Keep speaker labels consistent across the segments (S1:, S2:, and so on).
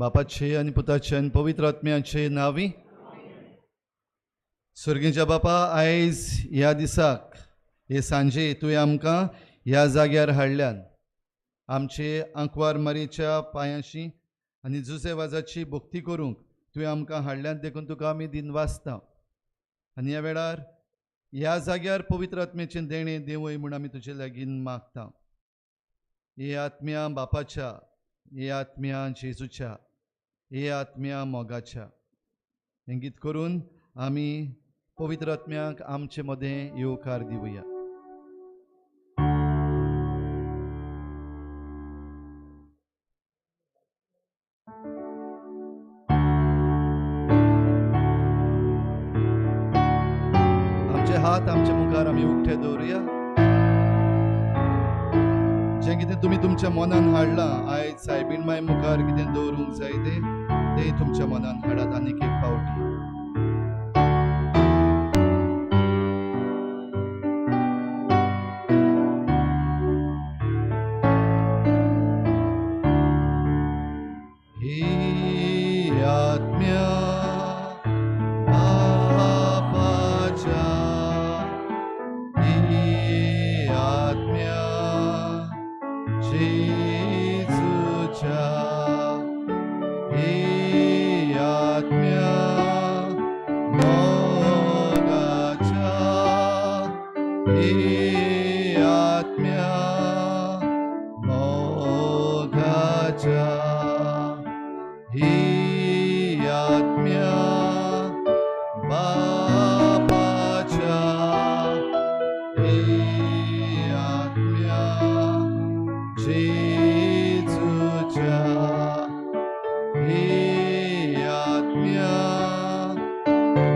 S1: बापाचे आनी पुताचे आनी पवित्र आत्म्याचे नांवी. सर्गीच्या बापा, आयज ह्या दिसाक हे सांजे तुवें आमकां ह्या जाग्यार हाडल्यान आमचे आंकवार मारीच्या पांयांशी आनी जुजे वाजाची भक्ती करूंक तुवें आमकां हाडल्यान, देखून तुका आमी दिनवासता. आनी ह्या वेळार ह्या जाग्यार पवित्र आत्म्याचें देणें देंवय म्हूण आमी तुजे लागीं मागता. हे आत्म्या बापाच्या, हे आत्म्या जेजूच्या, हे आत्म्या मोगाच्या, हें गीत करून आमी पवित्र आत्म्याक आमचे मदें येवकार दिवया. आमचे हात आमच्या मुखार आमी उक्ते दवरुया. जें कितें तुमी तुमच्या मनान हाडलां आयज सायबीण माय मुखार कितें दवरूंक जाय तें तुमच्या मनान हाडात आनीक एक पावटी. ही आत्म्या बापाच्या, ही आत्म्या जेजूच्या, ही आत्म्या मोगाच्या, ही आत्म्या मोगाच्या, ही आत्म्या बापाच्या, ही आत्म्या जेजूच्या, ही आत्म्या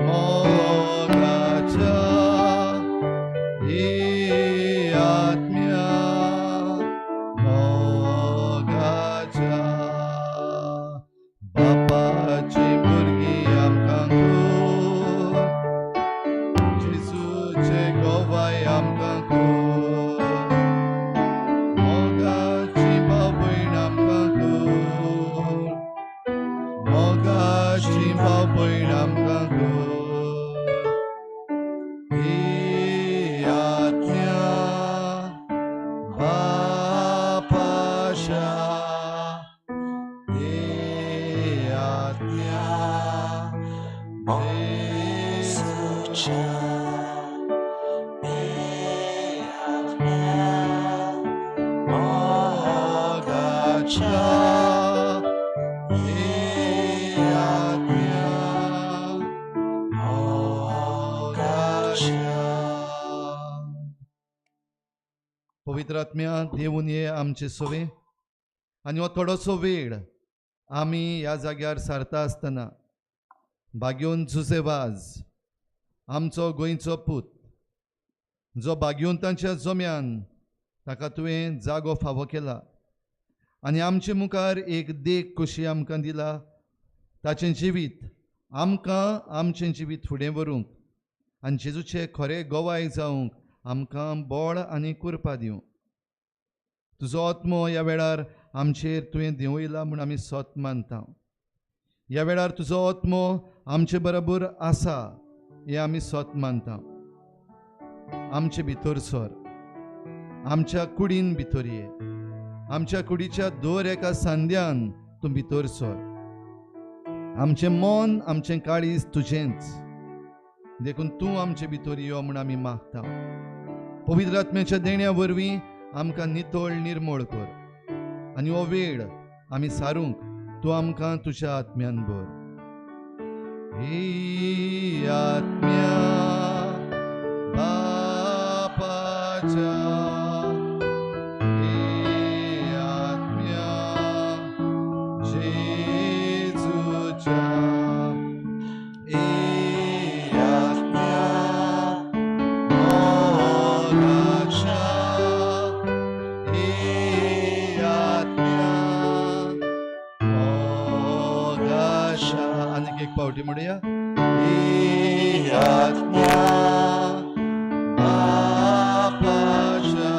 S1: मोगाच्या, ही आत्म्या मोगाच्या. बापाची भुरगीं आमकां कर, जेजूचे गवाय आमकां कर, मोगाची भाव भयण आमकां कर, मोगाची भाव भयण आमकां कर. ही आत्म्या बापाच्या, ही आत्म्या जेजूच्या, मोगाच्या, ही आत्म्या मोगाच्या. पवित्र आत्म्या देवून ये आमचे सोवे आनी हो थोडोसो वेळ आमी ह्या जाग्यार सारता आसतना भाग्योन जुजे वाज आमचो गोंयचो पूत जो भाग्योंतांच्या जम्यान ताका तुवें जागो फावो केला आनी आमचे मुखार एक देख कशी आमकां दिला, ताचें जिवीत आमकां आमचें जिवीत फुडें व्हरूंक आनी जेजूचे खरे गवाय जावंक आमकां बळ आनी कृपा दिवं. तुजो आत्मो ह्या वेळार आमचेर तुवें देंवयला म्हूण आमी सत मानता. ह्या वेळार तुजो आत्मो आमचे बरोबर आसा हें आमी सत मानता. आमचे भितर सर, आमच्या कुडीन भितर ये, आमच्या कुडीच्या दर एका सांद्यान तूं भितर सर. आमचें मन आमचें काळीज तुजेंच, देखून तूं आमचे भितर यो म्हूण आमी मागता. पवित्र आत्म्याच्या देण्या वरवीं आमकां नितळ निर्मळ कर आनी हो वेळ आमी सारूंक तूं आमकां तुज्या आत्म्यान भर. ही आत्म्या बापाच्या, ही आत्म्या जेजूच्या, ही आत्म्या मोगाच्या, ही आत्म्या मोगाच्या. आनीक एक पावटी म्हणया. ही आत्म्या बापाच्या,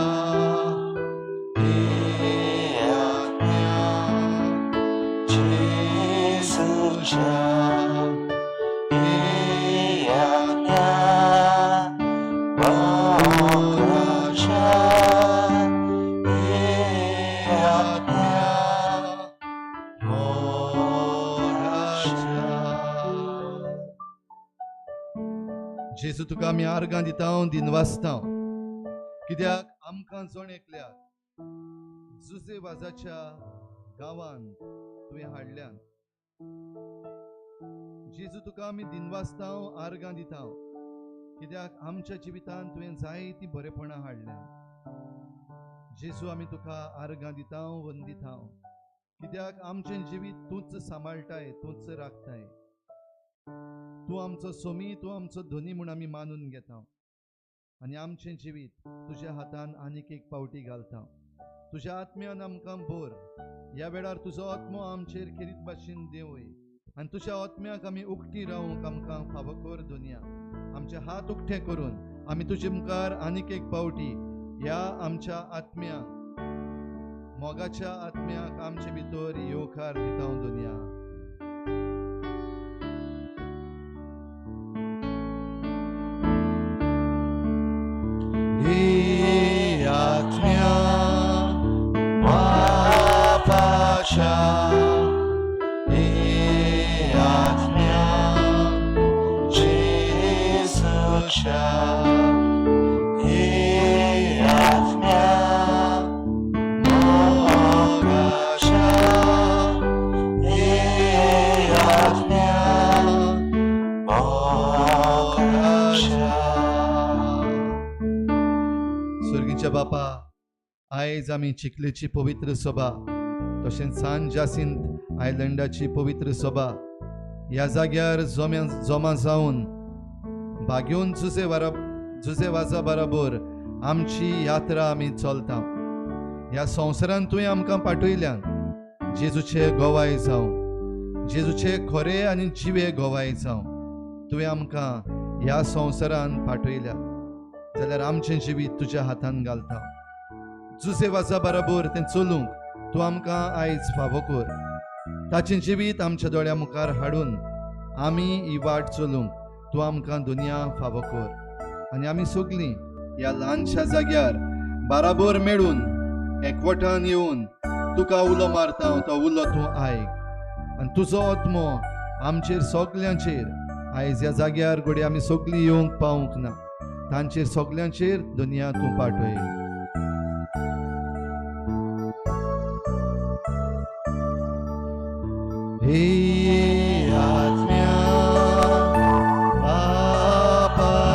S1: ही आत्म्या जेजूच्या, जेजू तुका आमी आर्गां दिता, दिनवासता, कित्याक आमकां जण एकल्याक जुजे वाजाच्या गांवान तुवें हाडल्यान। जेजू तुका आमी दिनवासता, आर्गां दिता, कित्याक आमच्या जिवितान तुवें जायतीं बरेपणां हाडल्यान। जेजू आमी तुका आर्गां दिता, वंदिता, कित्याक आमचें जिवीत तूंच सांबाळटाय, तूंच राखताय। तूं आमचो सोमी, तूं आमचो धनी म्हूण आमी मानून घेता आनी आमचें जिवीत तुज्या हातान आनीक एक पावटी घालता। तुज्या आत्म्यान आमकां भर, ह्या वेळार तुजो आत्मो आमचेर खेरीत भाशेन देंवय आनी तुज्या आत्म्याक आमी उक्ती रावंक आमकां फावो कर दुनिया। आमचे हात उक्ते करून आमी तुजे मुखार आनीक एक पावटी ह्या आमच्या आत्म्याक, मोगाच्या आत्म्याक आमचे भितर येवकार दिता दुनिया। हे आत्म्या बापाच्या, हे आत्म्या जेजूच्या, हे आत्म्या मोगाच्या, हे आत्म्या मोगाच्या। स्वर्गीच्या बापा, आयज आमी चिखलेची पवित्र सभा तशेंच सान जासिंत आयलंडाची पवित्र सभा ह्या जाग्यार जमा जावन भाग्योन जुजे वाजा बराबर आमची यात्रा आमी चलता। ह्या संवसारान तुवें आमकां पाठयल्यान जेजूचे गोवाय जावं, जेजूचे खरे आनी जिवे गोवाय जावं तुवें आमकां ह्या संवसारान पाठयल्या जाल्यार आमचें जिवीत तुज्या हातान घालता। जुजे वाजा बराबर तें चलूंक तूं आमकां आयज फावो कर। ताचें जिवीत आमच्या दोळ्या मुखार हाडून आमी ही वाट चलूंक तूं आमकां दुनिया फावो कर। आनी आमी सगलीं ह्या ल्हानशा जाग्यार बाराबर मेळून एकवटान येवन तुका उलो मारता, तो उलो तूं आयक आनी तुजो आत्मो आमचेर सगल्यांचेर आयज ह्या जाग्यार घडये आमी सगलीं येवंक पावूंक ना, तांचेर सगल्यांचेर दुनिया तूं पाठय। हे आत्म्या बापाच्या,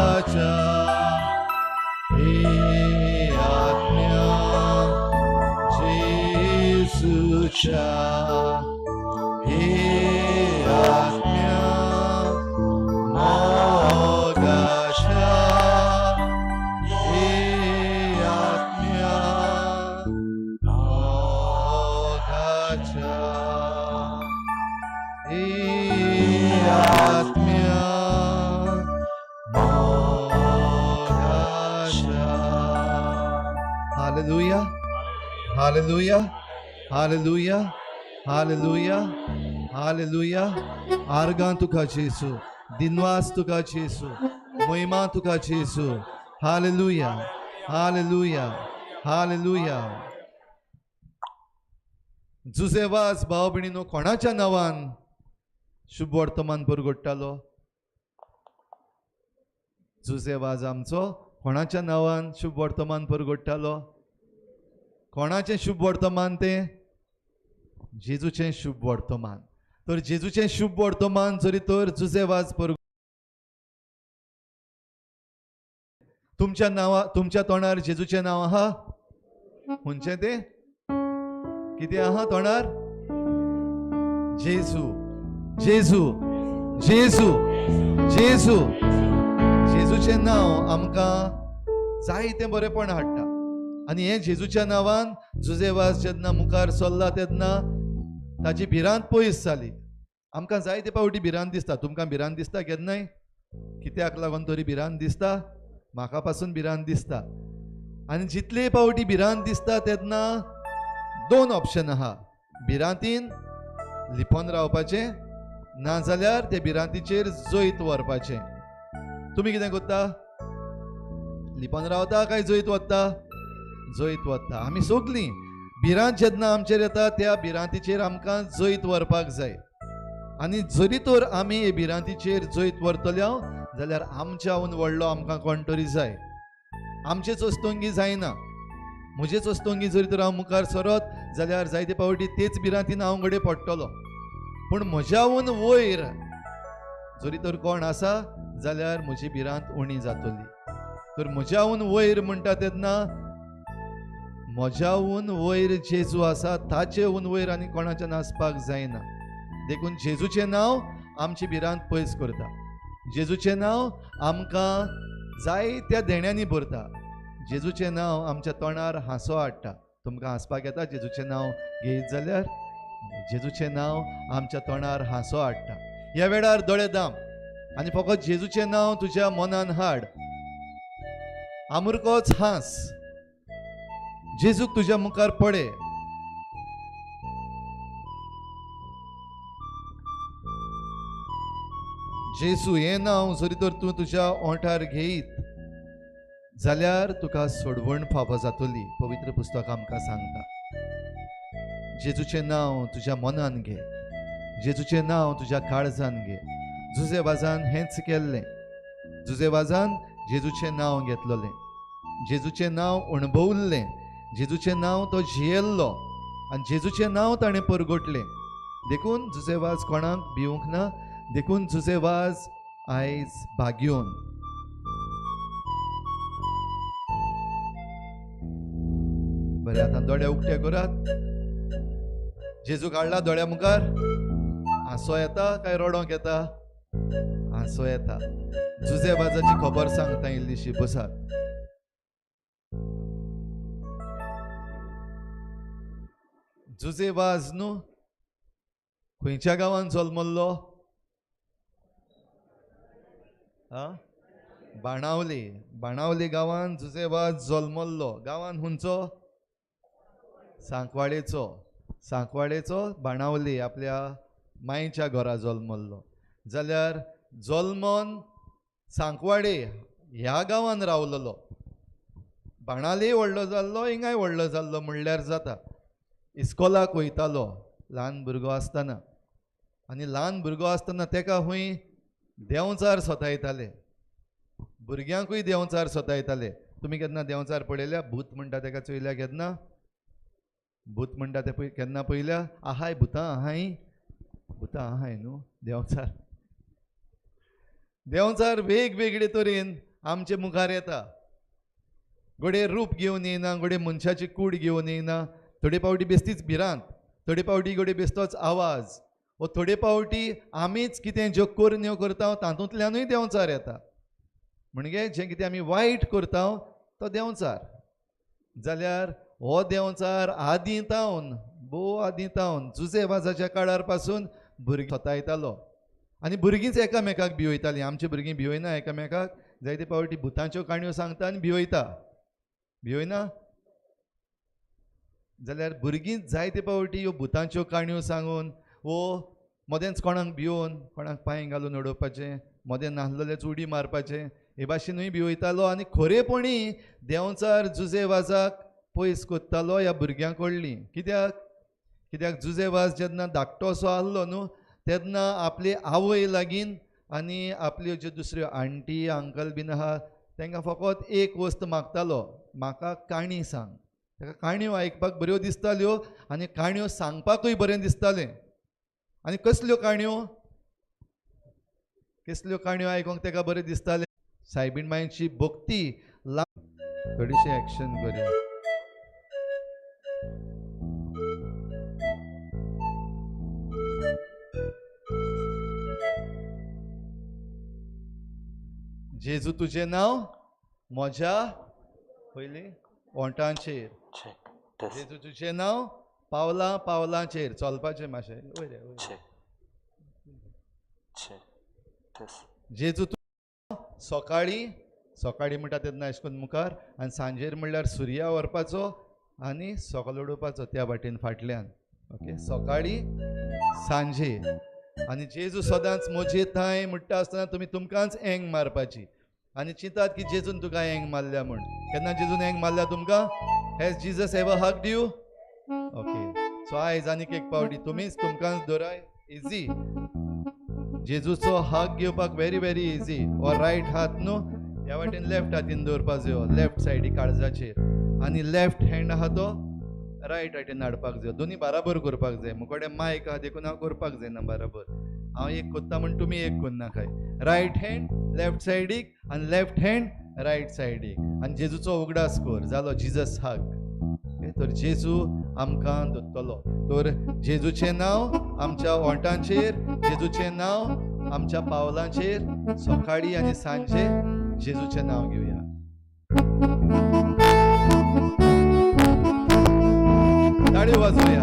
S1: हे आत्म्या जेजूच्या, हे आत्म्या मोगाच्या, हे आत्म्या मोगाच्या, हे आत्म्या मोगाच्या। Hallelujah, hallelujah, hallelujah, hallelujah, hallelujah. आर्गां तुका जेजू, दिनवास तुका जेजू, महिमा तुका जेजू। Hallelujah, hallelujah, hallelujah. जुजे वाज भाव भयणीनो कोणाच्या नांवान शुभ वर्तमान परगट्टालो? जुजे वाज आमचो कोणाच्या नांवान शुभ वर्तमान परगट्टालो? कोणाचें शुभ वर्तमान तें? जेजूचें शुभ वर्तमान। तर जेजूचें शुभ वर्तमान जरी तर जुजे वाज पर तुमच्या नांवा, तुमच्या तोंडार जेजूचें नांव आहा? खंयचें तें? कितें आहा तोंडार? जेजू, जेजू, जेजू, जेजू। जेजूचें नांव आमकां जायतें बरेपण हाडटा आनी हें जेजूच्या नांवान जुजे वाज जेन्ना मुखार सरला तेन्ना ताची भिरांत पयस जाली। आमकां जायते फावटी भिरांत दिसता। तुमकां भिरांत दिसता केन्नाय? कित्याक लागून तरी भिरांत दिसता? म्हाका पासून भिरांत दिसता। आनी जितले फावटी भिरांत दिसता तेन्ना दोन ऑप्शन आहा, भिरांतीन लिपोन रावपाचें नाजाल्यार ते भिरांतीचेर जैत व्हरपाचें। तुमी कितें करता? लिपोन रावता काय जैत वता? जैत वता। आमी सगलीं भिरांत जेन्ना आमचेर येता त्या भिरांतीचेर आमकां जैत व्हरपाक जाय आनी जरी तर आमी हे भिरांतीचेर जैत व्हरतले जाल्यार आमच्याहून व्हडलो आमकां कोण तरी जाय. आमचेच वस्तुंगी जायना, म्हजेच वस्तुंगी जरी तर हांव मुखार सरत जाल्यार जायते पावटी तेच भिरांतीन हांव घडये पडटलो. पूण म्हज्याहून वयर जरी तर कोण आसा जाल्यार म्हजी भिरांत उणी जातली. तर म्हज्याहून वयर म्हणटा तेन्ना म्हज्याहून वयर जेजू आसा, ताचेहून वयर आनी कोणाच्यान आसपाक जायना. देखून जेजूचें नांव आमची भिरांत पयस करता. जेजूचें नांव आमकां जायत्या देण्यांनी भरता. जेजूचें नांव आमच्या तोंडार हांसो हाडटा. तुमकां हांसपाक येता जेजूचें नांव घेयत जाल्यार? जेजूचें नांव आमच्या तोंडार हांसो हाडटा. ह्या वेळार दोळे दाम आनी फकत जेजूचें नांव तुज्या मनान हाड. आमुरकोच हांस, जेजूक तुज्या मुखार पडे. जेजू हें नांव जरी तर तूं तुज्या ओंठार घेयत जाल्यार तुका सोडवण फावो जातली. पवित्र पुस्तक आमकां सांगता. जेजूचें नांव तुज्या मनान घे, जेजूचें नांव तुज्या काळजान घे. जुजे वाजान हेंच केल्लें. जुजे वाजान जेजूचें नांव घेतलेलें, जेजूचें नांव अणभवल्लें, जेजूचें नांव तो जियेल्लो आनी जेजूचें नांव ताणें परगटलें. देखून जुजे वाज कोणाक भिवंक ना. देखून जुजे वाज आयज भाग्योन. बरें, आतां दोळे उक्ते करात. जेजू काडला दोळ्या मुखार. हांसो येता काय रडोंक येता? हांसो येता. जुजे वाजाची खबर सांगता इल्लीशी. बसात. जुजे वाज न्हू खंयच्या गांवान जल्मल्लो? बाणावली. बाणावली गांवान जुजे वाज जल्मल्लो. गांवान हुंचो? सांकवाळेचो. सांकवाळेचो बाणावली आपल्या मायच्या घरा जल्मल्लो. जाल्यार जल्मोन सांकवाडे ह्या गांवान रावलेलो. बाणावली व्हडलो जाल्लो, हिंगाय व्हडलो जाल्लो म्हणल्यार जाता. इस्कोलाक वयतालो ल्हान भुरगो आसतना. आनी ल्हान भुरगो आसतना तेका खंय देंवचार सतायताले. भुरग्यांकूय देंवचार सतायताले. तुमी केन्ना देंवचार पळयल्या? भूत म्हणटा तेका चोयल्या केन्ना? भूत म्हणटा ते केन्ना पळयल्या? आहाय भुतां आहाय, भुतां आहाय न्हू. देंवचार देंवचार वेगवेगळे तरेन आमचे मुखार येता. घडये रूप घेवन येयना, घडये मनशाची कूड घेवन येयना. थोडे पावटी बेस्तीच भिरांत, थोडे पावटी घडये बेस्तोच आवाज, वो थोडे पावटी आमीच कितें ज्यो करण्यो करता तातूंतल्यानूय देंवचार येता. म्हणजे जें कितें आमी वायट करता तो देंवचार. जाल्यार हो देंवचार आदीं तावन, भोव आदीं तावन जुजे वाजाच्या काळार पासून भुरगीं सतायतालो. आनी भुरगींच एकामेकाक भिवयतालीं. आमची भुरगीं भिवयना एकामेकाक. जायते पावटी भुतांच्यो काणयो सांगता आनी भिवयता. भिवयना जाल्यार भुरगींच जायते पावटी ह्यो भुतांच्यो काणयो सांगून वो मदेंच कोणाक भिवन कोणाक पांय घालून उडोवपाचें, मदें नासलेलेच उडी मारपाचें, हे भाशेनूय भिवयतालो. आनी खरेपणी देंवचार जुजे वाजाक पयस कोत्तालो ह्या भुरग्यां कडली. कित्याक? कित्याक जुजे वाज जेन्ना धाकटोसो आहलो न्हू तेन्ना आपली आवय लागीन आनी आपल्यो ज्यो दुसऱ्यो आंटी अंकल बीन आहा तांकां फकत एक वस्त मागतालो, म्हाका काणी सांग. ताका काणयो आयकपाक बऱ्यो दिसताल्यो आनी काणयो सांगपाकूय बरें दिसतालें. आनी कसल्यो काणयो? कसल्यो काणयो आयकूंक ताका बरें दिसतालें? सायबीण मांयची भक्ती. थोडीशी एक्शन करूया. जेजू तुजें नांव म्हज्या पयलीं ओंठांचेर, जेजू तुजें नांव पावलां पावलांचेर. चलपाचें मातशें वयर. जेजू तूं सकाळीं, सकाळीं म्हणटा तेन्ना अशें करून मुखार, आनी सांजेर म्हणल्यार सुर्या व्हरपाचो आनी सकयल उडोवपाचो त्या वाटेन फाटल्यान. ओके, सकाळीं सांजे. आनी जेजू सदांच म्हजे थांय म्हणटा आसतना तुमी तुमकांच एंग मारपाची. आनी चिंतात की जेजून तुका एंग मारल्या म्हूण. केन्ना जेजून एंग मारल्या तुमकां? Has Jesus ever hugged you? Okay, so आयज आनीक एक पावटी तुमीच तुमकांच दोराय. इजी. जेजूचो हक घेवपाक व्हेरी व्हेरी इजी. हो रायट हात न्हू ह्या वाटेन लेफ्ट हातीन दवरपा जायो, लेफ्ट सायडी काळजाचेर, आनी लेफ्ट हँड आहा तो रायट हातीन हाडपाक जायो. दोनी बाराबर करपाक जाय. मुकोडे मायक आहा देखून हांव करपाक जायना बाराबर. हांव एक कोत्ता म्हण तुमी एक करनाकाय. रायट हँड लेफ्ट सायडीक आनी लेफ्ट हँड रायट सायडीक, आनी जेजूचो उगडास कर. जालो जिजस हक. तर जेजू आमकां दोत्तलो. तर जेजूचें नांव आमच्या ओंठांचेर, जेजूचें नांव आमच्या पावलांचेर, सकाळी आनी सांजे जेजूचें नांव घेवया. ताळयो वाजोवया.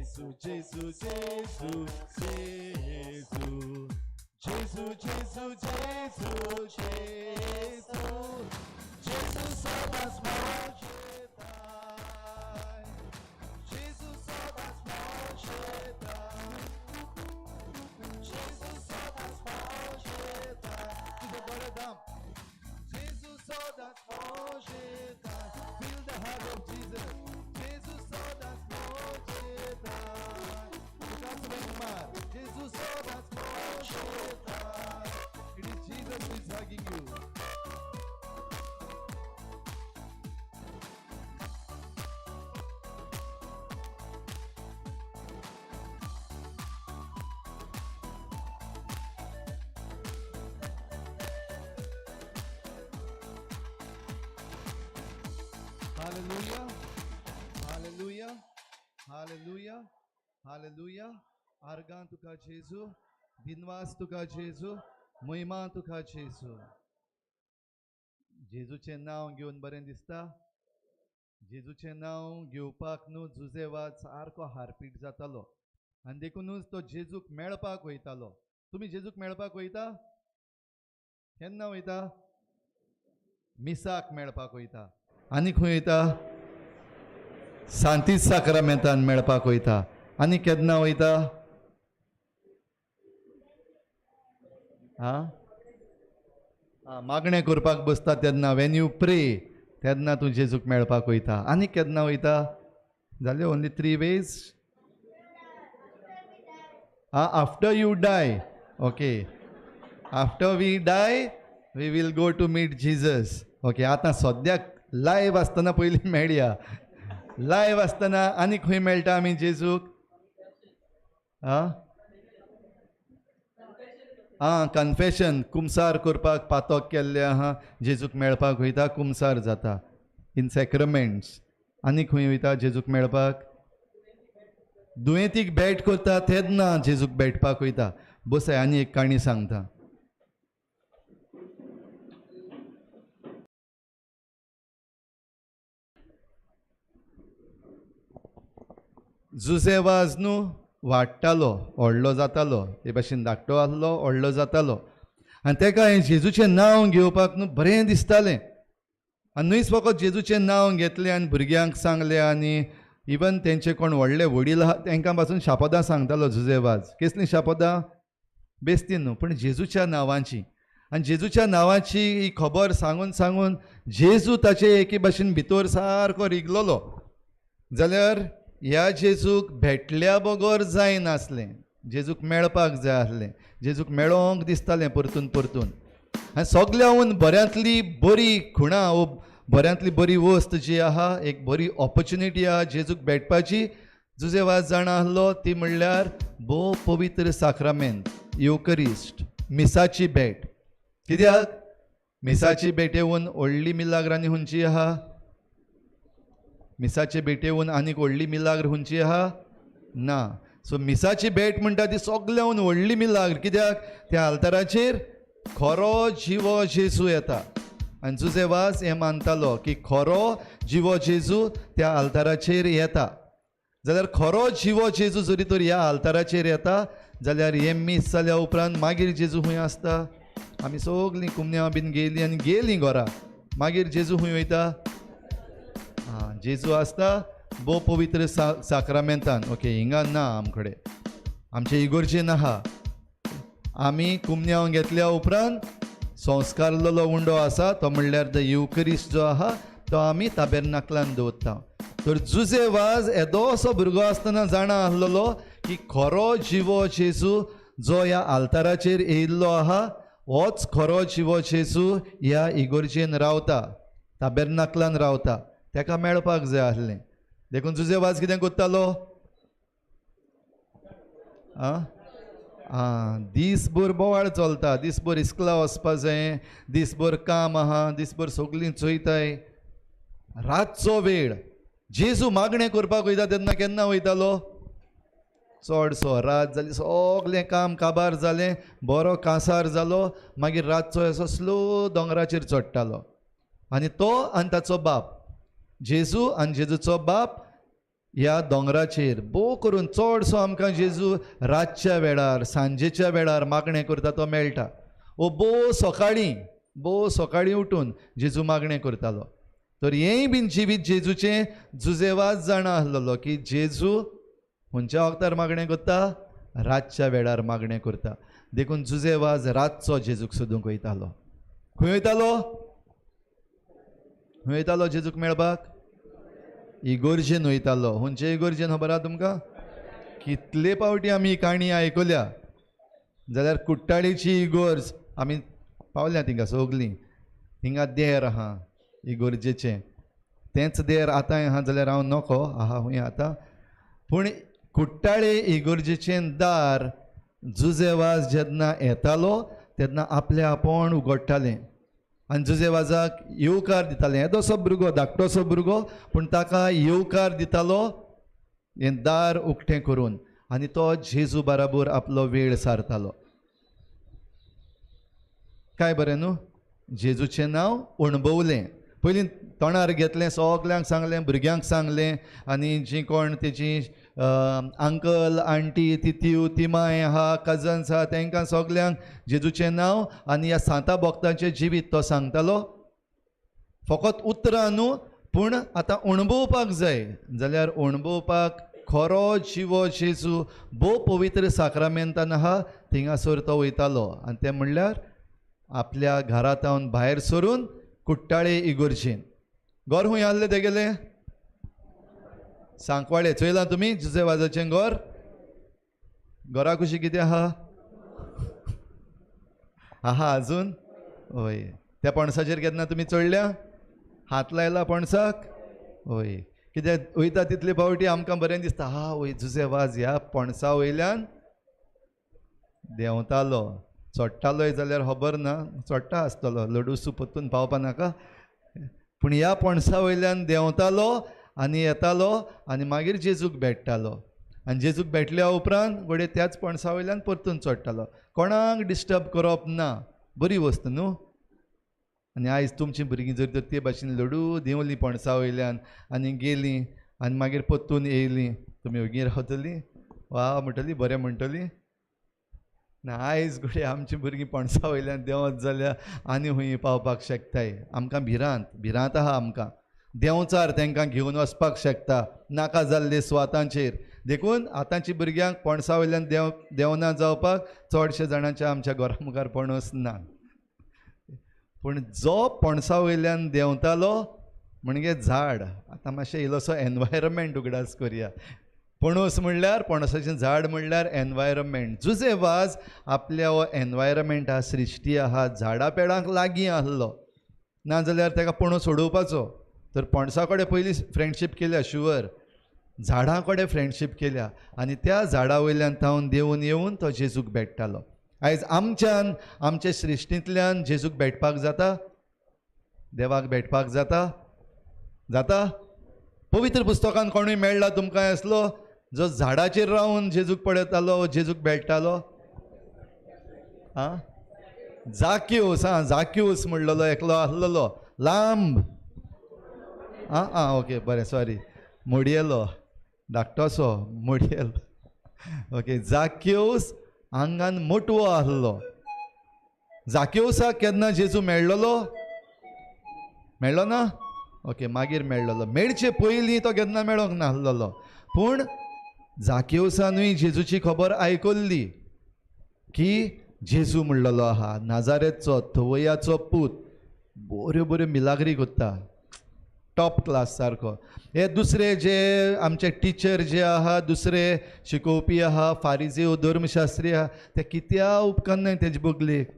S1: Jesus, Jesus, Jesus, Jesus, Jesus, Jesus, Jesus, Jesus salvas mojetai, Jesus salvas mojetai, Jesus salvas mojetai, tudo agora dá. Jesus salvas mojetai, feel the heart of Jesus. Jesus salvas mojetai. Jesus salvas mojetai. It is Jesus who is hugging you. Hallelujah, hallelujah, hallelujah, hallelujah. आर्गां तुका जेजू, दिनवास तुका जेजू, महिमा तुका जेजू. जेजूचें नांव घेवन बरें दिसता. जेजूचें नांव घेवपाक न्हू जुजे वाज सारको हारपीट जातालो आनी देखुनूच तो जेजूक मेळपाक वयतालो. तुमी जेजूक मेळपाक वयता? केन्ना वयता? मिसाक मेळपाक वयता. आनी खंय वयता? सांतीत साक्रामेंतान मेळपाक वयता. आनी केन्ना वयता? आं, मागणें करपाक बसता तेन्ना, when you pray तेन्ना तूं जेजूक मेळपाक वयता. आनी केन्ना वयता? जाले ओनली 3 वेज. आं, after you die. Okay, after we die we will go to meet Jesus. Okay, आतां सद्याक लायव आसतना पयलीं मेळया. लायव आसतना आनी खंय मेळटा आमी जेजूक? आं आं, कन्फेशन, कुमसार करपाक पातक केल्लें आहा, जेजूक मेळपाक वयता, कुमसार जाता इन सॅक्रमेंट्स. आनी खंय वयता जेजूक मेळपाक? दुयेंतीक भेट करता तेन्ना जेजूक भेटपाक वयता. बसय आनी एक काणी सांगता. जुजे वाज न्हू वाडटालो, व्हडलो जातालो, हे भाशेन धाकटो आहलो, व्हडलो जातालो आनी तेका हें जेजूचें नांव घेवपाक न्हू बरें दिसतालें. आनी न्हूच फकत जेजूचें नांव घेतलें आनी भुरग्यांक सांगलें आनी इवन तेंचे कोण व्हडले वडील आहा तेंकां पासून शापोदां सांगतालो जुजे वाज. कसलीं शापोदां? बेस्ती न्हू, पूण जेजूच्या नांवाची. आनी जेजूच्या नांवाची ही खबर सांगून सांगून जेजू ताचे एके भाशेन भितर सारको रिगलोलो. जाल्यार ह्या जेजूक भेटल्या बगर जायनासलें, जेजूक मेळपाक जाय आसलें, जेजूक मेळोंक दिसतालें परतून परतून. आनी सगल्याहून बऱ्यांतली बरी खुणा वो बऱ्यांतली बरी वस्त जी आहा, एक बरी ऑपॉर्च्युनिटी आहा जेजूक भेटपाची, जुजे वाज जाणा आहलो ती म्हणल्यार भोव पवित्र साक्रामेंत, युकरिस्ट, मिसाची भेट. कित्याक? मिसाची भेट येवन व्हडली मिलाग्र आनी खंयची आहा? मिसाची भेट येवन आनीक व्हडली मिलाग्र खंयची आहा? ना. सो मिसाची भेट म्हणटा ती सगल्याहून व्हडली मिलाग्र. कित्याक? त्या आल्ताराचेर खरो जिवो जेजू येता आनी जुजे वाज हें मानतालो की खरो जिवो जेजू त्या आल्ताराचेर येता. जाल्यार खरो जिवो जेजू जरी तर ह्या आल्ताराचेर येता जाल्यार हें मीस जाल्या उपरांत मागीर जेजू खंय आसता? आमी सगलीं कुमन्यां बीन गेलीं आनी गेलीं घरा, मागीर जेजू खंय वयता? आं, जेजू आसता भोव पवित्र साक्रामेंतान. ओके, हिंगा ना आमकडे, आमचे इगोर्जेन आहा. आमी कुमन्यांव घेतल्या उपरांत संस्कारलेलो उंडो आसा तो म्हणल्यार the Eucharist जो आहा तो आमी ताबेरनाकलान दवरता. तर जुजे वाज येदोसो भुरगो आसतना जाणा आहलोलो की खरो जिवो जेजू जो ह्या आल्ताराचेर येयल्लो आहा होच खरो जिवो जेजू ह्या इगोर्जेन रावता, ताबेरनाकलान रावता, तेका मेळपाक जाय आहलें. देखून जुजे वाज कितें करतालो? आं आं, दीसभर बोवाळ चलता, दीसभर इस्कला वचपा जाय, दीसभर काम आहा, दीसभर सगलीं चोयताय. रातचो वेळ जेजू मागणें करपाक वयता तेन्ना केन्ना वयतालो? चडसो रात जाली, सगलें काम काबार जालें, बरो कांसार जालो, मागीर रातचो असो स्लो दोंगराचेर चडटालो. आनी तो आनी ताचो बाप, जेजू आनी जेजूचो बाप ह्या दोंगराचेर भोव करून चडसो आमकां जेजू रातच्या वेळार, सांजेच्या वेळार मागणें करता तो मेळटा. वो भोव सकाळीं, भोव सकाळीं उठून जेजू मागणें करतालो. तर हेंय बीन जिवीत जेजूचें जुजे वाज जाणा आहलोलो की जेजू खंयच्या वखदार मागणें करता? रातच्या वेळार मागणें करता. देखून जुजे वाज रातचो जेजूक सोदूंक वयतालो. खंय वयतालो? खंय वयतालो जेजूक मेळपाक? इगोर्जेन वयतालो. खंयचे इगोर्जेन खबर आहा तुमकां? कितले पावटी आमी ही काणी आयकल्या. जाल्यार कुट्टाळीची इगोर्ज आमी पावल्या थिंगा सगलीं, थिंगा देर आहा इगोर्जेचें, तेंच देर आतांय आहा जाल्यार हांव नको आहा खूंय आतां. पूण कुट्टाळे इगोर्जेचें दार जुजे वाज जेन्ना येतालो तेन्ना आपल्या आपूण उगडटालें. आनी जुजे वाजाक येवकार दिताले. येदोसो भुरगो, धाकटोसो भुरगो, पूण ताका येवकार दितालो हें दार उक्तें करून, आनी तो जेजू बराबर आपलो वेळ सारतालो. काय बरें न्हू, जेजूचें नांव अणभवलें, पयलीं तोंडार घेतलें, सगल्यांक सांगलें, भुरग्यांक सांगलें, आनी जीं कोण तेजी अंकल आंटी तितीव तिमाय आहा, कजन्स आहा, तांकां सगल्यांक जेजूचें नांव आनी ह्या सांता भक्तांचें जिवीत तो सांगतालो. फकत उतरां न्हू, पूण आतां अणभवपाक जाय जाल्यार अणभवपाक खरो जिवो जेजू भोव पवित्र साक्रामेंतान आहा थिंगासर तो वयतालो. आनी तें म्हणल्यार आपल्या घरांत भायर सरून कुट्टाळे इगोर्जेन. घर खूंय आहलें तेगेलें? सांकवाळे. चोयलां तुमी जुजे वाजाचें घर? घरा कुशी कितें आहा? आहा अजून? हय. त्या पणसाचेर केन्ना तुमी चडल्या? हात लायला पणसाक? हय. कित्याक वयता तितले फावटी आमकां बरें दिसता, हा वय जुजे वाज ह्या पणसा वयल्यान देंवतालो. चडटालोय जाल्यार खबर ना, चडटा आसतलो, लडूसू परतून पावपा नाका, पूण ह्या पणसा वयल्यान देंवतालो आनी येतालो आनी मागीर जेजूक भेट्टालो. आनी जेजूक भेटल्या उपरांत घडये त्याच पणसा वयल्यान परतून चडटालो. कोणाक डिस्टर्ब करप ना, बरी वस्त न्हू. आनी आयज तुमचीं भुरगीं जर तर ते भाशेन लडू देंवलीं पणसा वयल्यान आनी गेलीं आनी मागीर परतून येयलीं, तुमी ओगी रावतलीं? वा म्हणटलीं, बरें म्हणटलीं ना. आयज घडये आमचीं भुरगीं पणसा वयल्यान देंवत जाल्यार आनी खंय पावपाक शकताय. आमकां भिरांत, भिरांत आहा आमकां. देंवचार तांकां घेवन वचपाक शकता नाका जाल्ले सुवातांचेर. देखून आतांची भुरग्यांक पणसा वयल्यान देंवना जावपाक चडशे जाणांच्या आमच्या घरा मुखार पणस ना. पूण जो पणसा वयल्यान देंवतालो म्हणजे झाड. आतां मातशें इल्लोसो एनवायरमेंट उगडास करया. पणस म्हणल्यार, पणसाचें झाड म्हणल्यार एनवायरमेंट. जुजे वाज आपल्या हो एनवायरमेंट आहा, सृश्टी आहा, झाडां पेडांक लागीं आहलो, नाजाल्यार ताका पणस उडोवपाचो. तर पणसा कडेन पयलीं फ्रेंडशीप केल्या शुवर, झाडां कडेन फ्रेंडशीप केल्या आनी त्या झाडा वयल्यान तावन देंवून येवन तो जेजूक भेट्टालो. आयज आमच्यान आमचे सृश्टींतल्यान जेजूक भेटपाक जाता? देवाक भेटपाक जाता? जाता? पवित्र पुस्तकान कोणूय मेळ्ळा तुमकां आसलो जो झाडाचेर रावन जेजूक पळयतालो, जेजूक भेट्टालो? आं, जाक्यूस. आं, जाक्यूस म्हणलेलो एकलो आसलेलो लांब. आं आं ओके बरें, सॉरी, मोडयेलो, धाकटोसो मोडयेलो. ओके, जाक्यूस आंगान मोटवो आसलो. जाक्यूसाक केन्ना जेजू मेळ्ळलो? मेळ्ळो ना? ओके, मागीर मेळ्ळलो. मेळचे पयलीं तो केन्ना मेळोंक नासलेलो. पूण जाक्यूसानूय जेजूची खबर आयकल्ली की जेजू म्हणलेलो आहा नाजारेचो थवयाचो पूत, बऱ्यो बऱ्यो मिलाग्री करता, टॉप क्लास सारको. हे दुसरे जे आमचे टिचर जे आहा, दुसरे शिकोवपी आहा, फारिजेव धर्मशास्त्री आहा, ते कित्या उपकारनाय तेजे बगलेक.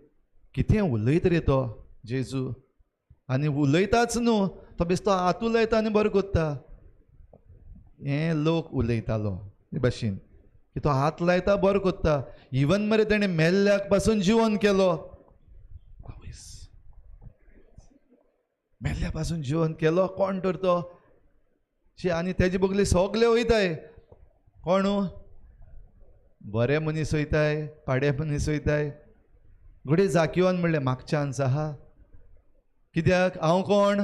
S1: कितें उलयत रे तो जेजू, आनी उलयताच न्हू, तो बेस्तो हात उलयता आनी बरो करता. हें लोक उलयतालो हे भाशेन की तो हात लायता बरो करता. इवन मरे तेणें मेल्ल्याक पासून जिवन केलो. मेल्ल्या पासून जिवन केलो कोण तर तो शी. आनी तेजे बगले सगले वयताय. कोण? बरे मनीस वयताय, पाडे मनीस वयताय. घडये जाक्यूआन म्हणलें म्हाका चान्स आहा, कित्याक हांव कोण?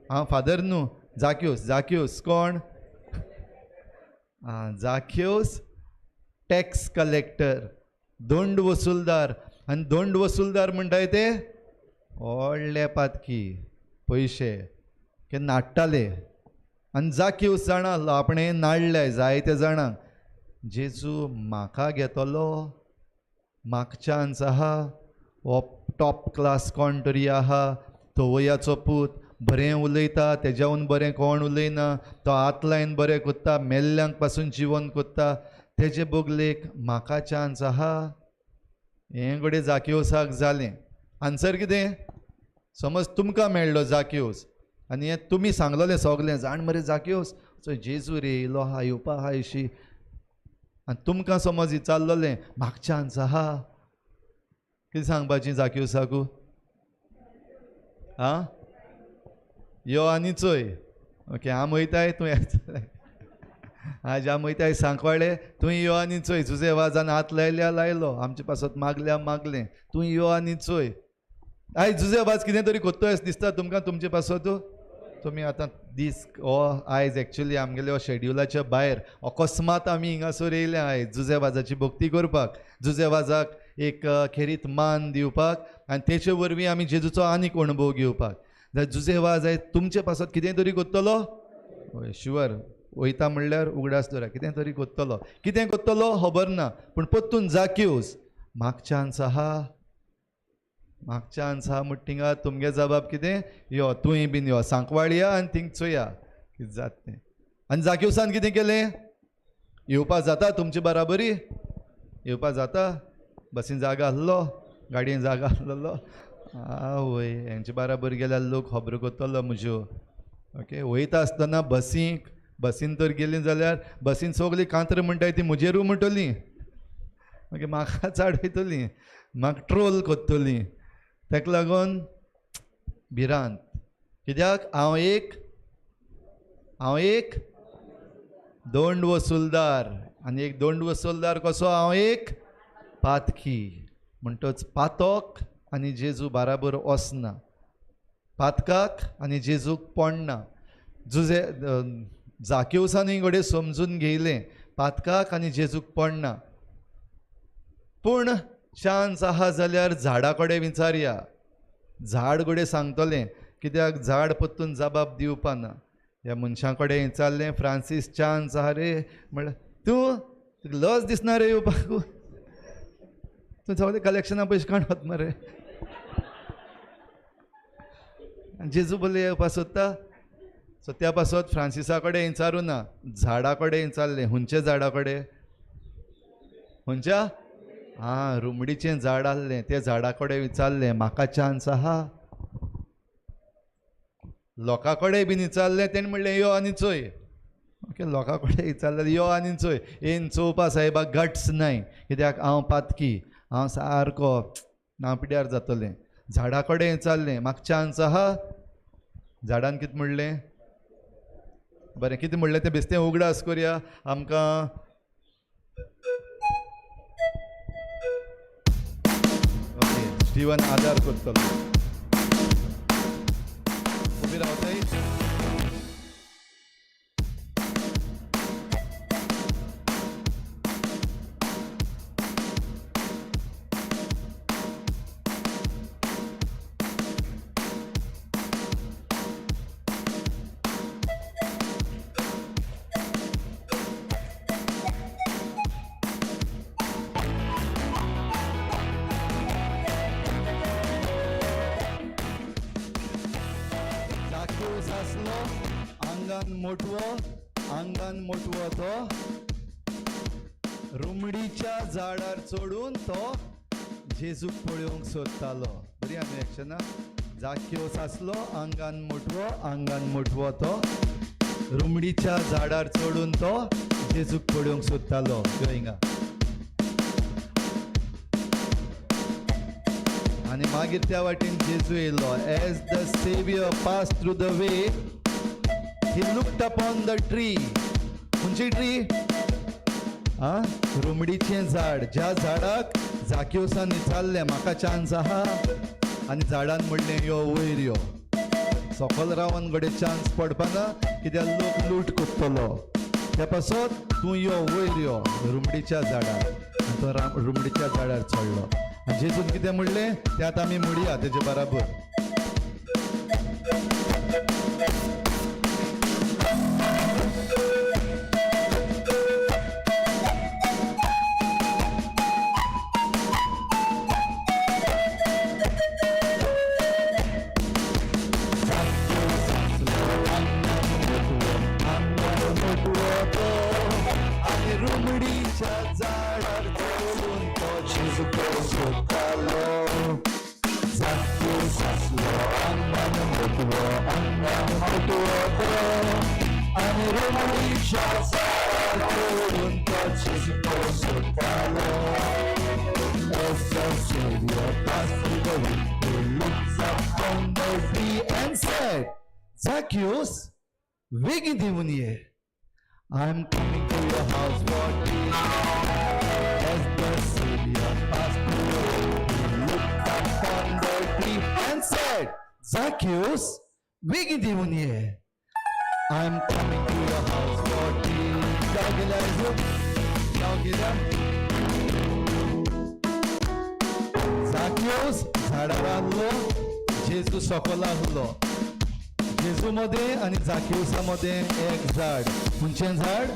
S1: हांव फादर न्हू. जाक्यूस, जाक्यूस कोण? आं, जाक्यूस टॅक्स कलेक्टर, दंड वसुलदार. आनी दंड वसुलदार म्हणटाय ते व्हडले पातकी, पयशे ते नाडटाले. आनी जाक्यूस जाणा आसलो आपणें नाडले जायते जाणांक, जेजू म्हाका घेतलो, म्हाका चान्स आहा, हो टॉप क्लास कोण तरी आहा, थवयाचो पूत, बरें उलयता, तेज्याहून बरें कोण उलयना, तो हात लायन बरें करता, मेल्ल्यांक पासून जिवन करता, तेजे बगलेक म्हाका चान्स आहा. हें घडये जाक्यूसाक जालें. आन्सर कितें? समज तुमकां मेळ्ळो जाक्यूस आनी हें तुमी सांगलेलें सगलें, जाण मरे जाक्यूस चोय जेजू रे येयलो आहा, येवपा आहा अशी, आनी तुमकां समज विचारलेलें म्हाका चान्स आहा, कितें सांगपाचें जाक्यूसाकू? आं यो आनी चोय. ओके, आम वयताय, तूं येतलें. आज आम वयताय सांकवाळे, तूं यो आनी चोय. जुजे वाजान हात लायल्या लायलो, आमचे पासत मागल्या मागलें, तूं यो आनी चोय. आयज जुजे वाज कितें तरी कोत्तो अशें दिसता तुमकां तुमचे पासत? तुमी आतां दीस हो आयज एक्चुली आमगेले हो शेड्युलाच्या भायर अकस्मात आमी हिंगासर येयले आयज जुजे वाजाची भक्ती करपाक, जुजे वाजाक एक खेरीत मान दिवपाक आनी तेचे वरवीं आमी जेजूचो आनीक अणभव घेवपाक. जाल्यार जुजे वाज आयज तुमचे पासत कितें तरी कोत्तलो? हय, शुवर. वयता म्हणल्यार उगडास दवरा, कितें तरी कोत्तलो. कितें कोत्तलो खबर ना, पूण परतून जाक्यूस म्हाका चान्स आहा, म्हाका चान्स आहा म्हण थिंगा तुमगे जबाब कितें? यो तूंय बीन यो सांकवाळया आनी थिंग चोया कितें जाता तें. आनी जाक्यूसान कितें केलें? येवपा जाता तुमचे बराबरी? येवपा जाता? बसीन जागा आसलो, गाडयेन जागा आसलेलो. आवय, हेंचे बराबर गेल्यार लोक खबरो करतलो म्हज्यो. ओके, वयता आसतना बसीक, बसीन तर गेली जाल्यार बसीन सगळीं कांत्र म्हणटाय ती म्हजेरूय म्हणटली, मागीर म्हाका चाडयतली, म्हाका ट्रोल करतली. ताका लागून भिरांत. कित्याक? हांव एक दोंड वसुलदार, आनी एक दोंड वसुलदार कसो? हांव एक पातकी. म्हणटच पातक आनी जेजू बाराबर वचना, पातकाक आनी जेजूक पडना. जुजे जाक्यूसांनी घडये समजून घेयलें पातकाक आनी जेजूक पडना, पूण चान्स आहा जाल्यार झाडा कडेन विचारया. झाड घडये सांगतलें, कित्याक झाड परतून जबाब दिवपा ना. ह्या मनशां कडेन विचारलें, फ्रांसीस चान्स आहा रे म्हणल्यार तूं लज दिसना रे येवपाक, तूं सगळें कलेक्शना पयशे काडत मरे. जेजू बोल्ले येवपा सोदता. सो त्या पासत फ्रांसिसा कडेन विचारूं ना, झाडा कडेन विचारलें. हुंयच्या झाडा कडेन? हुंयच्या? आं, रुमडीचें झाड आसलें, त्या झाडा कडेन विचारलें म्हाका चान्स आहा. लोकां कडेन बीन विचारलें, तेणें म्हणलें यो आनी चोय. ओके, लोकां कडेन विचारलें यो आनी चोय. येन चोवपा सायबाक गट्स नाय, कित्याक हांव पातकी, हांव सारको ना पिड्यार जातलें. झाडा कडेन विचारलें म्हाका चान्स आहा. झाडान कितें म्हणलें? बरें, कितें म्हणलें तें बेस्तें उगडास करया आमकां. ओके, स्टिवन आदार करतलो. उबी रावताय. आंगान मोटवो तो रुमडीच्या झाडार चडून तो जेजूक पळोवंक सोदतालो. बरी आमी एक्शना. जाक्योस आसलो आंगान मोटवो, आंगान मोटवो तो रुमडीच्या झाडार चडून तो जेजूक पळोवंक सोदतालो. यो हिंगा. आनी मागीर त्या वाटेन जेजू येयलो. As the saviour pass through the way he looked upon the tree. खंयची ट्री? आं, रुमडीचें झाड. ज्या झाडाक जाक्योसान विचारलें म्हाका चान्स आहा, आनी झाडान म्हणलें यो वयर यो. सकल रावन घडये चान्स पडपाना, कित्याक लोक लूट करतलो, त्या पासत तूं यो वयर यो रुमडीच्या झाडार. आनी तो रुमडीच्या झाडार चडलो. आनी जेजून कितें म्हणलें तें आतां आमी म्हणया तेजे बराबर. looks up on the tree and said, Zacchaeus, वेगीं देंवून ये. I am coming to your house for tea. As the Savior passed through, he looked up on the tree and said, Zacchaeus, वेगीं देंवून ये. I am coming to your house for tea. जाव गेल्या जेजू, जाव गेल्या. Zacchaeus झाडार आहलो, जेजू सकल आहलो. जेजू मदें आनी जाकिवसा मदें एक झाड. खंयचें झाड?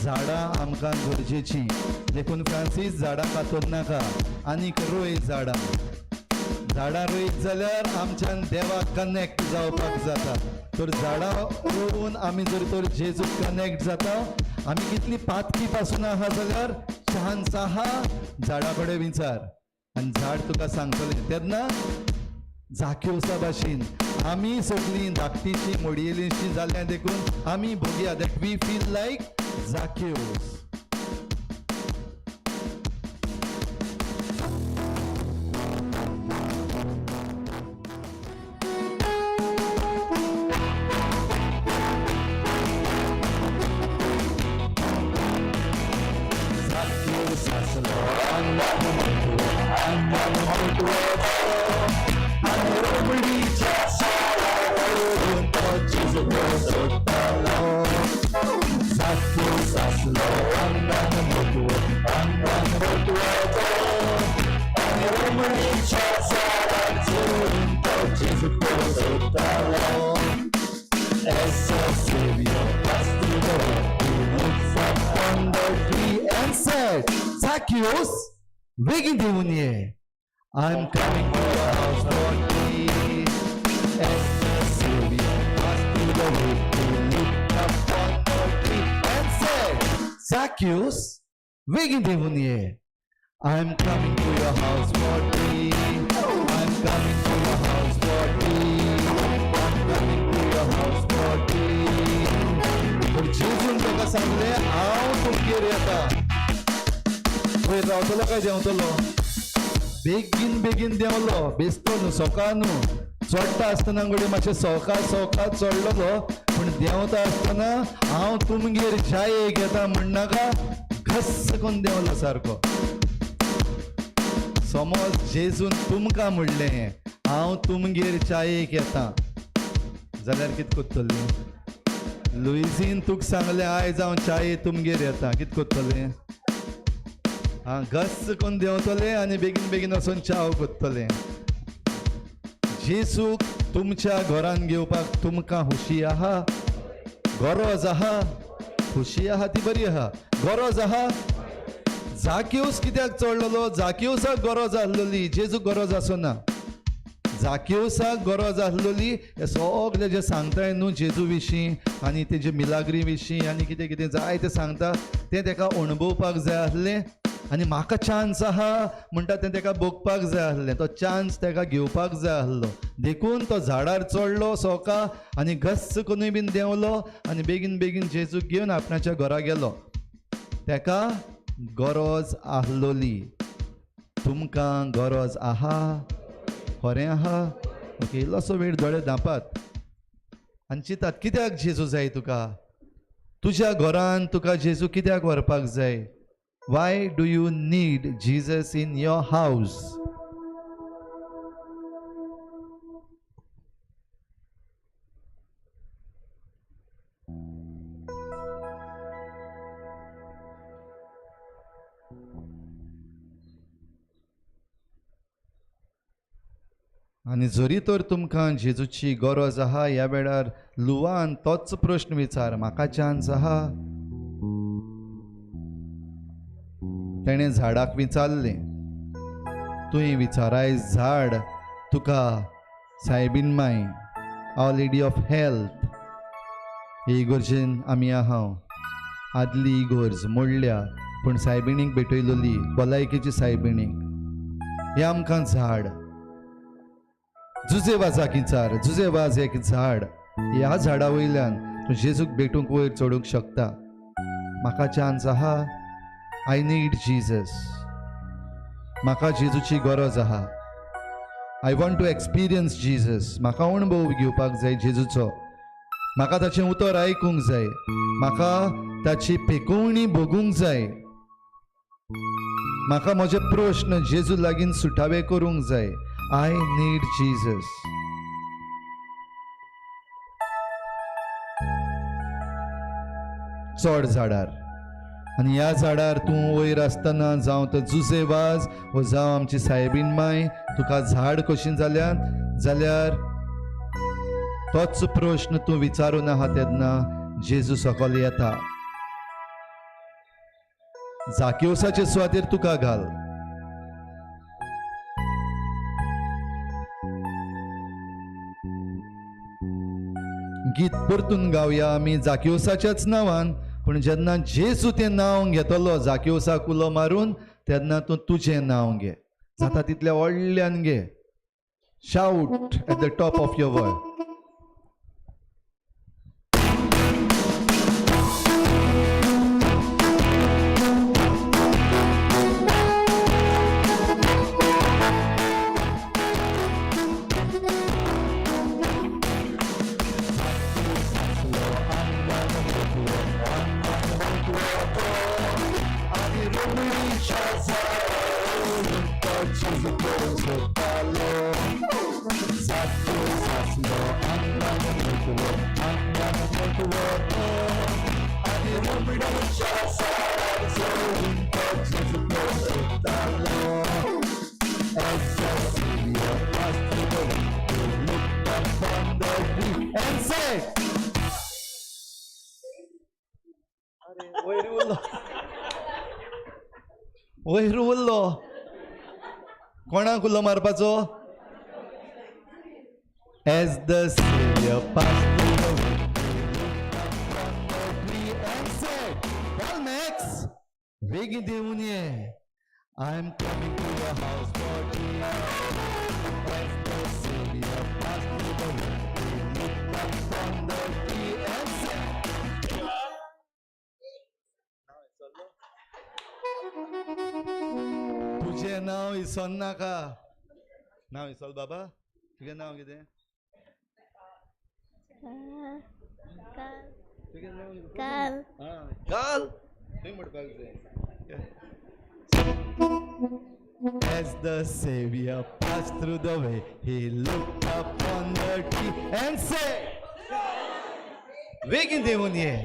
S1: झाडां आमकां गरजेचीं. देखून फ्रांसीस झाडां कातोर नाका, आनीक रोय झाडां. झाडां रोयत जाल्यार आमच्यान देवाक कनेक्ट जावपाक जाता. तर झाडां रोवन आमी जर तर जेजूक कनेक्ट जाता, आमी कितली पातकी पासून आहा जाल्यार चान्स आहा झाडा कडेन विचार आनी झाड तुका सांगतलें. तेन्ना जाकिवसा भाशेन आमी सगळीं धाकटीशी मोडयेलीशी जाल्या, देखून आमी भोगया that we feel like Zacchaeus. Zacchaeus आसलो आंगान मोटवो, आंगान मोटवो आनी रोमणीच्या साळार चडून तो जेजूक सोदतालो. Zacchaeus आसलो आंगान मोटवो, आंगान मोटवो आनी रोमणीच्या साळार चडून तो जेजूक सोदतालो. As the Savior passed through the wood, he looked up on the tree and said, Zacchaeus, वेगीं देंवून ये. I am coming to your house for tea. As the Savior passed through the wood, he looked up on the tree and said, Zacchaeus, वेगीं देंवून ये. I am coming to your house for tea. I am coming to your house for tea. I am coming to your house for tea. तर जेजून ताका सांगलें, हांव तुमगेर येता. वयर रावतलो काय देंवतलो? बेगीन बेगीन देंवलो. बेस्तो न्हू, सोका न्हू. चडटा आसतना घडये मातशें सवका सवका चडलेलो, पूण देंवता आसतना हांव तुमगेर च्यायेक येता म्हणनाका, घस्स करून देंवलो सारको. समज जेजून तुमकां म्हणलें हांव तुमगेर च्यायेक येता जाल्यार कितें करतलें? लुईझीन तुका सांगलें आयज हांव च्याये तुमगेर येता, कितें करतलें? आं, घस्स करून देंवतलें आनी बेगीन बेगीन वचून च्याव करतलें. जेजूक तुमच्या घरान घेवपाक तुमकां खुशी आहा? गरज आहा? खुशी आहा ती बरी आहा, गरज आहा? जाकिवस कित्याक चडलेलो? जाकिवसाक गरज आसलेली, जेजूक गरज आसना. जाकिवसाक गरज आसलेली हे सगळे जे सांगताय न्हू जेजू विशीं आनी तेजे मिलाग्री विशीं आनी कितें कितें जाय तें सांगता, तें तेका अणभवपाक जाय आसलें. आनी म्हाका चान्स आहा म्हणटा तें तेका भोगपाक जाय आसलें, तो चान्स तेका घेवपाक जाय आसलो. देखून तो झाडार चडलो सोका आनी घस्स करूय बीन देंवलो आनी बेगीन बेगीन जेजूक घेवन आपणाच्या घरा गेलो. तेका गरज आसलोली. तुमकां गरज आहा? खरें आहा? ओके, इल्लोसो वेळ दोळे धांपात आनी चिंतात कित्याक जेजू जाय तुका? तुज्या घरान तुका जेजू कित्याक व्हरपाक जाय? Why do you need Jesus in your house? आनी जरी तर तुमकां जेजूची गरज आहा, ह्या वेळार लुवान तोच प्रश्न विचार, म्हाका चान्स आहा? तेणें झाडाक विचारलें, तुवें विचाराय झाड तुका soybean my, our lady of health, हे इगर्जेन आमी आहा. आदली इगर्ज मोडल्या पूण सायबिणीक भेटयलोली, भलायकेची सायबिणीक. हें आमकां झाड जुजे वाजाक विचार. जुजे वाज एक झाड, ह्या झाडा वयल्यान तूं जेजूक भेटूंक वयर चडूंक शकता. म्हाका चान्स आहा? I need Jesus. म्हाका जेजूची गरज आहा. I want to experience Jesus. म्हाका अणभव घेवपाक जाय जेजूचो, म्हाका ताचें उतर आयकूंक जाय, म्हाका ताची पेकोवणी भोगूंक जाय, म्हाका म्हजे प्रश्न जेजू लागीं सुटावे करूंक जाय. I need Jesus. चड झाडार आनी ह्या झाडार तूं वयर आसतना जावं तो जुजे वाज वो जावं आमची सायबीन माय तुका झाड कशी जाल्यात जाल्यार तोच प्रश्न तूं विचारूं नाका तेन्ना जेजू सकयल येता. जाकिवसाचे सुवातेर तुका घाल. गीत परतून गावया आमी जाकिवसाच्याच नांवान, पूण जेन्ना जेजू तें नांव घेतलो जाकिवसाक उलो मारून तेन्ना तूं तुजें नांव घे, जाता तितल्या व्हडल्यान घे. Shout at the top of your voice. वयर उरलो. कोणाक उलो मारपाचो? As the Savior passed through the way, he looked up on the tree and said, "Well, Max, बेगीन देवून ये. I am coming to your house for tea." As the Savior passed through the way, he looked up on the tree and said, तुजें नांव इसोन नाका. नांव इसोल बाबा, तुगें नांव कितें?
S2: काल.
S1: काल थंय म्हणपाक जाय. As the Savior passed through the way, he looked up on the tree and said, बेगीन देवून ये.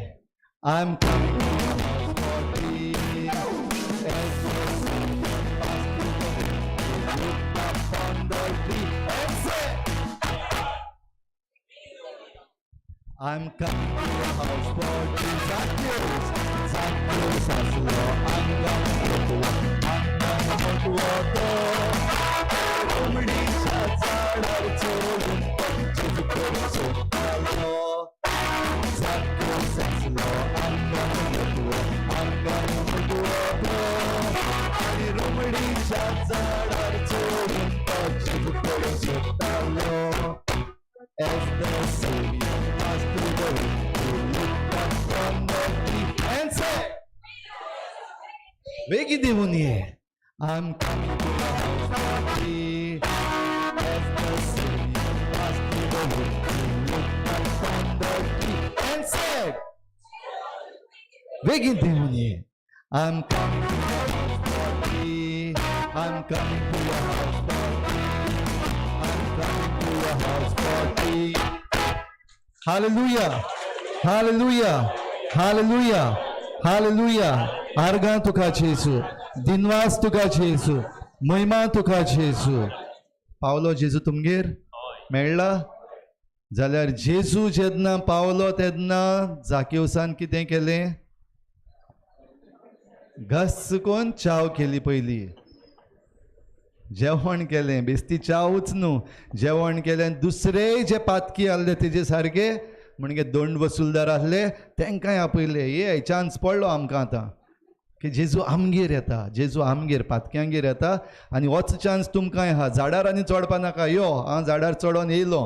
S1: I am coming to your house for tea. As the Savior passed through the way, he looked up on the tree and said, I'm coming to your house for tea. Zacchaeus, Zacchaeus आसलो आंगान मोटवो, आंगान मोटवो तो. कोंबडीच्या झाडार चडून तो जेजू करूंक सोदतालो. Zacchaeus आसलो आंगान मोटवो, आंगान मोटवो तो. आनी रोमडीच्या झाडार चडून तो जेजू करूंक सोदतालो. As the Savior passed through the way, he looked up on the tree and said, बेगीन देवून ये. I'm coming to your house for tea. As the Savior passed through the way, he looked up on the tree and said, बेगीन देवून ये. I'm coming to your house for tea. I'm coming to your house for tea. I'm coming to your house for tea. Hallelujah. Hallelujah. Hallelujah. Hallelujah. आर्गां तुका जेजू, दिनवास तुका जेजू, महिमा तुका जेजू. पावलो जेजू तुमगेर मेळ्ळा जाल्यार जेजू जेन्ना पावलो तेन्ना जाकिवसान कितें केलें? घस कोन चाव केली. पयली जेवण केलें, बेस्ती चावूच न्हू, जेवण केलें. दुसरेय जे पातकी आहले तेजे सारके म्हणजे दोंड वसुलदार आहले तेंकांय आपयले. ये चान्स पडलो आमकां आतां की जेजू आमगेर येता, जेजू आमगेर पातक्यांगेर येता आनी होच चान्स तुमकांय आहा. झाडार आनी चडपा नाका, यो हांव झाडार चडोन येयलो,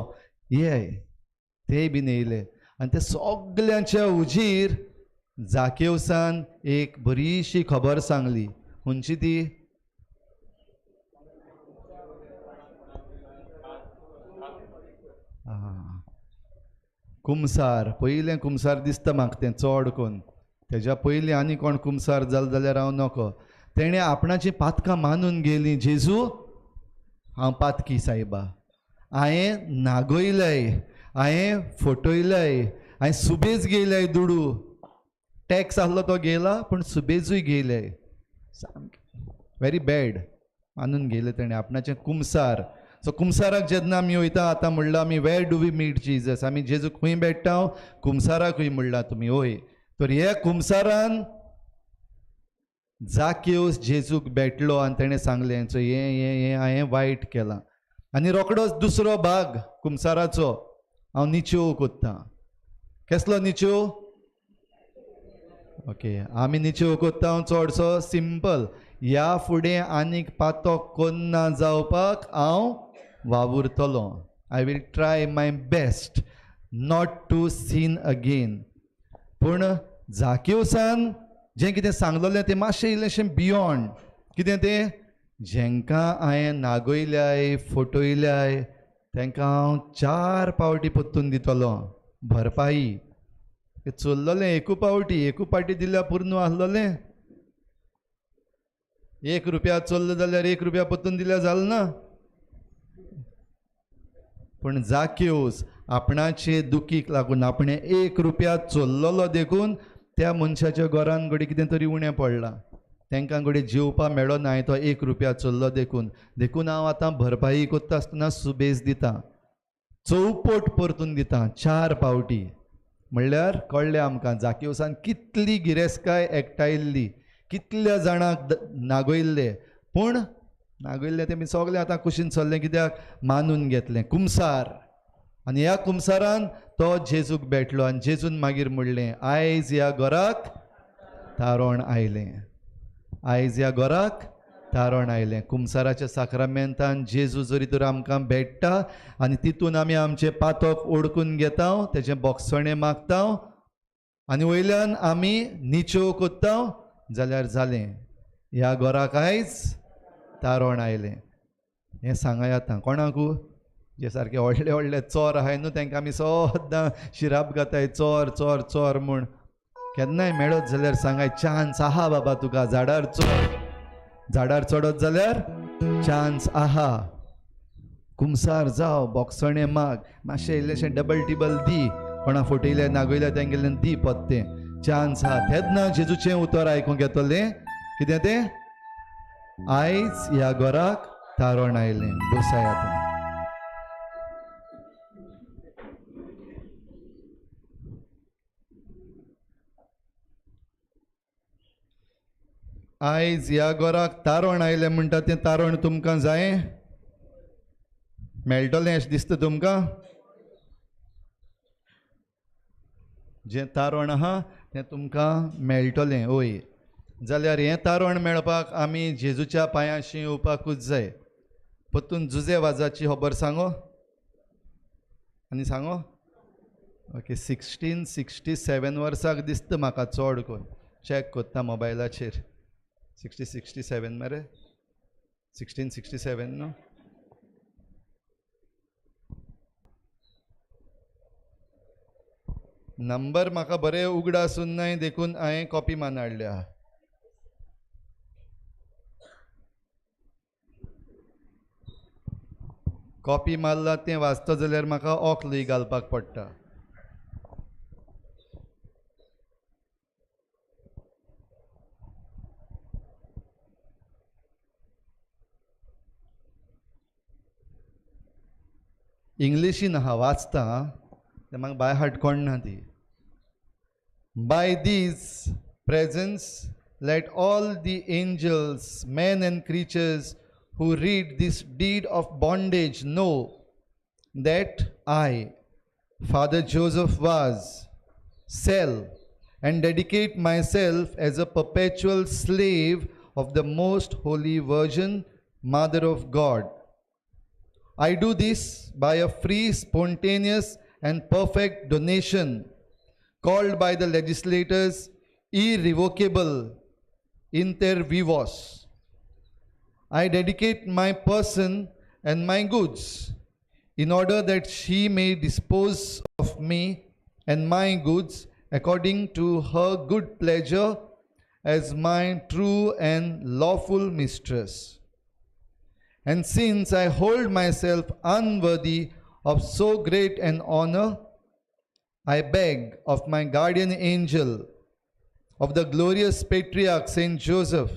S1: ये. तेय बीन येयले आनी ते सगल्यांच्या हुजीर जाकेवसान एक बरीशी खबर सांगली. खंयची ती? कुमसार, पयलें कुमसार दिसता म्हाका तें चड कोन्न, तेज्या पयलीं आनी कोण कुमसार जालो जाल्यार हांव नको. तेणें आपणाचीं पातकां मानून गेलीं, जेजू हांव पातकी सायबा, हांवें नागयलय, हांवें फटयलय, हांवें सुबेज घेयलय दुडू, टॅक्स आहलो तो घेयला पूण सुबेजूय घेयलय, सामकें व्हेरी बॅड मानून घेयलें तेणें आपणाचें कुमसार. सो कुमसाराक जेन्ना आमी वयता, आतां म्हणलां आमी where do we meet Jesus, आमी जेजू खंय भेट्टा, कुमसाराकूय म्हणलां तुमी, हय. तर ह्या कुमसारान जाकेवस जेजूक भेटलो आनी तेणें सांगलें, सो हें हें हें हांवें वायट केलां. आनी रोकडोच दुसरो भाग कुमसाराचो, हांव निचेव कोत्तां. केसलो निचेव? ओके, आमी निचेव कोत्ता चडसो सिंपल, ह्या फुडें आनीक पातक कोन्ना जावपाक हांव वावुरतलो, I will try my best not to sin again. पूण जाकेवसान जें कितें सांगलेलें तें मातशें इल्लेंशें बियोंड, कितें तें, जेंकां हांवें नागयल्याय फटयल्याय तेंकां हांव 4 पावटी परतून दितलो भरपाई. चोल्लोलें एकू पावटी, एकू पावटी दिल्यार पुर्ण आहलोलें, 1 रुपया चोल्लो जाल्यार 1 रुपया परतून दिल्यार जालें ना. पूण जाकेवस आपणाचे दुखीक लागून आपणें 1 रुपया चोल्लोलो देखून त्या मनशाच्या घरान घडये कितें तरी उणें पडलां, तांकां घडये जेवपा मेळो ना, तो 1 रुपया चोल्लो देखून, देखून हांव आतां भरपाई कोत्ता आसतना सुबेज दितां, चौपट परतून दितां, 4 पावटी. म्हणल्यार कळ्ळें आमकां जाकेवसान कितली गिरेस्तकाय एकठांयल्ली, कितल्या जाणांक नागयल्ले, पूण नागयल्ले तेमी सगळें आतां कुशीन सरलें, कित्याक मानून घेतलें कुमसार. आनी ह्या कुमसारान तो जेजूक भेटलो आनी जेजून मागीर म्हणलें, आयज ह्या घराक तारण आयलें, आयज ह्या घराक तारण आयलें. कुमसाराच्या साक्रामेंतान जेजू जरी तर आमकां भेट्टा आनी तितून आमी आमचें पातक ओडकून घेता, तेजें बोगसणें मागता आनी वयल्यान आमी निचेव कोत्ता जाल्यार जालें, ह्या घराक आयज तारण आयलें. हें सांगाय आतां कोणाकू, जे सारके व्हडले व्हडले चोर आहाय न्हू, तेंकां आमी सद्दां शिराप घाताय चोर चोर चोर म्हूण. केन्नाय मेळत जाल्यार सांगाय, चान्स आहा बाबा तुका, झाडार चड, झाडार चडत जाल्यार चान्स आहा, कुमसार जाव, बोगसणें माग, मातशें इल्लेशें डबल टिबल दी, कोणा फटयलें नागयलें तेंगेल्यान दी पत्तें, चान्स आहा. तेन्ना जेजूचें उतर आयकूंक येतलें, कितें तें, आयज ह्या घराक तारण आयलें. बसाय आतां. आयज ह्या घराक तारण आयलें म्हणटा तें तारण तुमकां जाय मेळटलें अशें दिसता तुमकां? जें तारण आहा तें तुमकां मेळटलें. हय, जाल्यार हें तारण मेळपाक आमी जेजूच्या पांयांशी येवपाकूच जाय. परतून जुजे वाजाची खबर सांगो आनी सांगो. ओके, 1667 वर्साक दिसता म्हाका चड कोन्न, चॅक कोत्ता मोबायलाचेर. 1667 मरे, 1667 न्हू. नंबर म्हाका बरें उगडास उरनाय देखून हांवें कॉपी मान हाडल्या. कॉपी मारला तें वाचता जाल्यार म्हाका ऑकलूय घालपाक पडटा. इंग्लिशीन आहा वाचता तें म्हाका बाय हार्ट कोण ना ती. By these presence let all the angels, men and creatures who read this deed of bondage know that I, Father Joseph Vaz, sell and dedicate myself as a perpetual slave of the Most Holy Virgin, Mother of God. I do this by a free, spontaneous and perfect donation called by the legislators irrevocable inter vivos. I dedicate my person and my goods in order that she may dispose of me and my goods according to her good pleasure as my true and lawful mistress. And since I hold myself unworthy of so great an honor, I beg of my guardian angel, of the glorious patriarch Saint Joseph,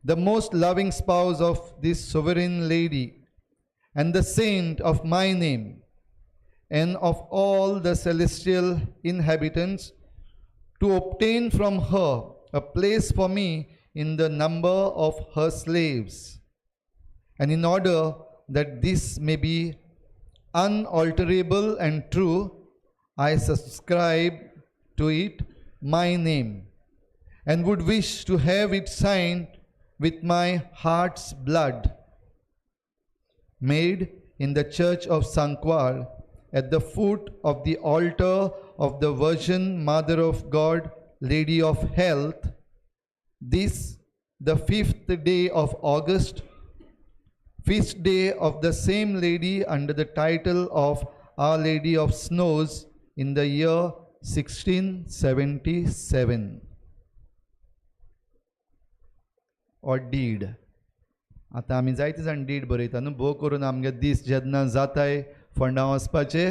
S1: the most loving spouse of this sovereign lady, and the saint of my name, and of all the celestial inhabitants, to obtain from her a place for me in the number of her slaves. And in order that this may be unalterable and true, I subscribe to it my name, and would wish to have it signed with my heart's blood, made in the church of Sancoale at the foot of the altar of the Virgin Mother of God, Lady of Health, this the 5th day of August, feast day of the same lady under the title of Our Lady of Snows in the year 1677. Or deed. आतां आमी जायते जाण did बरयता न्हू, भोव करून आमगे दीस जेन्ना जाताय फोंडा वचपाचे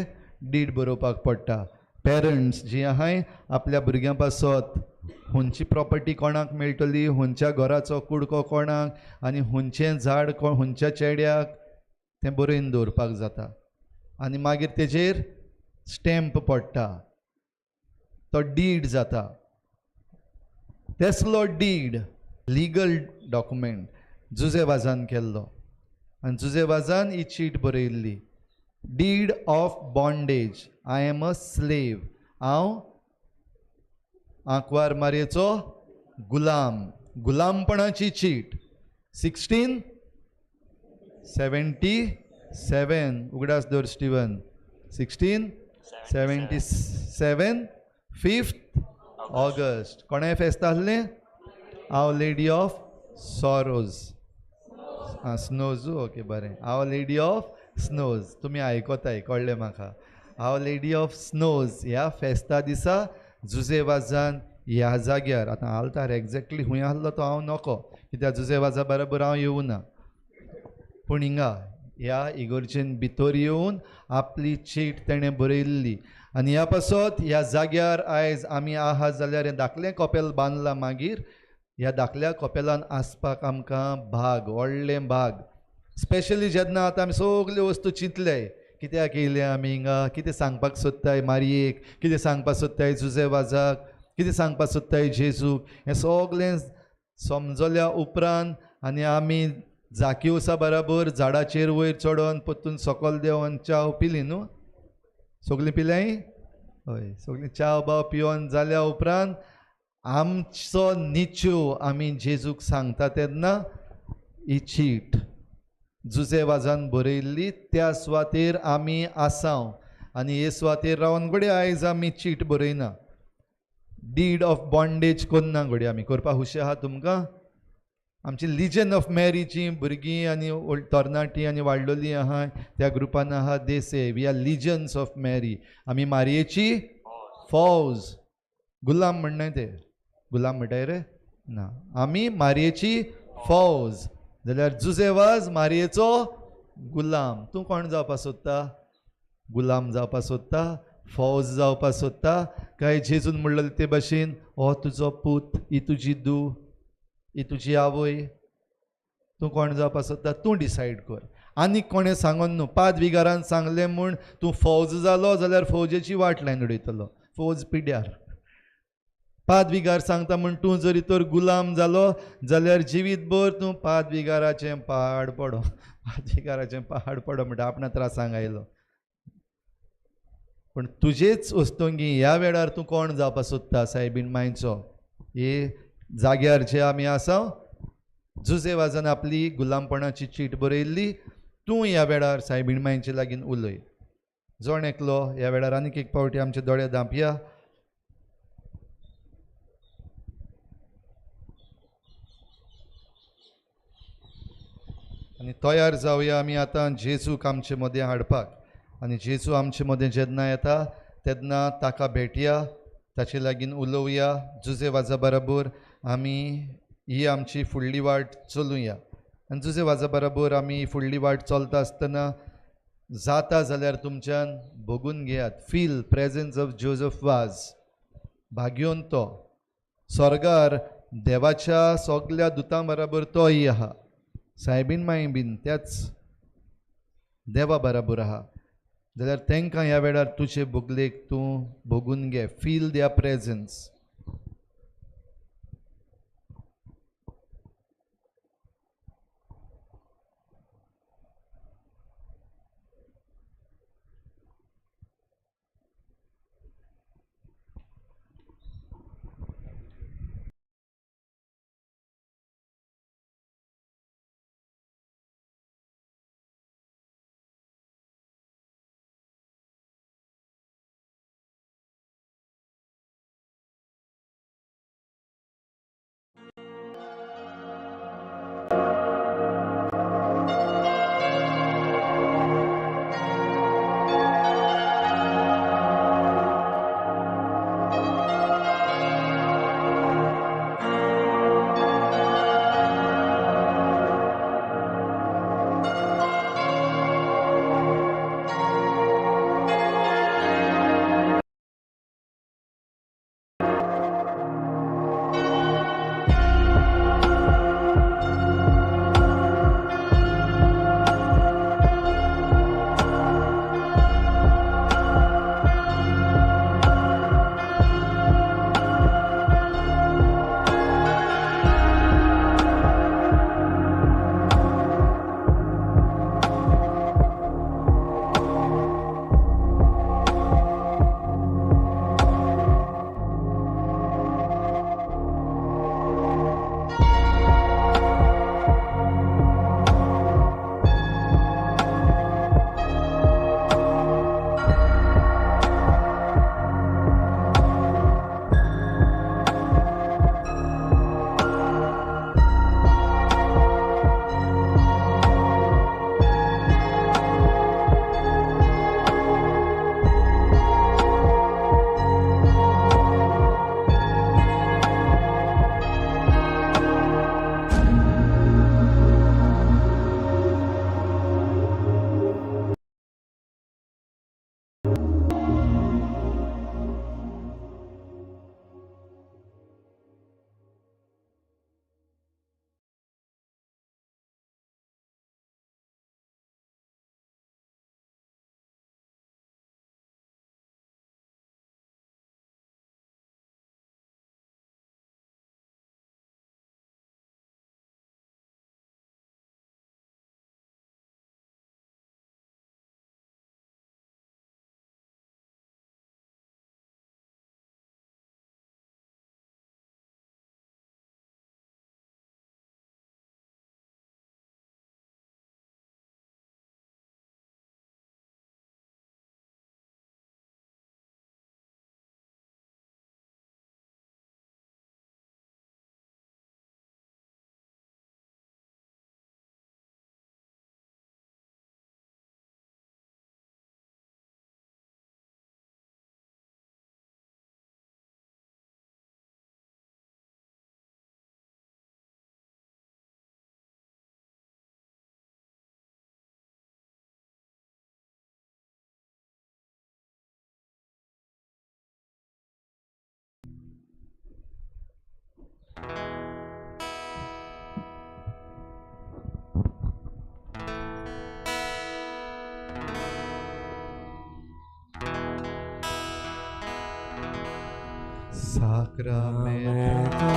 S1: did बरोवपाक पडटा. पेरंट्स जीं आहाय आपल्या भुरग्यां पासत हुंची प्रॉपर्टी कोणाक मेळटली, हुंच्या घराचो कुडको कोणाक आनी हुंचें झाड हुंच्या चेड्याक, तें बरोवन दवरपाक जाता. आनी मागीर तेजेर स्टॅम्प पडटा, तो did जाता. तेसलो did legal document Jose वाजान केल्लो आनी जुजे वाजान ही चीट बरयल्ली, deed of bondage, I am a slave, हांव आंकवार मारयेचो गुलाम, गुलामपणाची चीट. 1677, उगडास दवर स्टिवन, 1677 5th August. कोणें फेस्त आसलें? Our Lady of Sorrows, Snows, okay बरें, our lady of snows. तुमी आयकताय, कळ्ळें म्हाका. Our lady of snows ह्या फेस्ता दिसा जुजे वाजान ह्या जाग्यार, आतां आल्तार एग्जॅक्टली खूंय आसलो तो हांव नको, कित्याक जुजे वाजा बरोबर हांव येवना, पूण हिंगा ह्या इगोर्जेन भितर येवन आपली चीट तेणें बरयल्ली. आनी ह्या पासत ह्या जाग्यार आयज आमी आहा जाल्यार हें धाकलें कपेल बांदलां, मागीर ह्या धाकल्या कपेलान आसपाक आमकां भाग, व्हडलें भाग. स्पेशली जेन्ना आतां आमी सगल्यो वस्तू चिंतले, कित्याक येयले आमी हिंगा, कितें सांगपाक सोदताय मारयेक, कितें सांगपाक सोदताय जुजे वाजाक, कितें सांगपाक सोदताय जेजूक, हें सगलें समजल्या उपरांत आनी आमी जाकिवसा बराबर झाडाचेर वयर चडोन परतून सकल देंवन च्याव पिली न्हू, सगलीं पिल्याय? हय, सगलीं च्याव बाव पिवन जाल्या उपरांत आमचो निच्यो आमी जेजूक सांगता तेन्ना ही चीट जुजे वाजान बरयल्ली त्या सुवातेर आमी आसाव आनी हे सुवातेर रावन घडये आयज आमी चीट बरयना, did of bondage कोन्ना घडये आमी करपाक खुशी आहा तुमकां. आमची लिजन ऑफ मॅरीची भुरगीं आनी तरणाटीं आनी वाडलोलीं आहा त्या ग्रुपान आहा, they say we are legions of Mary, आमी मारयेची फौज. गुलाम म्हणनाय ते, गुलाम म्हणटाय रे ना, आमी मारयेची फौज. जाल्यार जुजे वाज मारयेचो गुलाम. तूं कोण जावपाक सोदता? गुलाम जावपाक सोदता, फौज जावपाक सोदता, काय जेजून म्हणलें ते भाशेन हो तुजो पूत, ही तुजी धूव, ही तुजी आवय, तूं कोण जावपाक सोदता तूं डिसायड कर. आनी कोणें सांगोन न्हू, पादविगारान सांगलें म्हूण तूं फौज जालो जाल्यार फौजेची वाट लायन उडयतलो, फौज पिड्यार. पादविगार सांगता म्हूण तूं जरी तर गुलाम जालो जाल्यार जिवीतभर तूं पादविगाराचें पाड पडो, पादविगाराचें पाड पडो म्हणटा आपणा त्रासांक आयलो. पूण तुजेच वस्तुंगी ह्या वेळार तूं कोण जावपाक सोदता सायबीण मांयचो? हे जाग्यार जे आमी आसा, जुजे वाजान आपली गुलामपणाची चीट बरयल्ली, तूं ह्या वेळार सायबीण मांयचे लागीं उलय. जण एकलो ह्या वेळार आनीक एक पावटी आमचे दोळे धांपया. आनी तयार जावया आमी आतां जेजूक आमचे मदें हाडपाक. आनी जेजू आमचे मदें जेन्ना येता तेन्ना ताका भेटया, ताचे लागीं उलोवया. जुजे वाजा बरोबर आमी ही आमची फुडली वाट चलुया. आनी जुजे वाजा बरोबर आमी फुडली वाट चलता आसतना जाता जाल्यार तुमच्यान भोगून घेयात. Feel presence of Joseph Vaz. भाग्योन तो स्वर्गार देवाच्या सगल्या दुतां बराबर तोय आहा. सायबीन माई बीन त्याच देवा बराबर आहा. जाल्यार तांकां ह्या वेळार तुजे भोगलेक तूं भोगून घे. Feel their presence. Sacramento.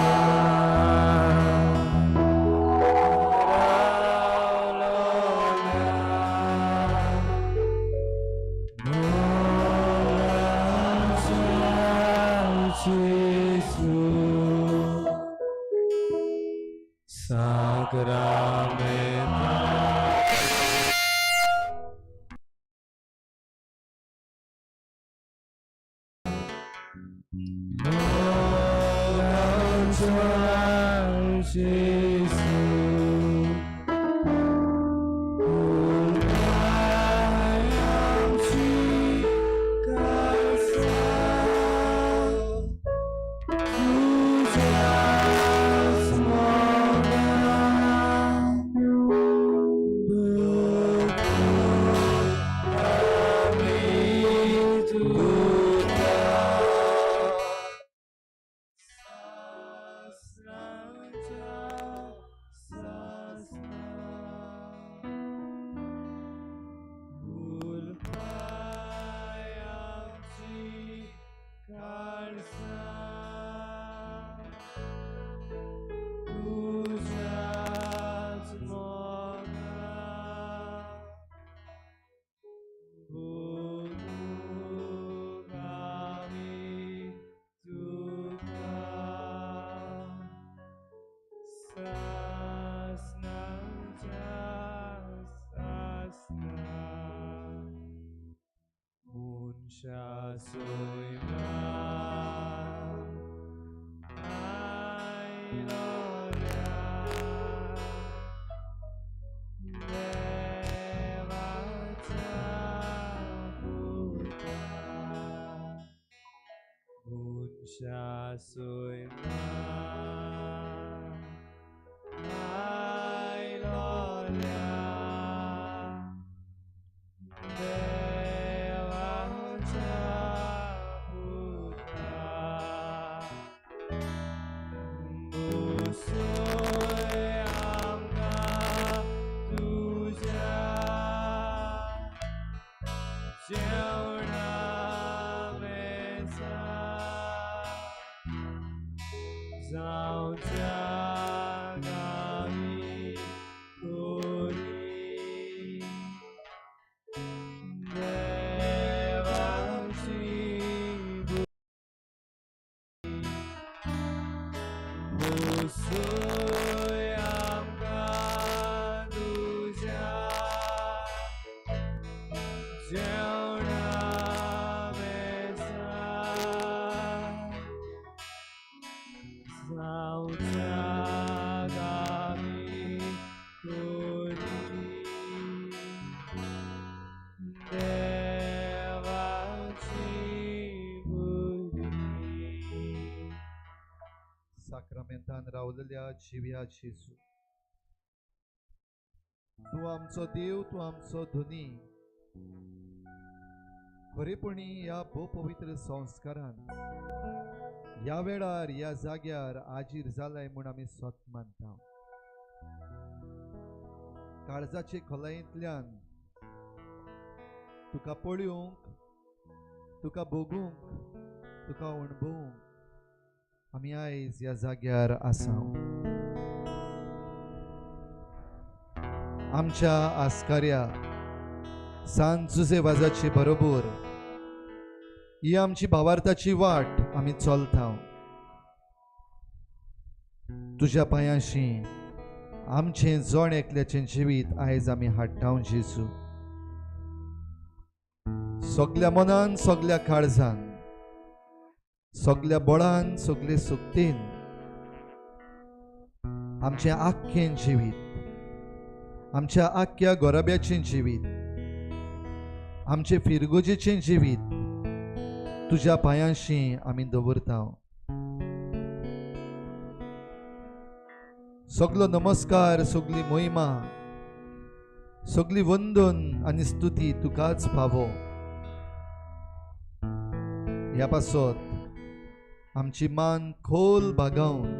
S2: मनशा सोयमा आयलोल्या देवाच्या पुता मनशा सोयमा आयलोल्या देवाच्या पुता बुसोय आमकां तुज्या जेवणा मेजा जावच्या गावी कोरी देवाची बुसोय आमकां तुज्या जेवणा मेजा जावच्या गावी कोरी देवाची बुरी.
S1: साक्रामेंतान रावलेल्या जिव्या जेजू, तूं आमचो देव, तूं आमचो धनी. खरेपणी ह्या भोव पवित्र संस्कारान ह्या वेळार ह्या जाग्यार आजीर जालाय म्हूण आमी सत मानता. काळजाचे खोलायेंतल्यान तुका पळोवंक, तुका भोगूंक, तुका अणभवूंक आमी आयज ह्या जाग्यार आसा. आमच्या आस्कार्या सान जुजे वाजाचे बरोबर ही आमची भावार्थाची वाट आमी चलता. तुज्या पांयांशी आमचें जण एकल्याचें जिवीत आयज आमी हाडटा जेजू. सगल्या मनान, सगल्या काळजान, सगल्या बळान, सगले शक्तीन आमचें आख्खें जिवीत, आमच्या आख्ख्या गोराब्याचें जिवीत, आमचे फिरगोजेचें जिवीत तुज्या पांयांशी आमी दवरता. सगलो नमस्कार, सगली महिमा, सगली वंदन आनी स्तुती तुकाच फावो. ह्या पासत आमची मान खोल बागावन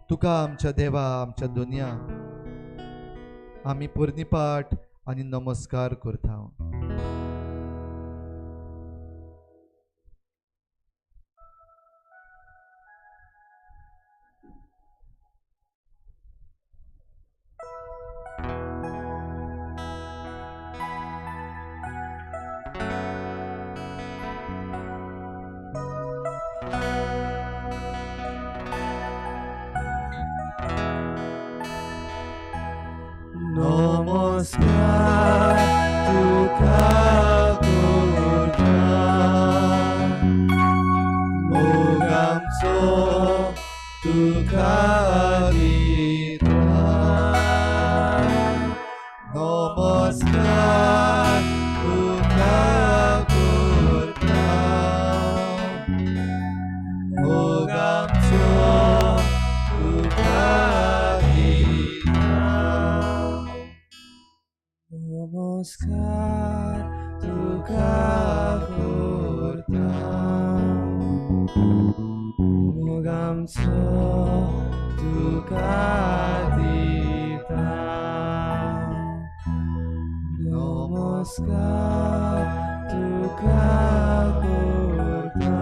S1: तुका आमच्या देवा, आमच्या दुनिया आमी पुर्णीपाठ आनी नमस्कार करता.
S2: नमस्कार तुका करता मोग आमचो तुका दिता. नमस्कार तुका करता मोग आमचो तुका दिता. नमस्कार तुका करता मोग आमचो तुका दिता. नमस्कार तुका करता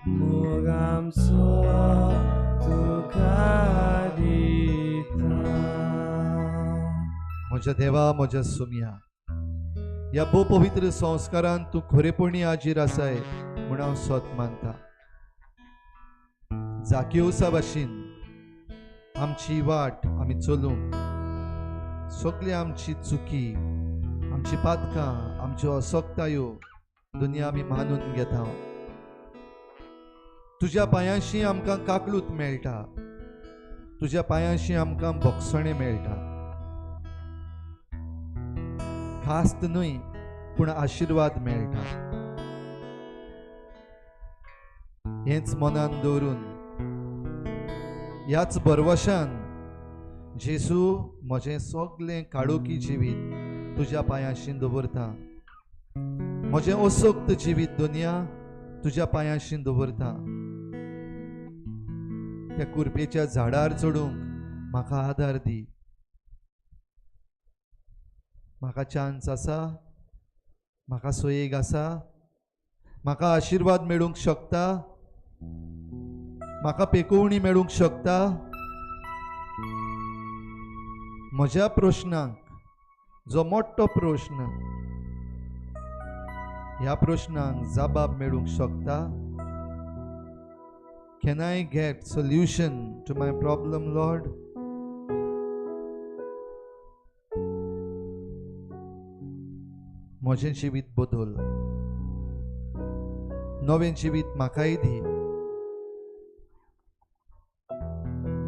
S2: मोग आमचो तुका दिता.
S1: म्हज्या देवा, म्हज्या सुमया, ह्या भोव पवित्र संस्कारान तूं खरेपणी आजीर आसाय म्हूण हांव सत मानता. जाकिवसा भाशेन आमची वाट आमी चलूंक, सगळी आमची चुकी आमची पातकां, आमच्यो असक्तायो दुनिया आमी मानून घेता. तुज्या पांयांशी आमकां काकलूत मेळटा, तुज्या पांयांशी आमकां भोगसणें मेळटा. खास्त न्हय पूण आशिर्वाद मेळटा. हेंच मनान दवरून, ह्याच भरवशान जेजू म्हजें सगळें काळोखी जिवीत तुज्या पांयांशी दवरता. म्हजें असक्त जिवीत दुनिया तुज्या पांयांशी दवरता. त्या कुरपेच्या झाडार चडूंक म्हाका आदार दी. म्हाका चान्स आसा, म्हाका सोयेग आसा, म्हाका आशिर्वाद मेळूंक शकता, म्हाका पेकोवणी मेळूंक शकता. म्हज्या प्रश्नांक, जो मोठो प्रश्न, ह्या प्रश्नांक जबाब मेळूंक शकता. Can I get solution to my problem, Lord? म्हजें जिवीत बदल, नवें जिवीत म्हाकाय दी.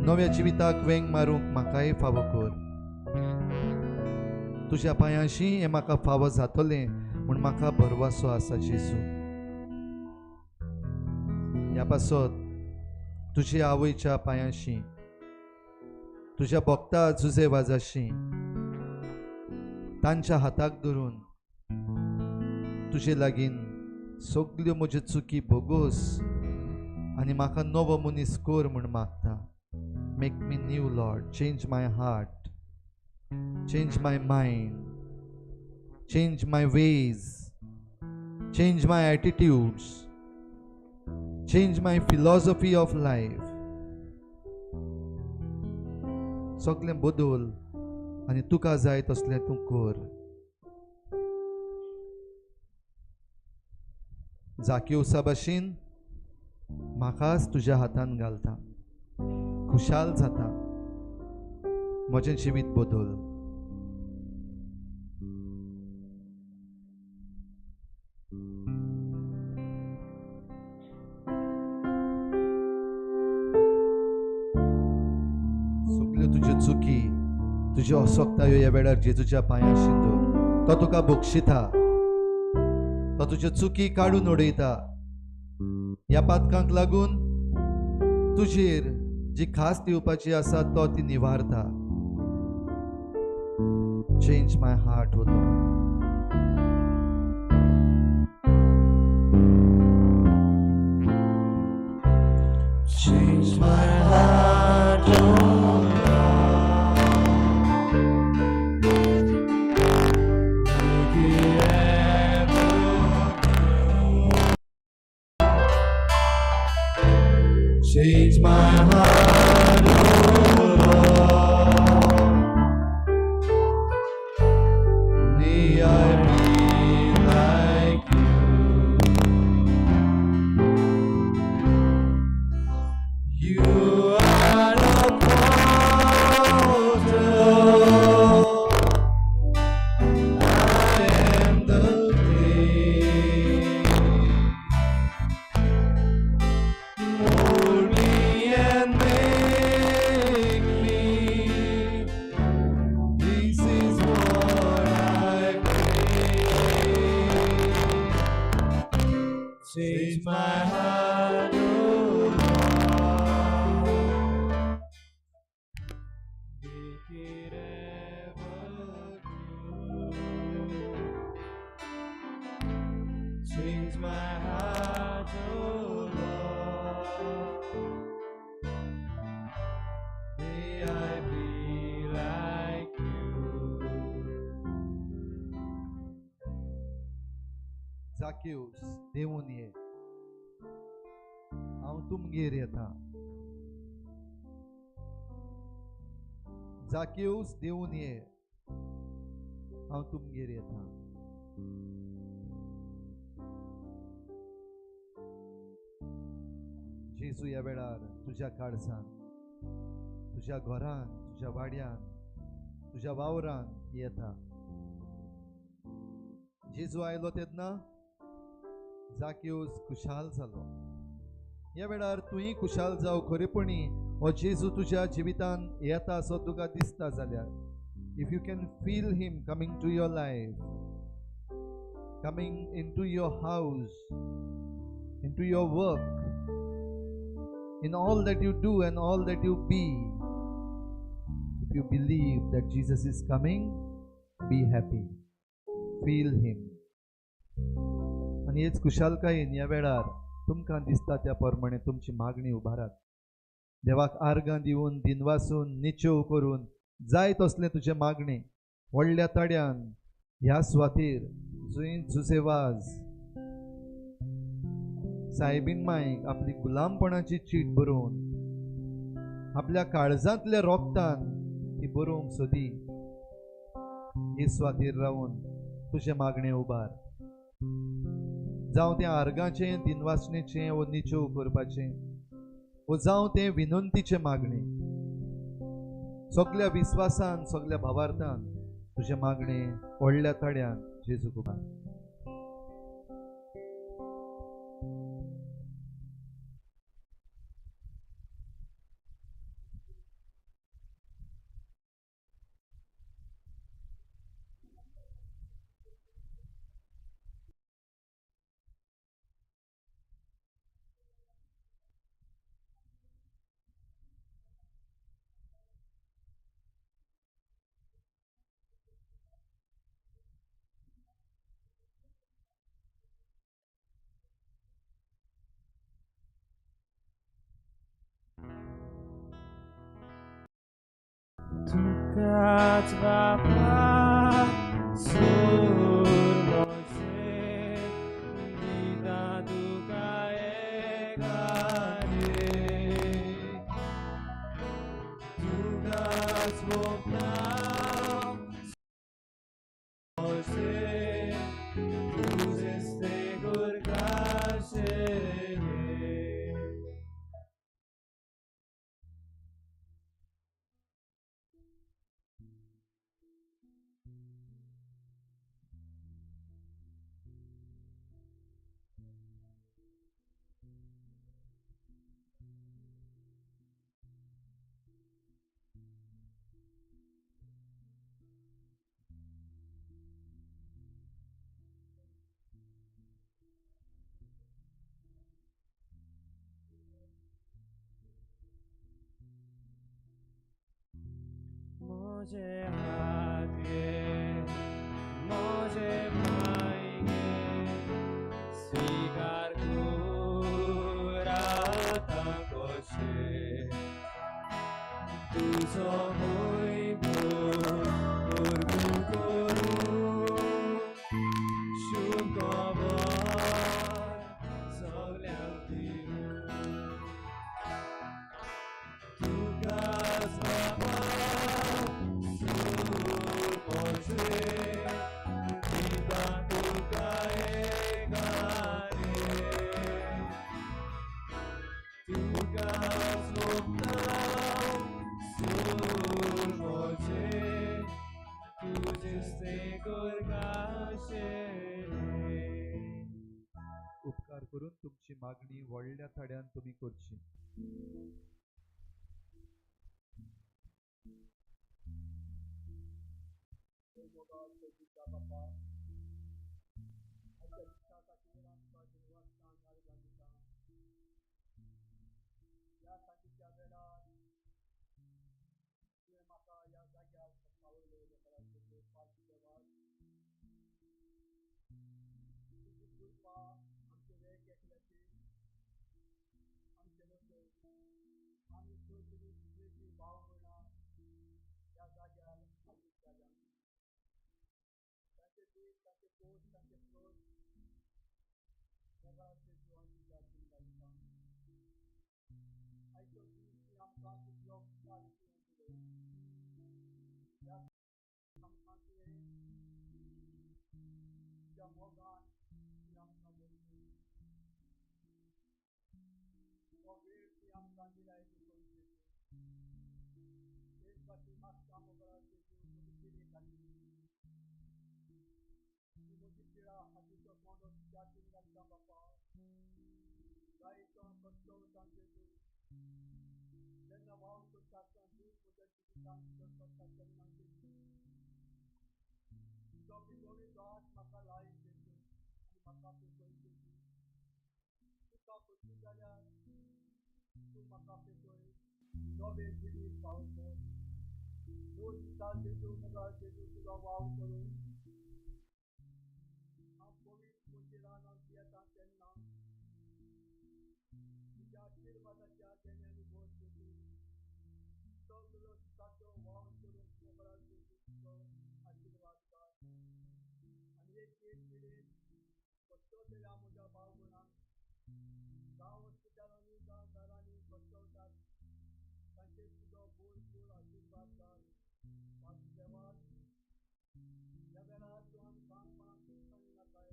S1: नव्या जिविताक वेंग मारूंक म्हाकाय फावो कर. तुज्या पांयांशी हें म्हाका फावो जातलें म्हूण म्हाका भरवसो आसा जेजू. ह्या पासत तुज्या आवयच्या पांयांशी, तुज्या भक्ता जुजे वाजाशी, तांच्या हाताक धरून तुजे लागीं सगल्यो म्हज्यो चुकी भोगोस आनी म्हाका नवो मनीस कर म्हूण मागता. Make me new, Lord. Change my heart, change my mind, change my ways, change my attitudes, change my philosophy of life. सगळें बदल आनी तुका जाय तसलें तूं कर. जाकिवसा भाशेन म्हाकाच तुज्या हातान घालता, खुशाल जाता. म्हजें जिवीत बदल. सगल्यो तुज्यो चुकी, तुज्यो असक्तायो ह्या वेळार जेजूच्या पांयांशी दवर. तो तुका बक्षिता, तो तुज्यो चुकी काडून उडयता. ह्या पातकांक लागून तुजेर जी खास दिवपाची आसा तो ती निवारता. Change my heart, O Lord.
S2: Change my heart, O Lord. Make it ever new. Change my heart, O Lord. May I be like you. You are the potter, I am the clay. Mold me and make me. This is what I pray. Change my heart, O Lord. Make it ever new. Change my heart, O Lord. May I be like you.
S1: जाकिवस देवून ये, हांव तुमगेर येता. जाकिवस देवून ये, हांव तुमगेर येता. जेजू ह्या वेळार तुज्या काळजान, तुज्या घरान, तुज्या वाड्यान, तुज्या वावरान येता. जेजू आयलो तेन्ना जाक्यूस खुशाल जालो. ह्या वेळार तुंय खुशाल जाव. खरेपणी हो जेजू तुज्या जिवितान येता असो तुका दिसता जाल्यार, if you can feel him coming to your life, coming into your house, into your work, in all that you do and all that you be, if you believe that Jesus is coming, be happy, feel him. आनी हेच खुशालकायेन ह्या वेळार तुमकां दिसता त्या प्रमाणे तुमची मागणी उबारात. देवाक आर्गां दिवन, दिनवासून, निचेव करून जाय तसलें तुजें मागणें व्हडल्या ताड्यान ह्या सुवातेर जंय जुजेवाज सायबीन मायक आपली गुलामपणाची चीट बरोवन आपल्या काळजांतल्या रोगतान ती बरोवंक सोदी, हे सुवातेर रावन तुजें मागणें उबार. जावं तें आर्गाचें, दिनवासणेचें वो निचेव करपाचें, वो जावं तें विनंतीचें मागणें, सगल्या विस्वासान, सगल्या भावार्थान तुजें मागणें व्हडल्या ताड्यान जेजूक उबार.
S2: तुकाच बापा सूर म्हजें दिता तुका एकारे, तुकाच वोपता म्हजें तुजेंच तें करकाशें. म्हजे हात घे, म्हजे पांय घे, स्विकार कर आतां कशें तुजो वैभव करूं, शुभ खबर सगल्यांक दिवं. तुकाच बाबा
S1: उपकार करून तुमची मागणी व्हडल्या थाड्यान तुमी करची.
S3: ह्या सांजेच्या वेळार तुवें म्हाका ह्या जाग्यार पावयलो. तुजी कृपा आमचे एक एकल्याची आमचे वटेन आमी सगळीं तुजी भाव भयणां ह्या जाग्यार हाजीर जाल्या. तांचे दीस, तांचे दोश, तांचे प्रोस मोगाचे जिवान तुज्या हातीन घालता. आयचो दीस ती आमकां तितलो उपकार तुवें दिलो. ह्या आमकां तुवें तुज्या मोगान तुवें आमकां भरली. हो वेळ तुवें आमकां दिला पवित्र. तेच खातीर मागता मोगाचे जीव तुमी पिरे खातीर तुजो म्हजी पिडा हातीचो कोंडो तुज्या हातीन घालता बापा. जायतो हांव कश्टवतां जेजू, जेन्ना वावर करता आसतना दूख म्हज्या जिवितांत भितर सरता तेन्ना जेजू तुजो पिकोवणेचो हात म्हाका लाय जेजू आनी म्हाका पेटय जेजू. तुका खोशी जाल्यार तूं म्हाका पेटय, नवें जिवीत फावो कर. तूं दिता जेजू मुखार जेजू तुजो वावर करूं. हांव पवित्र मंदिरान जियेता तेन्ना तुज्या आशिर्वादाच्या देण्यांनी भर जेजू. सगलो दिसाचो वावर करूंक मोगळार जेजू तुजो आशिर्वाद घाल. आनी एक एक पिडेन कश्टवतल्या म्हज्या भाव भयणांक जावं हॉस्पिटलांनी जावं घरांनी कश्टवतात तांचेर तुजो भरपूर आशिर्वाद घाल. वासुदेवा, ह्या वेळार तूं आमकां कोणाक सांगिनाकाय.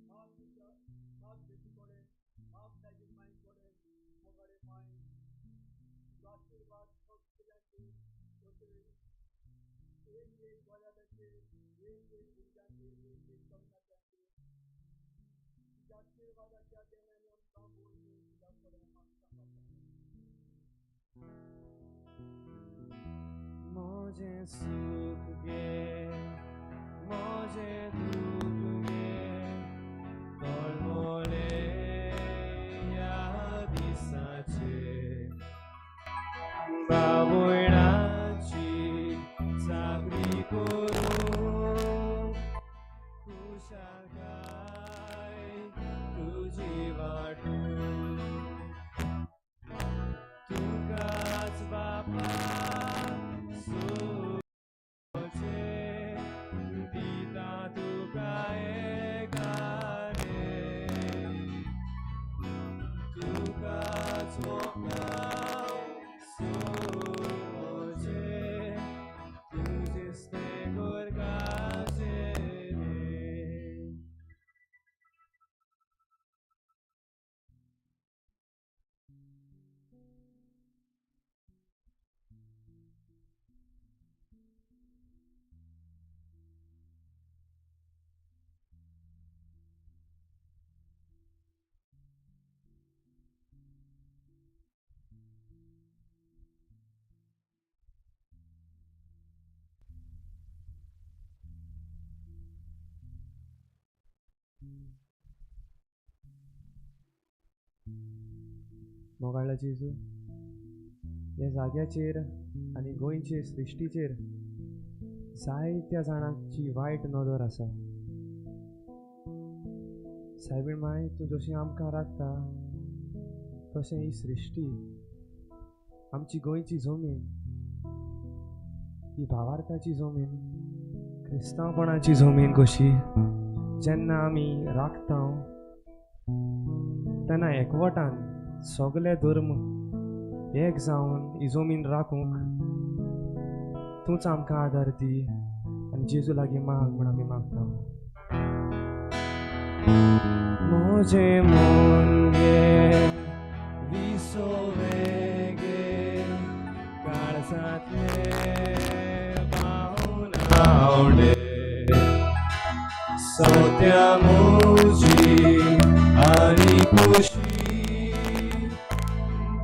S3: माफ तुज्या, माफ जेजू कडेन, माफ ताजी माय कडेन, मोगाळे माय, तुजो आशिर्वाद सगल्यांचेर वचय. एक एक गोऱ्याचेर, एक एक भुरग्यांचेर, एक एक तरणाट्यांचेर तुज्या आशिर्वादाच्या देण्यानी आमकां भरपूर तुज्या कडेन मागता बापा.
S2: म्हजें सूख गे, म्हजें दूख गे, तळमळे ह्या दिसाचे, बावयणाची चाकरी करूं खुशालकाय तुजी वाटूं. तुकाच बापा सोचे दिता तुका एकाने, तुकाच मोगाव सोचे तुजेच तें करकाचें. मोगाळा जेजू, ह्या जाग्याचेर आनी गोंयचे सृश्टीचेर जायत्या जाणांची वायट नदर आसा. सायबीण माय, तूं जशी आमकां राखता तशें ही सृश्टी, आमची गोंयची जमीन, ही भावार्थाची जमीन, क्रिस्तांवपणाची जमीन कशी जेन्ना आमी राखता तेन्ना एकवटान सगळे धर्म एक जावन ही जमीन राखूंक तूंच आमकां आदार दी आनी जेजू लागीं माग म्हूण आमी मागता. म्हजें मन गे विसोवें गे, काळजांतलें भावनावडे, सत्या म्हजी आनी खुशी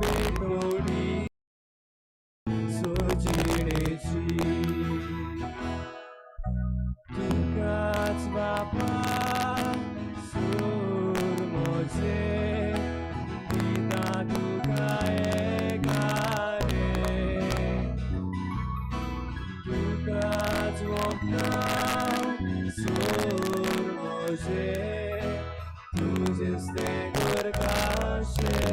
S2: बेटोडी सोजिणेची. तुकाच बापा सूर म्हजें दिता तुका एकाने, तुकाच वखदां सूर म्हजें तुजेच तें करकाशें.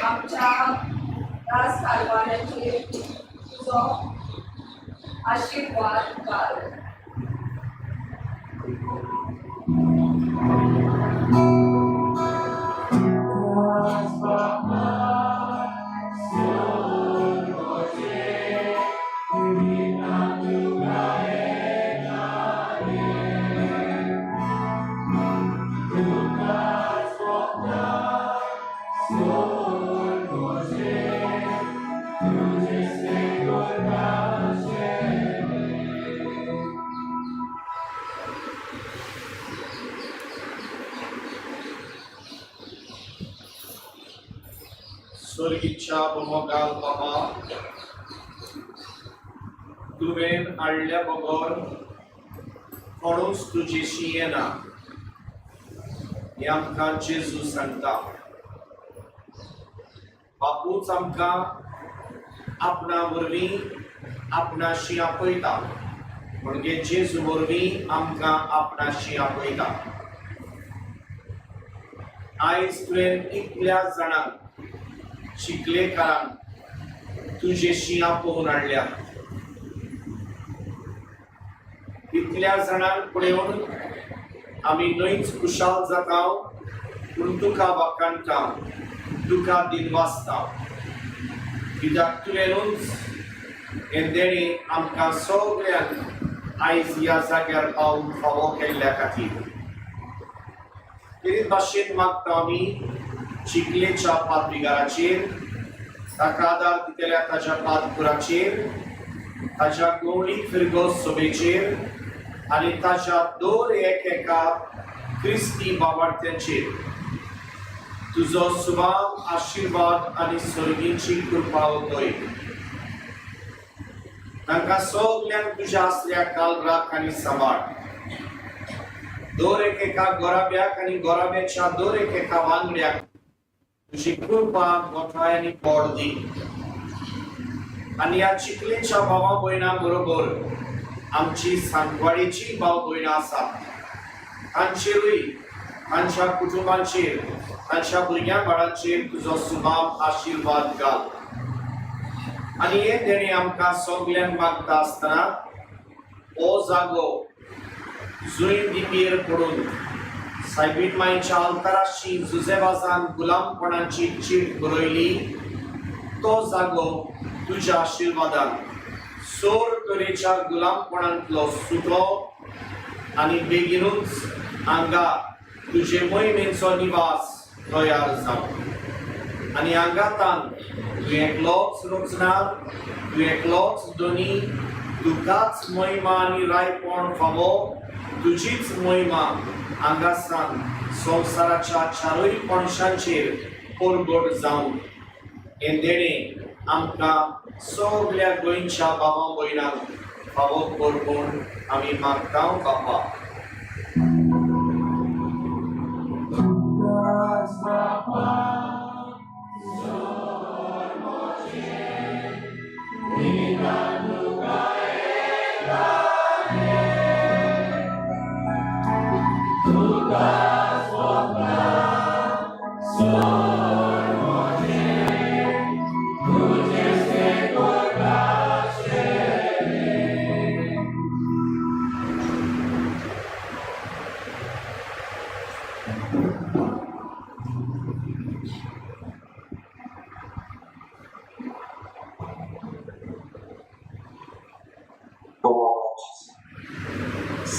S4: आमच्या राजकारभाराचेर तुजो आशिर्वाद घाल.
S5: स्वर्गीच्या मोगाल बाबा, तुवें हाडल्या बगर कोणूच तुजेशी येना हें आमकां जेजू सांगता. बापूच आमकां आपणा वरवीं आपणाशी आपयता, म्हणजे जेजू वरवीं आमकां आपणाशी आपयता. आयज तुवें इतल्या जाणांक चिखलेकारांक तुजेशी आपोवन हाडल्या. इतल्या जाणांक पळोवन आमी न्हयच खुशाल जाता, पूण तुका वाखाणटा, तुका दिनवासता, कित्याक तुवेंनूच हें देणें आमकां सगळ्यांक आयज ह्या जाग्यार पावूंक फावो केल्ल्या खातीर. तेच भाशेन मागता आमी चिखलेच्या पाद्रीगाराचेर, ताका आदार दितल्या ताच्या पादपुराचेर, ताच्या गवळी फिरगोज सभेचेर आनी ताच्या दर एक एका क्रिस्ती बाबार्थ्यांचेर तुजो सुभाव आशिर्वाद आनी सर्गीची कृपा उदय. तांकां सगल्यांक तुज्या आसल्या काल राख आनी सांबाळ. दर एक एका गोराब्याक आनी गोराब्याच्या दर एक एका वांगड्याक तुजी कृपा गोठाय आनी पोड दी. आनी ह्या चिखलेच्या भावा भयणां बरोबर आमची सांकवाडीची भाव भयणां आसा, तांचेरूय, तांच्या कुटुंबांचेर, तांच्या भुरग्यां बाळांचेर तुजो सुभाव आशिर्वाद घाल. आनी हें देणें आमकां सगल्यांक मागता आसतना हो जागो जुंय दिपयेर पडून सायबीण मायच्या अल्ताराशी जुजेवाजान गुलामपणाची चीट बरयली, तो जागो तुज्या आशिर्वादान सोर तरेच्या गुलामपणांतलो सुटो आनी बेगीनूच हांगा तुजे मोहिमेचो निवास तयार जावं. आनी हांगातान तूं एकलोच रचणार, तूं एकलोच धनी, तुकाच महिमा आनी रायपण फावो. तुजीच महिमा हांगासान संवसाराच्या चारूय कोणशांचेर परगट जावन हें देणें आमकां सगल्या गोंयच्या बाबा भयणांक फावो कर म्हूण आमी मागता बाबा.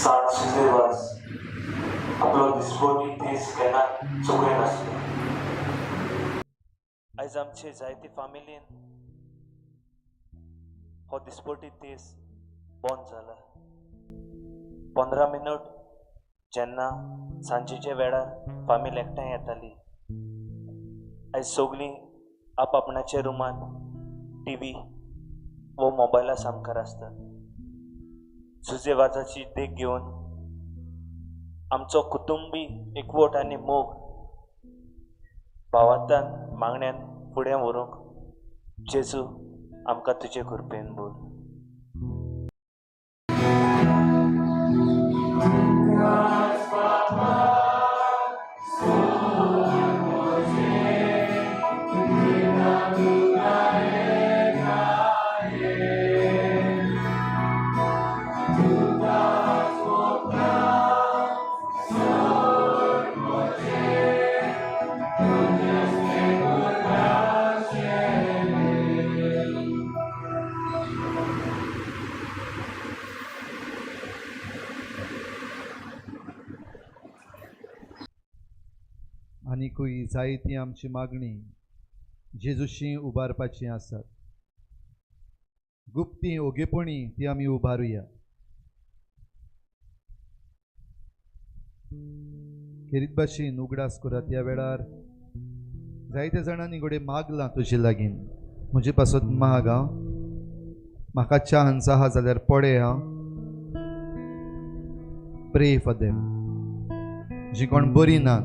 S6: सांत जुझे वाज आपलो दिसपटी दीस केन्ना चुकयनासलो. आयज आमचे जायते फामिलीन हो दिसपटी दीस बंद जाला. 15 मिनट जेन्ना सांजेच्या वेळार फामील एकठांय येताली, आयज सगळीं आप आपणाच्या रुमान टी व्ही वो मोबायला सामकार आसतात. जुझे वाजाची देख घेवन आमचो कुटुंबी एकवट आनी मोग भावार्थान मागण्यान फुडें व्हरूंक जेजू आमकां तुजे कृपेन बोल.
S1: आनिकूय जायती आमची मागणी जेजूशी उबारपाची आसात. गुप्ती ओगेपणी ती आमी उबारुया. खेरीत भाशेन उगडास करात ह्या वेळार जायत्या जाणांनी घडये मागलां तुजे लागीं, म्हजे पासत माग हांव, म्हाका चान्स आहा जाल्यार पडे हांव. Pray for them. जी कोण बरी नात,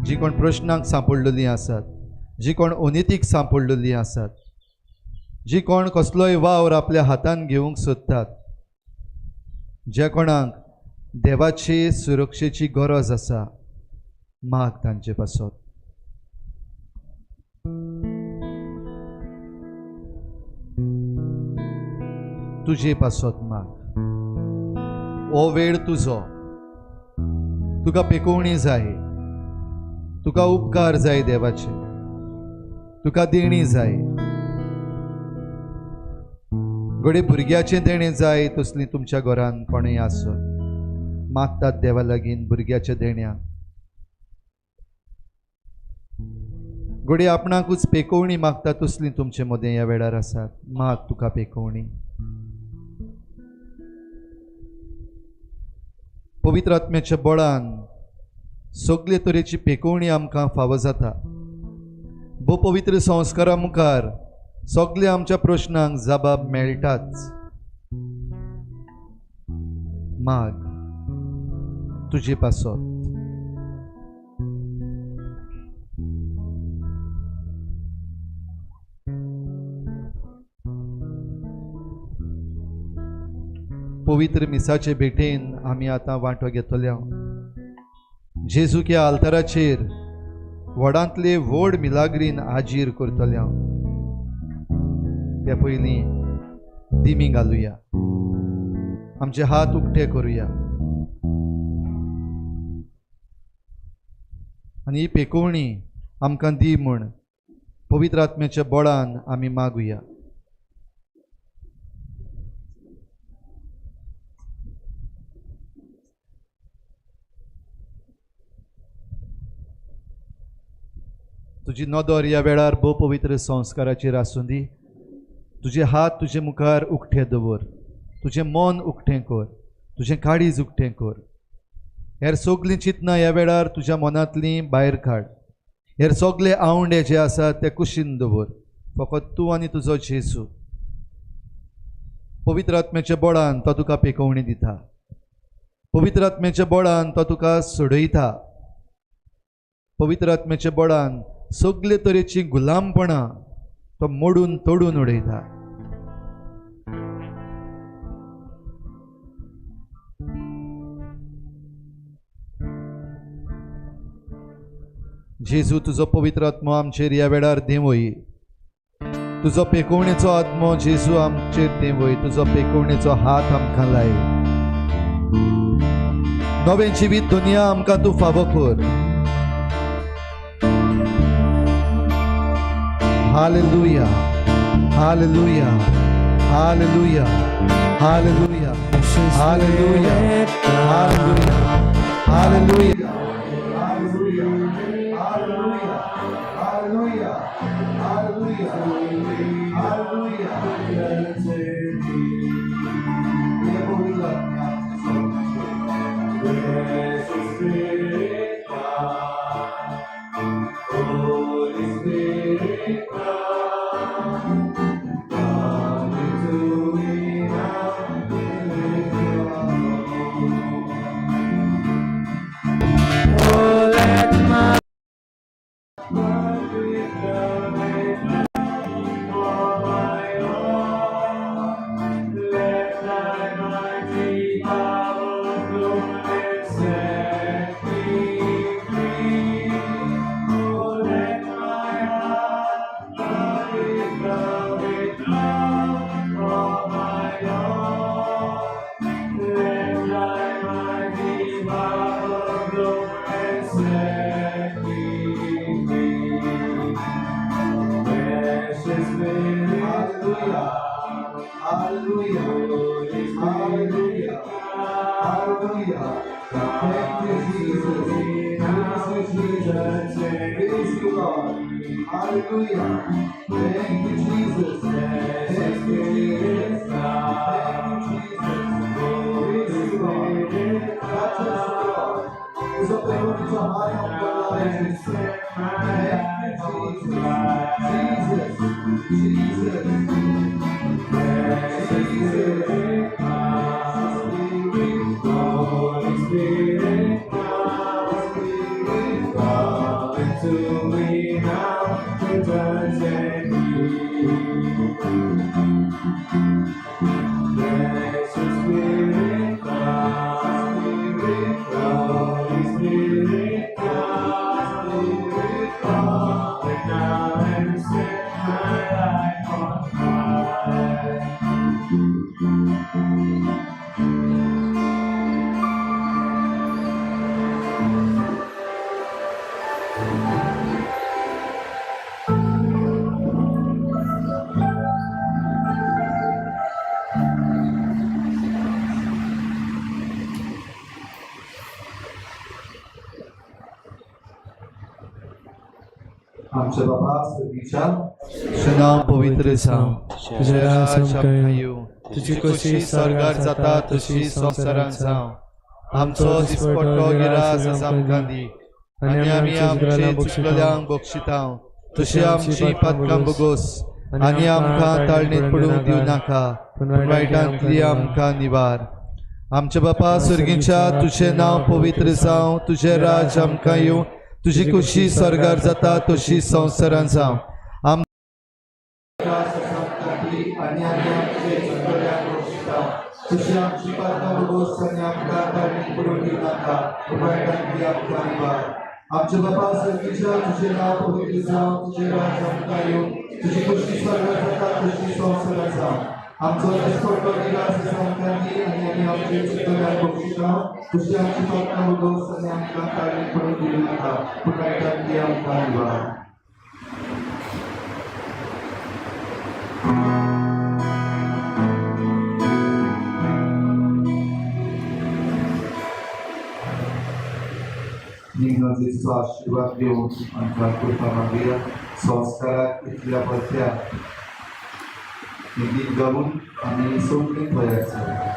S1: जी कोण प्रश्नांक सांपडलेलीं आसात, जी कोण अनितीक सांपडलेलीं आसात, जी कोण कसलोय वावर आपल्या हातान घेवंक सोदतात, ज्या कोणाक देवाची सुरक्षेची गरज आसा, माग तांचे पासत. तुजे पासत माग. हो वेळ तुजो. तुका पेकोवणी जाय, तुका उपकार जाय देवाचे, तुका देणी जाय. घडये भुरग्याचें देणें जाय तसलीं तुमच्या घरान कोणूय आसत, मागतात देवा लागीं भुरग्याच्या देण्याक. घडये आपणाकूच पेकोवणी मागता तसलीं तुमचे मदें ह्या वेळार आसात, माग तुका पेकोवणी. पवित्र आत्म्याच्या बळान सगळे तरेची पेकोवणी आमकां फावो जाता. भोव पवित्र संस्कारा मुखार सगळे आमच्या प्रश्नांक जबाब मेळटाच. माग तुजे पासत. पवित्र मिसाचे भेटेन आमी आतां वांटो घेतल्या. जेजू ह्या आल्ताराचेर व्हडांतले व्हड मिलाग्रीन आजीर करतल्या. त्या पयलीं दिमी घालुया, आमचे हात उक्ते करुया आनी ही पेकोवणी आमकां दी म्हूण पवित्र आत्म्याच्या बळान आमी मागुया. तुजी नदर ह्या वेळार भोव पवित्र संस्काराचेर आसूं दी. तुजे हात तुजे मुखार उक्ते दवर, तुजें मन उक्तें कर, तुजें काळीज उक्तें कर. हेर सगळीं चिंतनां ह्या वेळार तुज्या मनांतलीं भायर काड. हेर सगळे आवंडे जे आसात ते कुशीन दवर. फकत तूं आनी तुजो जेजू. पवित्र आत्म्याच्या बळान तो तुका पेकोवणी दिता. पवित्र आत्म्याच्या बळान तो तुका सोडयता. पवित्र आत्म्याच्या बळान सगळे तरेची गुलामपणां तो मोडून तोडून उडयता. जेजू तुजो पवित्र आत्मो आमचेर ह्या वेळार देंवय. तुजो पेकोवणेचो आत्मो जेजू आमचेर देंवय. तुजो पेकोवणेचो हात आमकां लाय. नवें जिवीत दुनिया आमकां तूं फावो कर. Hallelujah, hallelujah, hallelujah, hallelujah, hallelujah, hallelujah, hallelujah, hallelujah, hallelujah, hallelujah, hallelujah. Holy Spirit, come, come into me now, with your love.
S2: Oh, let my heart be with love for my Lord. Let thy mighty power flow and set me free. Oh, let my heart burn with love for my Lord. Let thy mighty power flow and set me free. Precious Spirit,
S1: Hallelujah, hallelujah,
S2: Holy Spirit,
S1: hallelujah, hallelujah. Thank you, Jesus. Thank you, Jesus. Lord. Hallelujah. Thank you, Jesus. Thank you, Jesus. Thank you, Jesus. Praise you, Lord. Touch us, Lord. तुजो प्रेमतीचो हात आमकां लाय, जेजू. Thank you, Jesus. Jesus. Jesus. Jesus.
S2: Holy Spirit,
S1: Spirit,
S2: come into me now to touch and heal. Precious Spirit, come.
S1: Spirit,
S2: Holy Spirit, come.
S1: Spirit, come.
S2: And now and set my life on fire.
S1: आमच्या बाबा स्वर्गीच्या, तुझें नांव पवित्र जावं.
S2: तुझें राज आमकां
S1: येवं. तुजी खोशी स्वर्गार जाता तशी संवसारांत जावं. आमचो दिसपट्टो गिरास आज आमकां दी आनी आमी आमचे चुकलेल्यांक बक्षिता तशी आमची पातकां भोगोस आनी आमकां ताळणीत पडूंक दिवं नाका, पूण वायटांतली आमकां निवार. आमच्या बापा स्वर्गीच्या, तुजें नांव पवित्र जावं. तुजें राज आमकां येवं. तुजी खुशी स्वर्गार जाता तशी संवसारांत जावं. आम आनी आमी आमचे चुकलेल्यांक बक्षिता तशी आमची पातकां भोगोस आनी आमकां ताळणीत पडूंक दिवं नाका, पूण वायटांतली आमकां निवार. आमच्या बापा स्वर्गीच्या, तुजें नांव पवित्र जावं. तुजें राज आमकां येवं. तुजी खुशी स्वर्गार जाता तशी संवसारांत जावं. आमचो दिसपट्टो गिरास आमकां दी आनी आमी आमचे चुकलेल्यांक बक्षिता तशी आमची पातकां भोगोस आनी आमकां ताळणीत पडूंक दिवं नाका, पूण वायटांतली आमकां निवार. निघून जेजूचो आशिर्वाद घेवन आमकां कृपा मागया. संस्काराक इतल्या परत्या हें गीत गावन आमी सगळीं तयार जावया.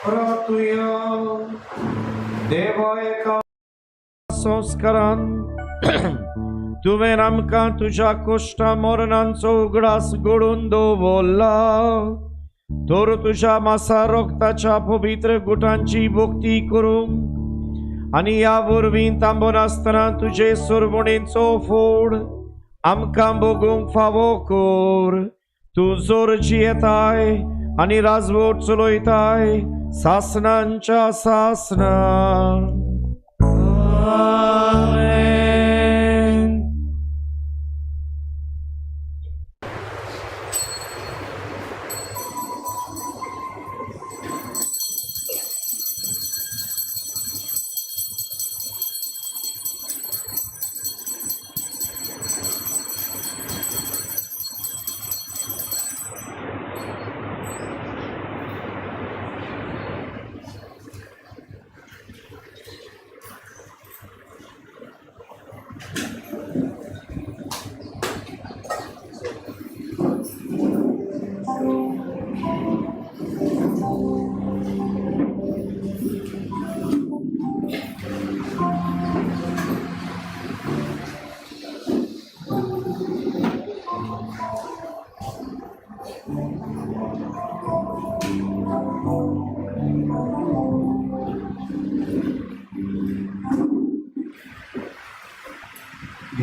S5: परतुया देवा, एका संस्कारान तुवें आमकां तुज्या कुश्टा मरणांचो उगडास घडोवन दवरला, तर तुज्या मासा रक्ताच्या पवित्र गुटांची भक्ती करूंक आनी ह्या वरवीं थांबनासतना तुजे सरवणेचो फोड आमकां भोगूंक फावो कर. तूं जोर जियेताय आनी राजवट चलयताय सासनांच्या सासना. आमेन.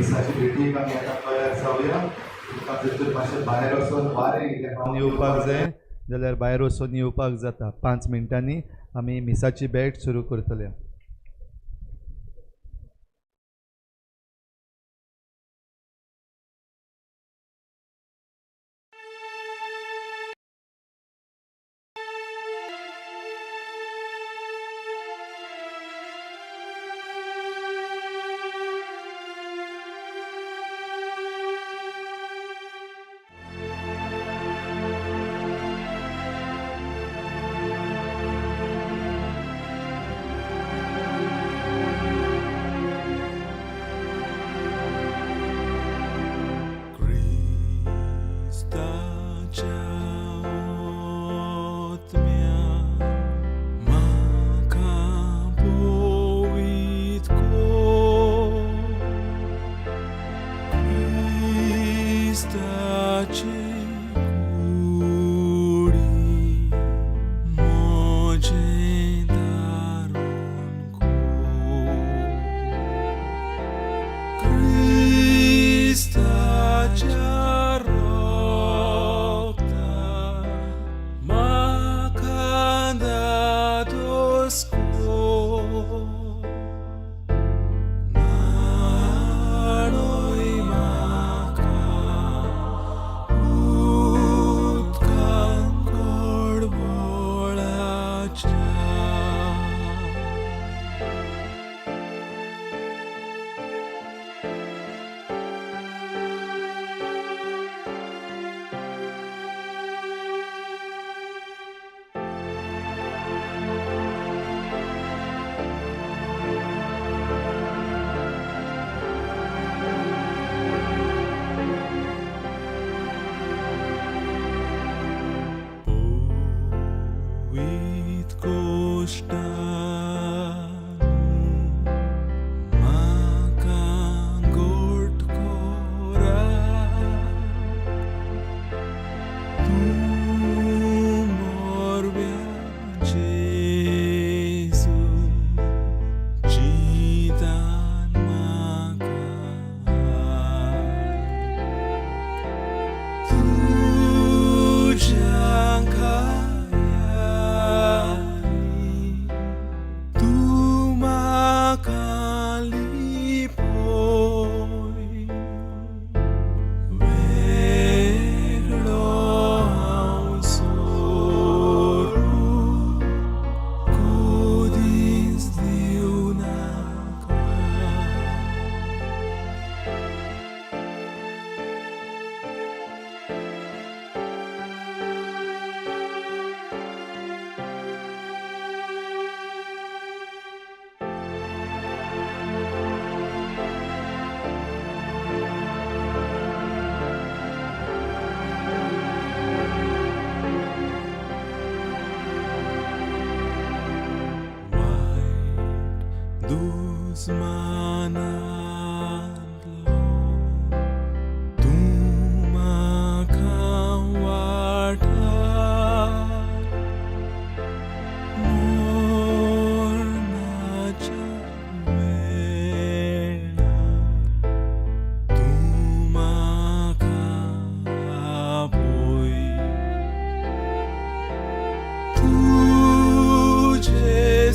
S1: मिसाचे भेटीक आमी आतां तयार जावया. तुमकां जर तर मातशें भायर वचून वारें इल्लें येवपाक जाय जाल्यार भायर वचून येवपाक जाता. 5 मिनटांनी आमी मिसाची भेट सुरू करतले.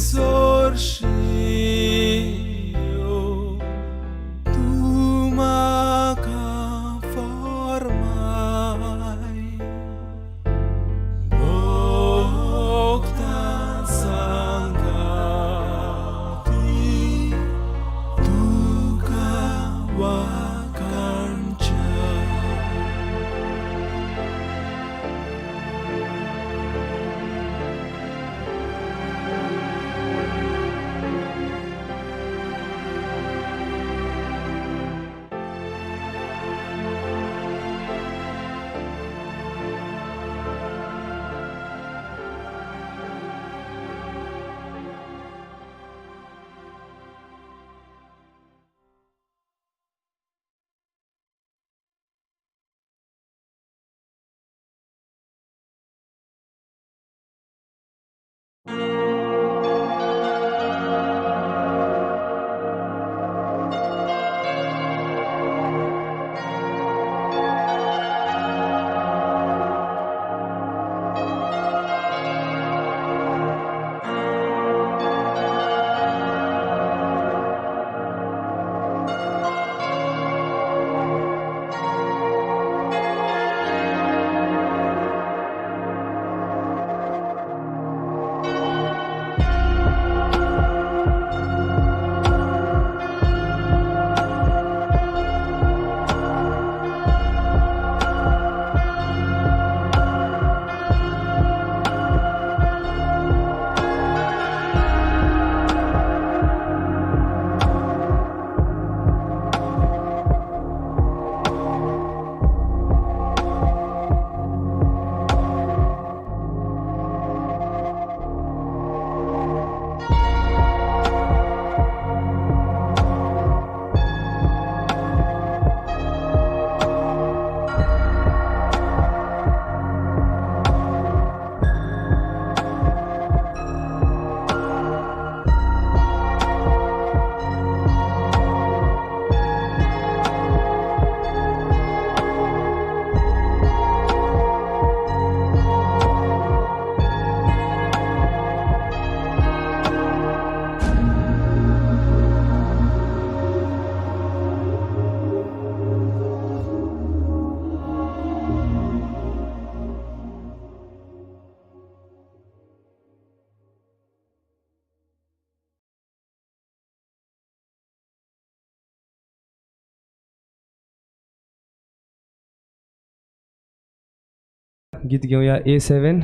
S4: Sorşio
S2: गीत घेवया A7.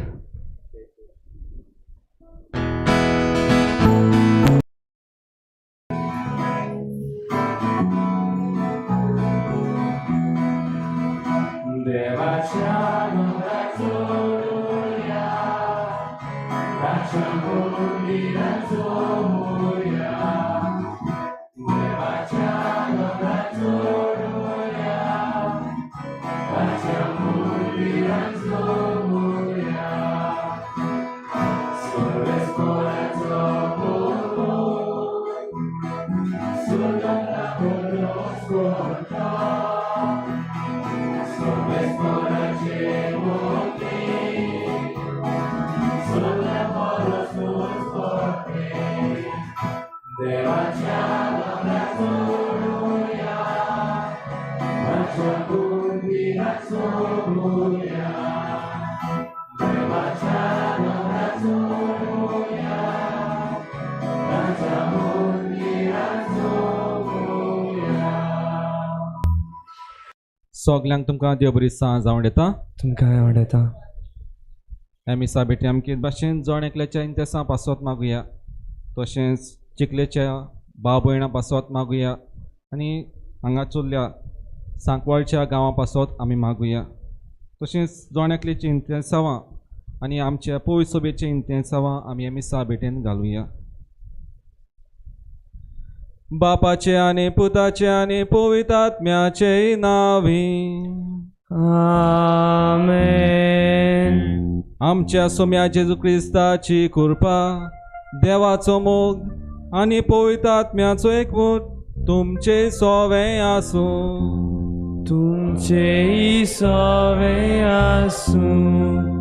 S4: सगल्यांक तुमकां देव बरी सांज आवडटा.
S2: तुमकां आवडटा.
S4: ह्या मिसा भेटी आमचे भाशेन जण एकल्याच्या इंतेसां पासत मागुया, तशेंच चिखलेच्या भाव भयणां पासत मागुया आनी हांगा चुरल्या सांकवाळच्या गांवां पासत आमी मागुया. तशेंच जण एकल्याची इंतेसांवां आनी आमच्या पवित्र सभेचे इंतेसांवां आमी ह्या मिसा भेटेन घालुया. बापाचे आनी पुताचे आनी पवित्र आत्म्याचे नांवी
S2: आमेन.
S4: आमच्या सोम्या जेजू क्रिस्ताची कृपा, देवाचो मोग आनी पवित्र आत्म्याचो एकवट तुमचे सोवे आसूं.
S2: तुमचे सोवे आसूं.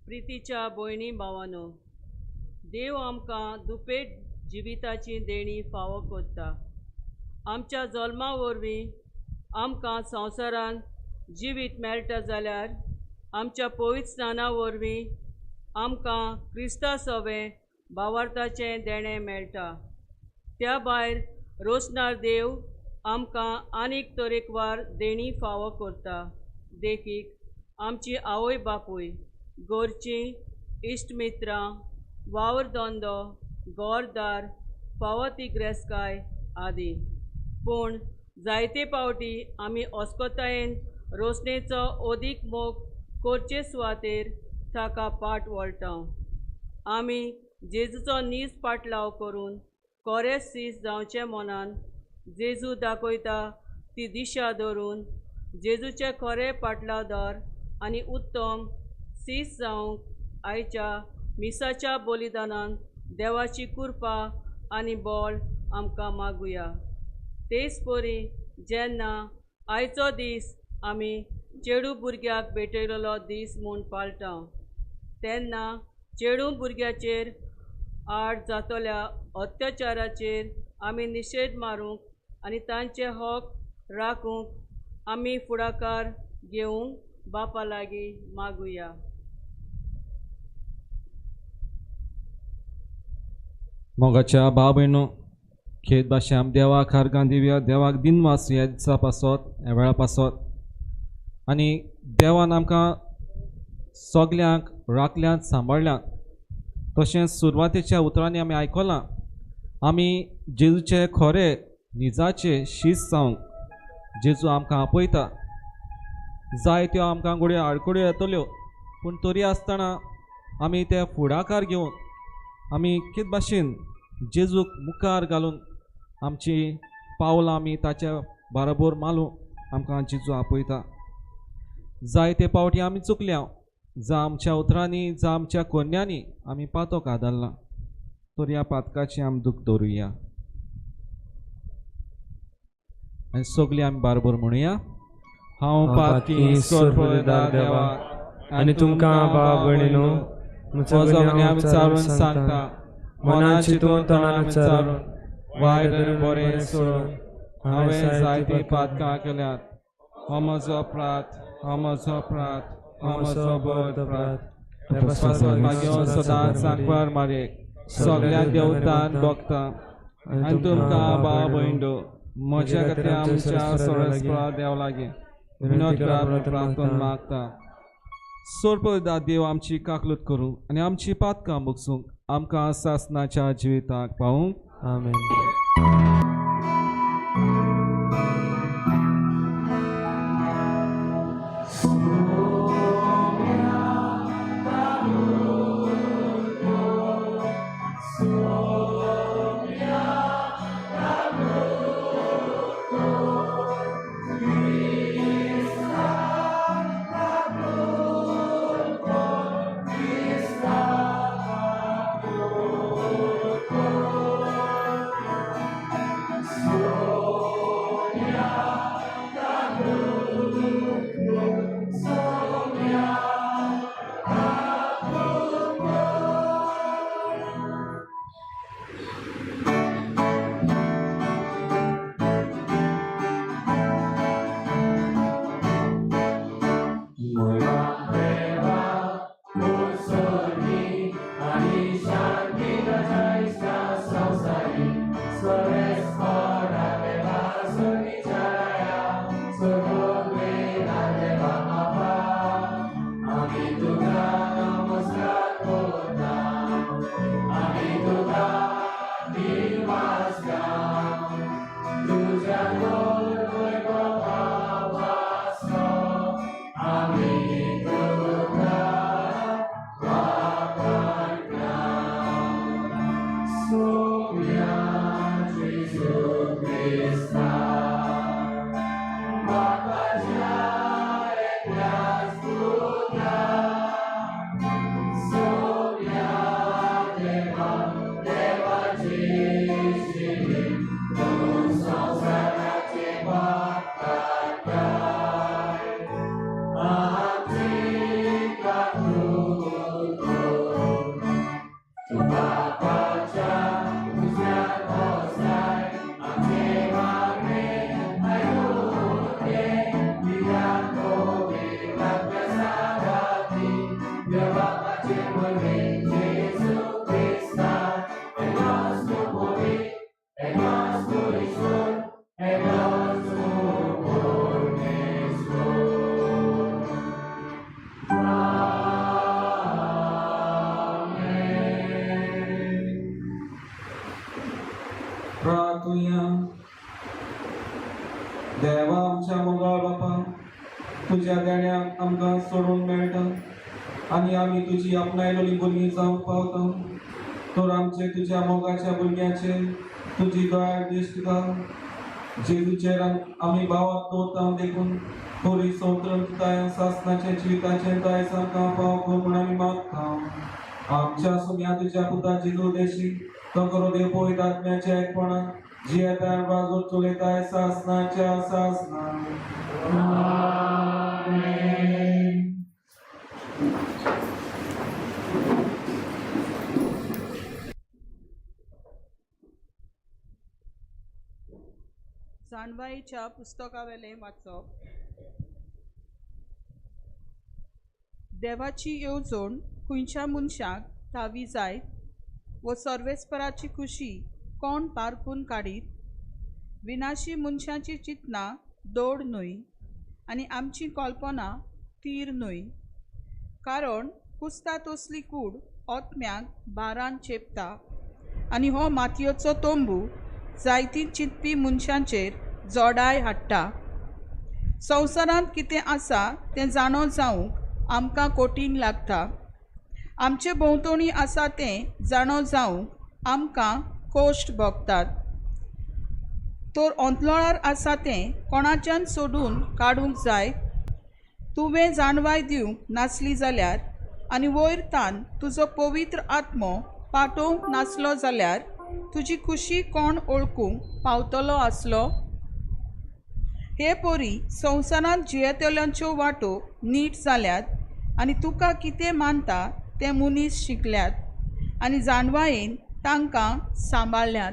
S7: प्रितीच्या भयणी भावानो, देव आमकां दुपेट जिविताची देणी फावो करता. आमच्या जल्मा वरवीं आमकां संवसारांत जिवीत मेळटा जाल्यार आमच्या पवित्र स्नाना वरवीं आमकां क्रिस्ता सवें भावार्थाचें देणें मेळटा. त्या भायर रोसणार देव आमकां आनीक तरेकवार देणी फावो करता. देखीक आमची आवय बापूय, घरचीं इश्ट मित्रां, वावर धंदो, घरदार, फावो ती ग्रेसकाय आदी. पूण जायते पावटी आमी अस्कतायेन रोसणेचो अदीक मोग करचे सुवातेर ताका पाट वळटा. आमी जेजूचो नीज पाटलाव करून कोरे सीस जावचे मनान जेजू दाखयता ती दिशा धरून जेजूचे खरे पाटलावदार आनी उत्तम सीस जावंक आयच्या मिसाच्या बलिदानान देवाची कृपा आनी बळ आमकां मागुया. तेच परी जेन्ना आयचो दीस आमी चेडूं भुरग्याक भेटयलेलो दीस म्हूण पाळटा तेन्ना चेडूं भुरग्याचेर आड जातल्या अत्याचाराचेर आमी निशेध मारूंक आनी तांचे हक राखूंक आमी फुडाकार घेवंक बापा लागीं मागुया.
S4: मोगाच्या भाव भयणो, खेत भाशे आम देवाक हारगां दिवया, देवाक दिनवास ह्या दिसा पासत, ह्या वेळा पासत. आनी देवान आमकां सगल्यांक राखल्यांत, सांबाळ्यांत. तशेंच सुरवातेच्या उतरांनी आमी आयकलां, आमी जेजूचे खरे निजाचे शीस जावंक जेजू आमकां आपयता. जायत्यो आमकां घडये आडखळ्यो येतल्यो, पूण तरी आसतना आमी ते फुडाकार घेवन आमी कित भाशेन जेजूक मुखार घालून आमची पावलां आमी ताच्या बरोबर मालूं आमकां जेजू आपयता. जायते पावटी आमी चुकल्या, जावं आमच्या उतरांनी जावं आमच्या कोन्यांनी आमी पातोक आदारला, तर ह्या पातकाची आमी दूख दवरुया आनी सगळीं आमी बारबर म्हणुया. हांव पातकी सर्वदार देवा
S2: आनी तुमकां भाव भयणीनो
S4: म्हजो गुन्यांव विचारून सांगता, मनान चिंतून तोंडान विचारून वायट आनी बरें सोडून हांवें जायतीं पातकां केल्यात. हो म्हजो अपराध, हो म्हजो अपराध, हो म्हजो व्हड अपराध. मागीर सदांच सांकवार मारयेक सगळ्या देवतान भोगता आनी तुमकां भाव भयणो म्हज्या खातीर आमच्या सोरसपरा देव लागीं विनोद करात प्रार्थना मागता. सोरपदा देव आमची काकलूत करूं आनी आमची पातकां बगसूंक आमकां सासनाच्या जिविताक पावूंक.
S2: आमेन.
S4: देवा आमच्या मोगाळ बापा, तुज्या देण्याक आमकां सोडून मेळटा आनी आमी तुजी आपणायलोली भुरगीं जावंक पावता. तर आमचे तुज्या मोगाच्या भुरग्याचे तुजी दयाळ दिश्ट घाल. जेजूचेर आमी भावाक दवरता देखून थोडी स्वतंत्रताय सासनाचें जिविताचें दायज आमकां फाव कर म्हूण आमी मागता. आमच्या सुम्या तुज्या पुता जेजू देशी तो करो देव पवित्र आत्म्याच्या एकपणान जियेता बाजूर चलयताय सासनाच्या सासना.
S8: जाणवायेच्या पुस्तकावेलें वाचप. देवाची येवजण खंयच्या मनशाक थावी जायत वो सर्वेस्पराची खुशी कोण पारखून काडीत? विनाशी मनशाची चिंतना दोड न्हय आनी आमची कल्पना तीर न्हय, कारण कुसता तसली कूड ओतम्याक बारान चेपता आनी हो मातयेचो तंबू जायती चिंतपी मनशांचेर जोडाय हाडटा. संवसारांत कितें आसा तें जाणो जावंक आमकां कठीण लागता. आमचे भोंवतणी आसा तें जाणो जावंक आमकां कश्ट भोगतात. तर अंतलोळार आसा तें कोणाच्यान सोडून काडूंक जाय? तुवें जाणवाय दिवंक नासली जाल्यार आनी वयर तान तुजो पवित्र आत्मो पाठोवंक नासलो जाल्यार तुजी खुशी कोण वळखूंक पावतलो आसलो? हे परी संवसारांत जियेतल्यांच्यो वाटो नीट जाल्यात आनी तुका कितें मानता तें मनीस शिकल्यात आनी जाणवायेन तांकां सांबाळ्ळ्यात.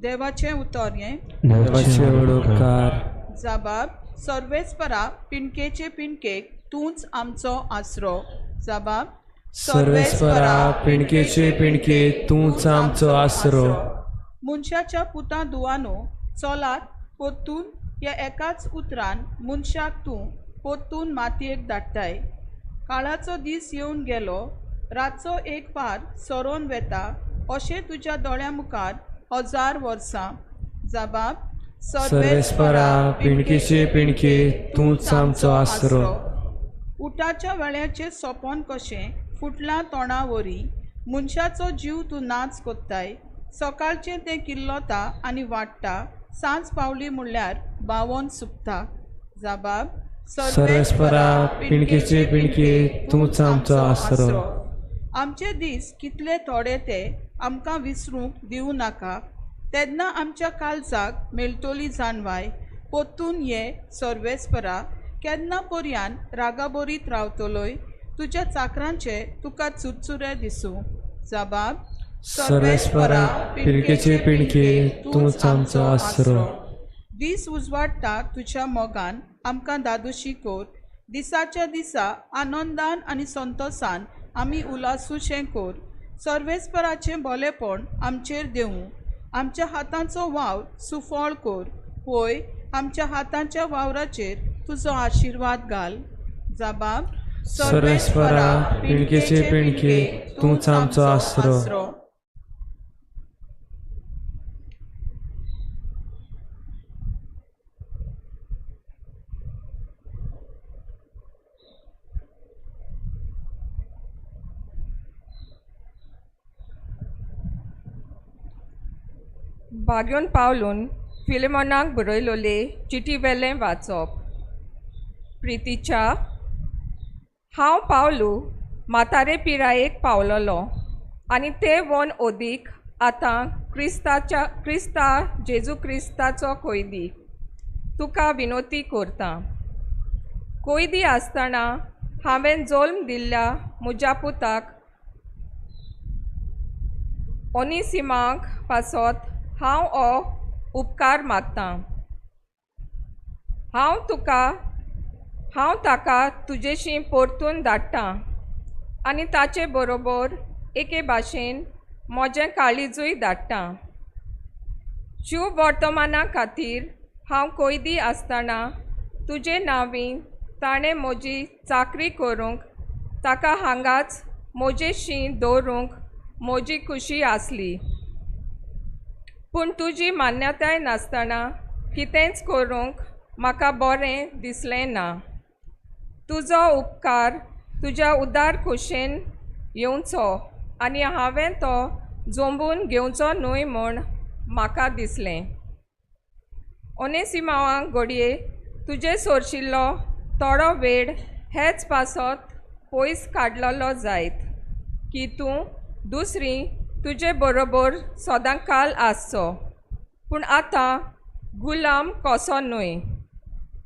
S8: देवाचें उतर हें.
S2: देवाचे उपकार.
S8: जबाब सर्वेस्परा पिंडकेचे पिंडकेक तूंच आमचो आसरो. जबाब
S2: सर्वेस्परा पिणकेचे पिणके तूंच आमचो आसरो.
S8: मनशाच्या पुता दुवानो चलात पोत्तून ह्या एकाच उतरान मनशाक तूं पोत्तून मातयेक धाडटाय. काळाचो दीस येवन गेलो, रातचो एक पार सरोन वेता अशें तुज्या दोळ्यां मुखार 1000 वर्सां. जबाब
S2: सर्वेस्परा पिणकेचे पिणके तूंच आमचो आसरो.
S8: उटाच्या वेळ्याचें सोंपण कशें फुटलां तोंडा वरी मनशाचो जीव तूं नाच कोत्ताय. सकाळचें तें किल्लोता आनी वाडटा, सांज पावली म्हणल्यार बावोन सुकता. जबाब
S2: सर्वेस्परा पिणकेचे पिणके तूंच आमचो आसरो.
S8: आमचे दीस कितले थोडे ते आमकां विसरूंक दिवं नाका, तेन्ना आमच्या काळजाक मेळटली जाणवाय. पोत्तून ये सर्वेस्परा, केन्ना पर्यान रागाबरीत रावतलोय, तुज्या चाकरांचे तुका चुरचुरे दिसूं. जबाब
S2: सर्वेस्परा पिणकेचे पिणके तूंच आमचो आसरो.
S8: दीस उजवाडटा तुज्या मोगान आमकां दादोशी कोर, दिसाच्या दिसा आनंदान आनी संतोसान आमी उलासूशें कोर. सर्वेस्पराचें बोलेपण आमचेर देवूं, आमच्या हातांचो वावर सुफळ कोर. होय, आमच्या हातांच्या वावराचेर तुजो आशिर्वाद घाल. जबाब
S2: सर्वेस्परा पिणकेचे पिणके तूंच आमचो आसरो.
S9: बाग्योन पावलून फिलेमोनाक बरयलोले चिटी वेलें वाचप. प्रितीच्या, हांव पावलू म्हातारे पिरायेक पावलोलो आनी ते वन ओदीक आतां क्रिस्ता जेजू क्रिस्ताचो कोयदी तुका विनोती करता. कोयदी आसतना हांवें जल्म दिल्ल्या म्हज्या पुताक ओनिसिमाक पासत हांव हो उपकार मागतां. हांव ताका तुजेशी परतून धाडटां आनी ताचे बरोबर एके भाशेन म्हजें काळीजूय धाडटां. शुभ वर्तमाना खातीर हांव कोयदी आसतना तुजे नांवी ताणें म्हजी चाकरी करूंक ताका हांगाच म्हजेशी दवरूंक म्हजी खुशी आसली. पूण तुजी मान्यताय नासतना कितेंच करूंक म्हाका बरें दिसलें ना. तुजो उपकार तुज्या उदार खोशेन येवचो आनी हांवें तो जोंबून घेवचो न्हय म्हूण म्हाका दिसलें. ओनेसिमावांक घडये तुजे सोरशिल्लो थोडो वेळ हेच पासत पयस काडलेलो जायत की तूं दुसरी तुजे बरोबर सदांकाल आसचो. पूण आतां गुलाम कसो न्हय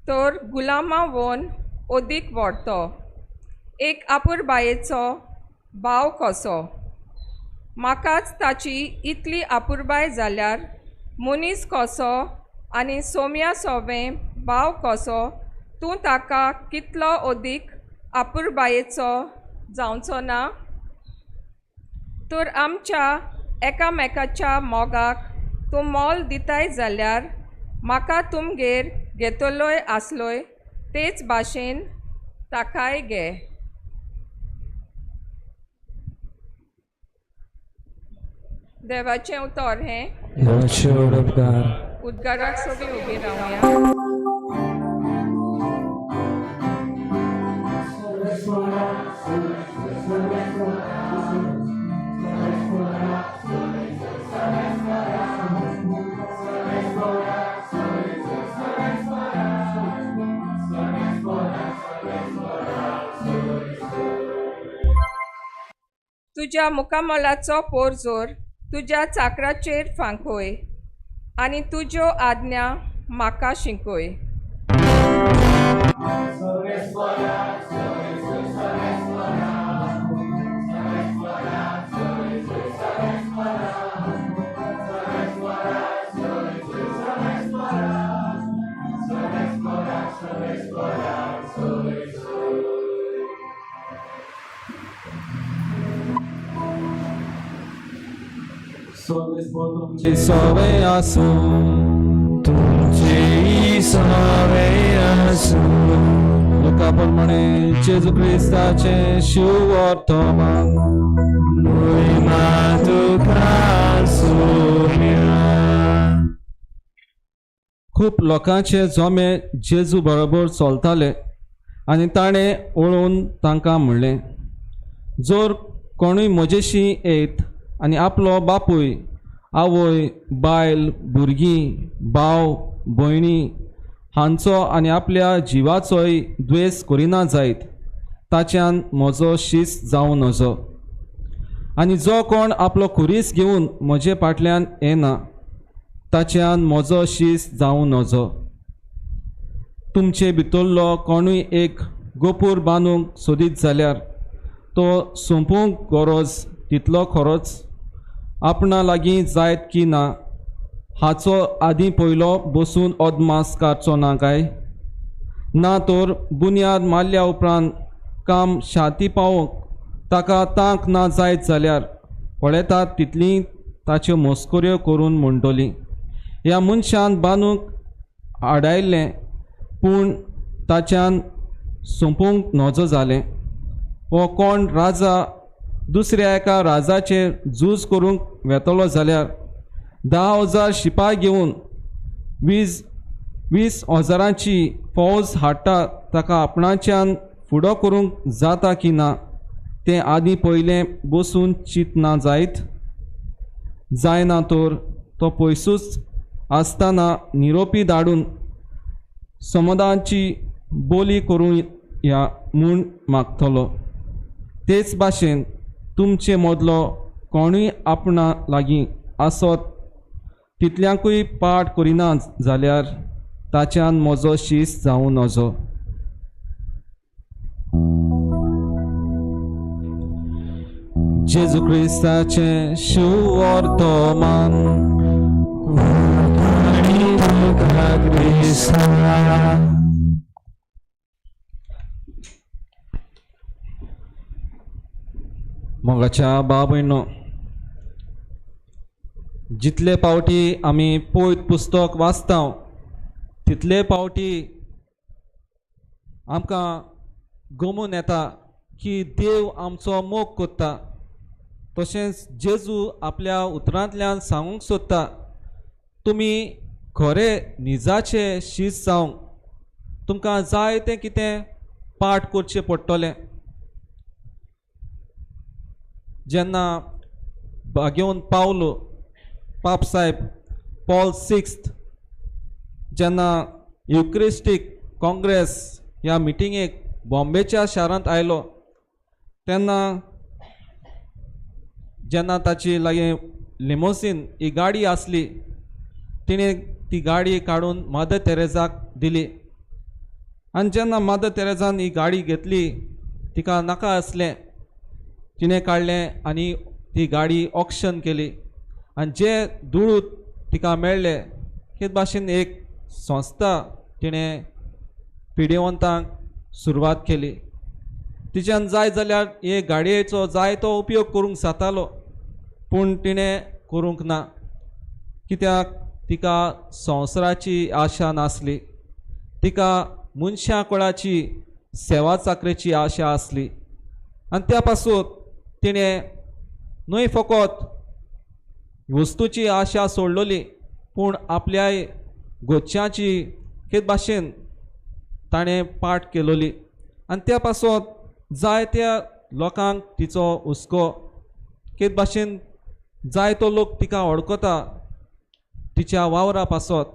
S9: तर गुलामा वोन ओदीक व्हरतो, एक आपुरबायेचो भाव कसो. म्हाकाच ताची इतली आपुरबाय जाल्यार मनीस कसो आनी सोम्या सोवें भाव कसो तूं ताका कितलो ओदीक आपुरबायेचो जावचो ना. तर आमच्या एकामेकाच्या मोगाक तूं मोल दिताय जाल्यार म्हाका तुमगेर घेतलोय आसलोय तेच भाशेन ताकाय घे. देवाचें उतर हें. उद्गाराक सगळीं उबी रावया. तुज्या मुखामळाचो पोरजोर तुज्या चाकराचेर फांकोय आनी तुज्यो आज्ञा म्हाका शिकय.
S4: सवे आसूं,
S2: तुमचेय सवे आसूं.
S4: लुका प्रमाणे जेजू क्रिस्ताचें शिववर्तमान.
S2: मोहिमा तुका सोम्या.
S4: खूब लोकांचे जमे जेजू बरोबर चलताले आनी ताणें वळोवन तांकां म्हणलें, जर कोणूय म्हजेशी येत आनी आपलो बापूय, आवय, बायल, भुरगीं, भाव, भयणी हांचो आनी आपल्या जिवाचोय द्वेस करिना जायत, ताच्यान म्हजो शीस जावं नजो. आनी जो कोण आपलो खुरीस घेवन म्हजे फाटल्यान येना ताच्यान म्हजो शीस जावं नजो. तुमचे भितरलो कोणूय एक गोपूर बांदूंक सोदीत जाल्यार तो सोंपूंक गरज तितलो खरोच आपणा लागीं जायत की ना हाचो आदीं पयलो बसून अदमास काडचो ना काय? ना तर बुन्याद मारल्या उपरांत काम शांती पावोवंक ताका तांक ना जायत जाल्यार पळयतात तितली ताच्यो मस्कऱ्यो करून म्हणटली, ह्या मनशान बांदूंक आडायल्लें पूण ताच्यान सोंपूंक नजो जालें. हो कोण राजा दुसऱ्या एका राजाचेर झूज करूंक वेतलो जाल्यार 10,000 शिपाय घेवन 20,000 फौज हाडटा, ताका आपणाच्यान फुडो करूंक जाता की ना तें आदीं पयलें बसून चिंतना जायत? जायना तर तो पयसूच आसतना निरोपी धाडून समदांची बोली करूं या म्हूण मागतलो. तेच भाशेन तुमचे मदलो कोणूय आपणा लागीं आसत तितल्यांकूय पाठ करिना जाल्यार ताच्यान म्हजो शीस जावं नजो. जेजू क्रिस्ताचें शिववर्तमान. मोगाच्या बाबयनो, जितले पावटी आमी पयत पुस्तक वाचता तितले पावटी आमकां गमून येता की देव आमचो मोग करता. तशेंच जेजू आपल्या उतरांतल्यान सांगूंक सोदता, तुमी खरे निजाचे शीस जावंक तुमकां जाय तें कितें पाठ करचें पडटलें. जेन्ना भाग्योवन पावलो पाप साहेब पॉल सिक्स्थ जेन्ना युक्रिस्टीक काँग्रेस ह्या मिटिंगेक बॉम्बेच्या शारांत आयलो तेन्ना जेन्ना ताची लागीं लिमोसीन ही गाडी आसली तिणें ती गाडी काडून मदर तेरेजाक दिली. आनी जेन्ना मदर तेरेजान ही गाडी घेतली तिका नाका आसलें, तिणें काडलें आनी ती गाडी ऑक्शन केली आनी जे दुडू तिका मेळ्ळे हे भाशेन एक संस्था तिणें पिडेवंतांक सुरवात केली. तिच्यान जाय जाल्यार हे गाडयेचो जाय तो उपयोग करूंक जातालो पूण तिणें करूंक ना, कित्याक तिका संवसाराची आशा नासली, तिका मनशां कुळाची सेवा चाकरेची आशा आसली. आनी त्या पासून तिणें न्हय फकत वस्तूची आशा सोडलोली पूण आपल्या गोच्याची हे भाशेन ताणें पाठ केलोली. आनी त्या पासून जायत्या लोकांक तिचो हुस्को, हे भाशेन जायतो लोक तिका वळखता तिच्या वावरा पासत,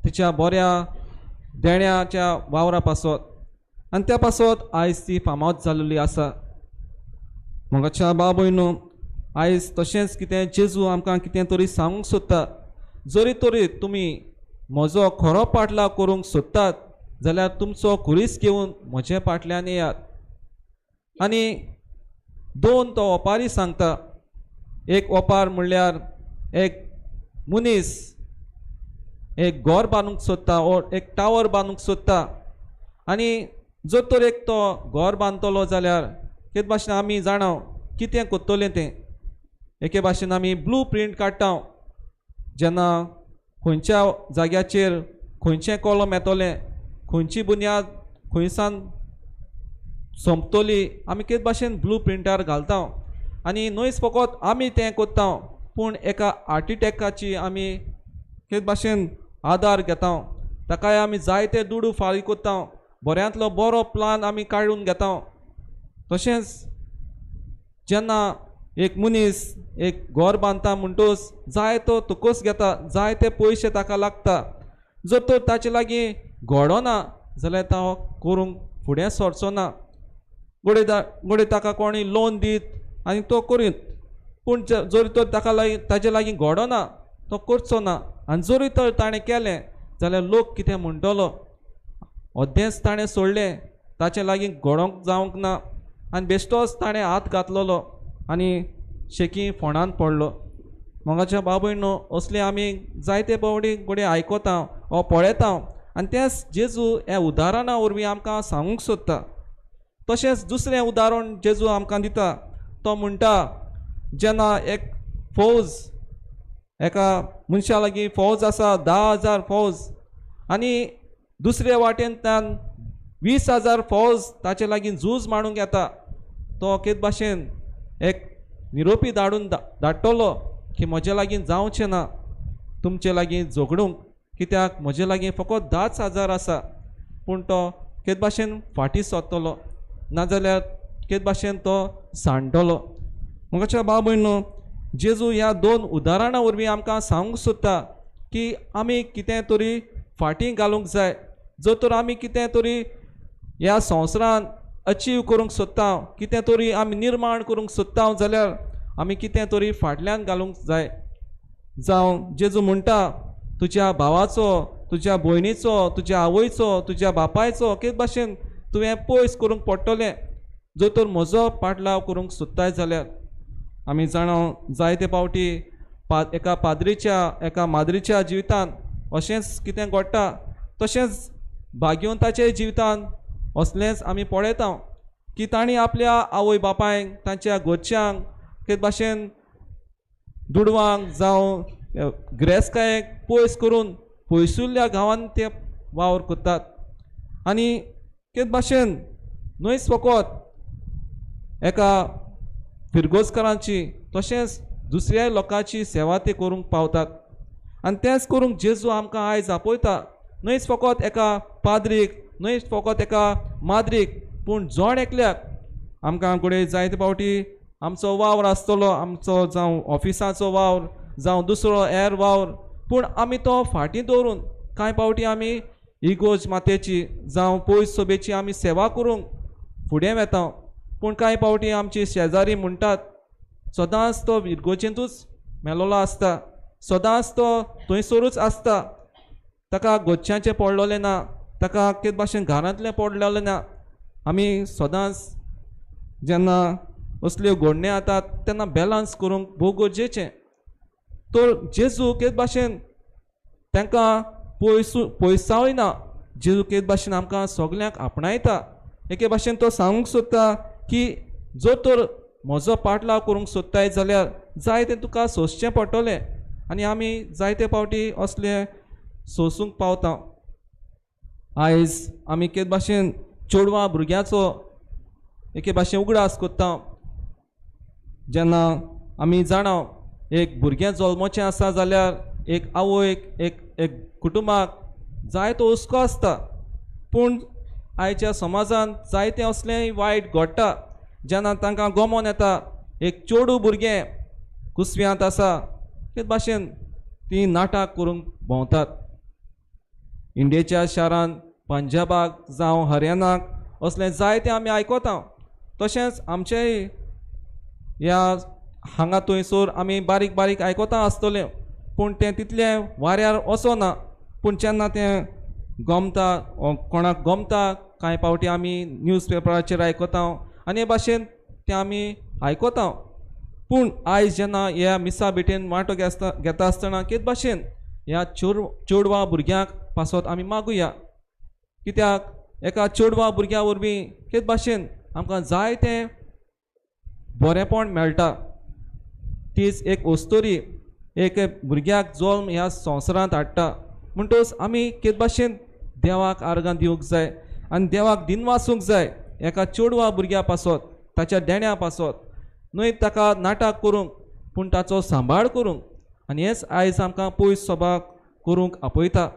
S4: तिच्या बऱ्या देण्याच्या वावरा पासत. आनी त्या पासत आयज ती फामाद जाल्ली आसा. मोगाच्या बाबयनो, आयज तशेंच कितें जेजू आमकां कितें तरी सांगूंक सोदता, जरी तरी तुमी म्हजो खरो पाटलाव करूंक सोदतात जाल्यार तुमचो खुरीस घेवन म्हजे फाटल्यान येयात. आनी दोन तो ओपारी सांगता. एक ओपार म्हणल्यार एक मनीस एक घर बांदूंक सोदता ओर एक टावर बांदूंक सोदता आनी जर तर एक तो घर बांदतलो जाल्यार ते भाशेन आमी जाणा कितें करतलें तें. एके भाशेन आमी ब्लू प्रिंट काडटा, जेन्ना खंयच्या जाग्याचेर खंयचें कॉलम येतलें, खंयची बुन्याद खंयसान सोंपतली, आमी कितें भाशेन ब्लू प्रिंटार घालता. आनी न्हयच फकत आमी तें करता, पूण एका आर्किटेक्टाची आमी कितें भाशेन आदार घेता, ताकाय आमी जायते दुडू फारीक करता, बऱ्यांतलो बरो प्लान आमी काडून घेता. तशेंच जेन्ना एक मनीस एक घर बांदता म्हणटूच जाय तो तुकोस घेता, जायते पयशे ताका लागता. जर तर ताचे लागीं घडना जाल्यार तो करूंक फुडें सरचो ना. घडये ताका कोणी लोन दीत आनी तो करीत, पूण जर तर ताका लागीं ताजे लागीं घडना तो करचो ना. आनी जरी तर ताणें केलें जाल्यार लोक कितें म्हणटलो, अद्देंच ताणें सोडलें, ताचे लागीं घडोवंक जावंक ना आनी बेश्टोच ताणें हात घातलेलो आनी शेकी फोंडान पडलो. मोगाच्या बाबूय न्हू, असले आमी जायते पावटी घडये आयकता वा पळयता. आनी तेंच जेजू ह्या उदाहरणा वरवीं आमकां सांगूंक सोदता. तशेंच दुसरें उदाहरण जेजू आमकां दिता, तो म्हणटा जेन्ना एक फौज, एका मनशा लागीं फौज आसा 10,000 फौज, आनी दुसरे वाटेंतल्यान 20,000 फौज ताचे लागीं झूज मांडूंक येता, तो कितें भाशेन एक निरोपी धाडून धाडटलो की म्हजे लागीं जावचें ना तुमचे लागीं झगडूंक, कित्याक म्हजे लागीं फकत 10,000 आसा. पूण तो कितें भाशेन फाटीं सरतलो, नाजाल्यार कितें भाशेन तो सांडटलो. म्हज्या भाव भयणो, जेजू ह्या दोन उदाहरणां वरवीं आमकां सांगूंक सोदता की आमी कितें तरी फाटीं घालूंक जाय. जर तर आमी कितें तरी ह्या संवसारांत अचीव करूंक सोदता, कितें तरी आमी निर्माण करूंक सोदता जाल्यार आमी कितें तरी फाटल्यान घालूंक जाय. जावं जेजू म्हणटा तुज्या भावाचो, तुज्या भयणीचो, तुज्या आवयचो, तुज्या बापायचो कितें भाशेन तुवें पयस करूंक पडटलें जर तर म्हजो पाटलाव करूंक सोदताय जाल्यार. आमी जाणा जायते पावटी एका पाद्रीच्या, एका माद्रीच्या जिवितांत अशेंच कितें घडटा. तशेंच भाग्यवंताच्या जिवितांत असलेंच आमी पळयता की तांणी आपल्या आवय बापायक, तांच्या घरच्यांक कितें भाशेन दुडवांक जावं गिरेस्तकायेक पयस करून पयसुल्ल्या गांवांत ते वावर करतात. आनी कितें भाशेन न्हयच फकत एका फिरगोजकारांची तशेंच दुसऱ्या लोकांची सेवा ते करूंक पावतात. आनी तेंच करूंक जेजू आमकां आयज आपयता, न्हयच फकत एका पाद्रीक, न्हयच फकत एका माद्रीक, पूण जण एकल्याक. आमकां घडये जायते पावटी आमचो वावर आसतलो, आमचो जावं ऑफिसाचो वावर, जावं दुसरो हेर वावर, पूण आमी तो फाटीं दवरून कांय पावटी आमी इगोज मातेची जावं पयस सोबेची आमी सेवा करूंक फुडें वेता. पूण कांय पावटी आमची शेजारी म्हणटात सदांच तो इगोजेंतूच मेलोलो आसता, सदांच तो थंयसरूच आसता, ताका घरच्यांचें पडलेलें ना, ताका कितें भाशेन घरांतलें पडलेलें ना. आमी सदांच जेन्ना असल्यो घडण्यो येतात तेन्ना बॅलन्स करूंक भोव गरजेचें. तर जेजू कितें भाशेन तांकां पयसावना, जेजू कितें भाशेन आमकां सगल्यांक आपणायता. एके भाशेन तो सांगूंक सोदता की जर तर म्हजो पाटलाव करूंक सोदताय जाल्यार जाय तें तुका सोंसचें पडटलें. आनी आमी जायते पावटी असलें सोंसूंक पावता. आयज आमी कितें भाशेन चेडवां भुरग्यांचो एके भाशेन उगडास करता. जेन्ना आमी जाणा एक भुरगें जल्मचें आसा जाल्यार एक आवयक, एक एक कुटुंबाक जायतो हुस्को आसता. पूण आयच्या समाजांत जायतें असलें वायट घडटा. जेन्ना तांकां गमोन येता एक चेडूं भुरगें कुसव्यांत आसा, ते भाशेन तीं नाटक करूंक भोंवतात. इंडियेच्या शारांत, पंजाबाक जावं हरियाणाक असलें जायतें आमी आयकता. तशेंच आमचेय ह्या हांगा थंयसर आमी बारीक बारीक आयकता आसतलें, पूण तें तितलें वाऱ्यार वचना. पूण जेन्ना तें गमता, कोणाक गमता, कांय पावटी आमी न्यूज पेपराचेर आयकता आनी हे भाशेन तें आमी आयकता. पूण आयज जेन्ना ह्या मिसा भेटेन वांटो घेता आसतना कितें भाशेन ह्या चेडवां भुरग्यांक पासत आमी मागुया, कित्याक एका चेडवा भुरग्या वरवीं कितें भाशेन आमकां जायतें बरेंपण मेळटा. तीच एक अस्तोरी एक भुरग्याक जल्म ह्या संवसारांत हाडटा. म्हणटकच आमी कितें भाशेन देवाक आर्गां दिवंक जाय आनी देवाक दिनवासूंक जाय एका चेडवा भुरग्या पासत, ताच्या देण्या पासत, न्हय ताका नाटक करूंक पूण ताचो सांबाळ करूंक. आनी हेंच आयज आमकां पयस सभा करूंक आपयता.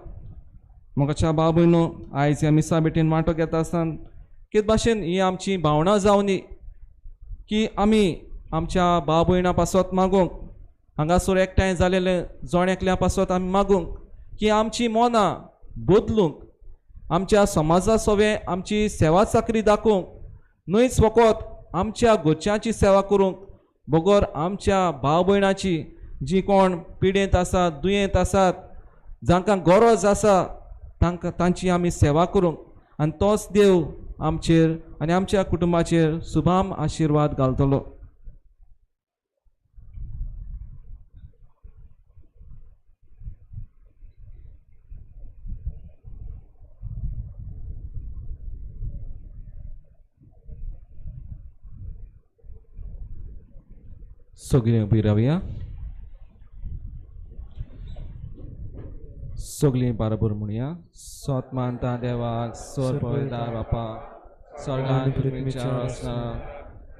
S4: मोगाच्या भाव भयणो, आयज ह्या मिसा भेटेन वांटो घेता आसतना कितें भाशेन ही आमची भावना जावनी की आमी आमच्या भाव भयणां पासत मागूंक, हांगासर एकठांय जालेले जण एकल्या पासत आमी मागूंक की आमची मनां बदलूंक, आमच्या समाजा सोवे आमची सेवा चाकरी दाखोवंक, न्हयच फकत आमच्या घरच्यांची सेवा करूंक बगर आमच्या भाव भयणाची जी कोण पिडेंत आसात, दुयेंत आसात, जांकां गरज आसा तांकां तांची आमी सेवा करूंक. आनी तोच देव आमचेर आनी आमच्या कुटुंबाचेर सुभाम आशिर्वाद घालतलो. सगळीं उबी रावया, सगळीं बरोबर म्हणया. सोत मानता देवाक, सोर पळयता बापा, स्वर्गांत पृथ्वीच्या रचना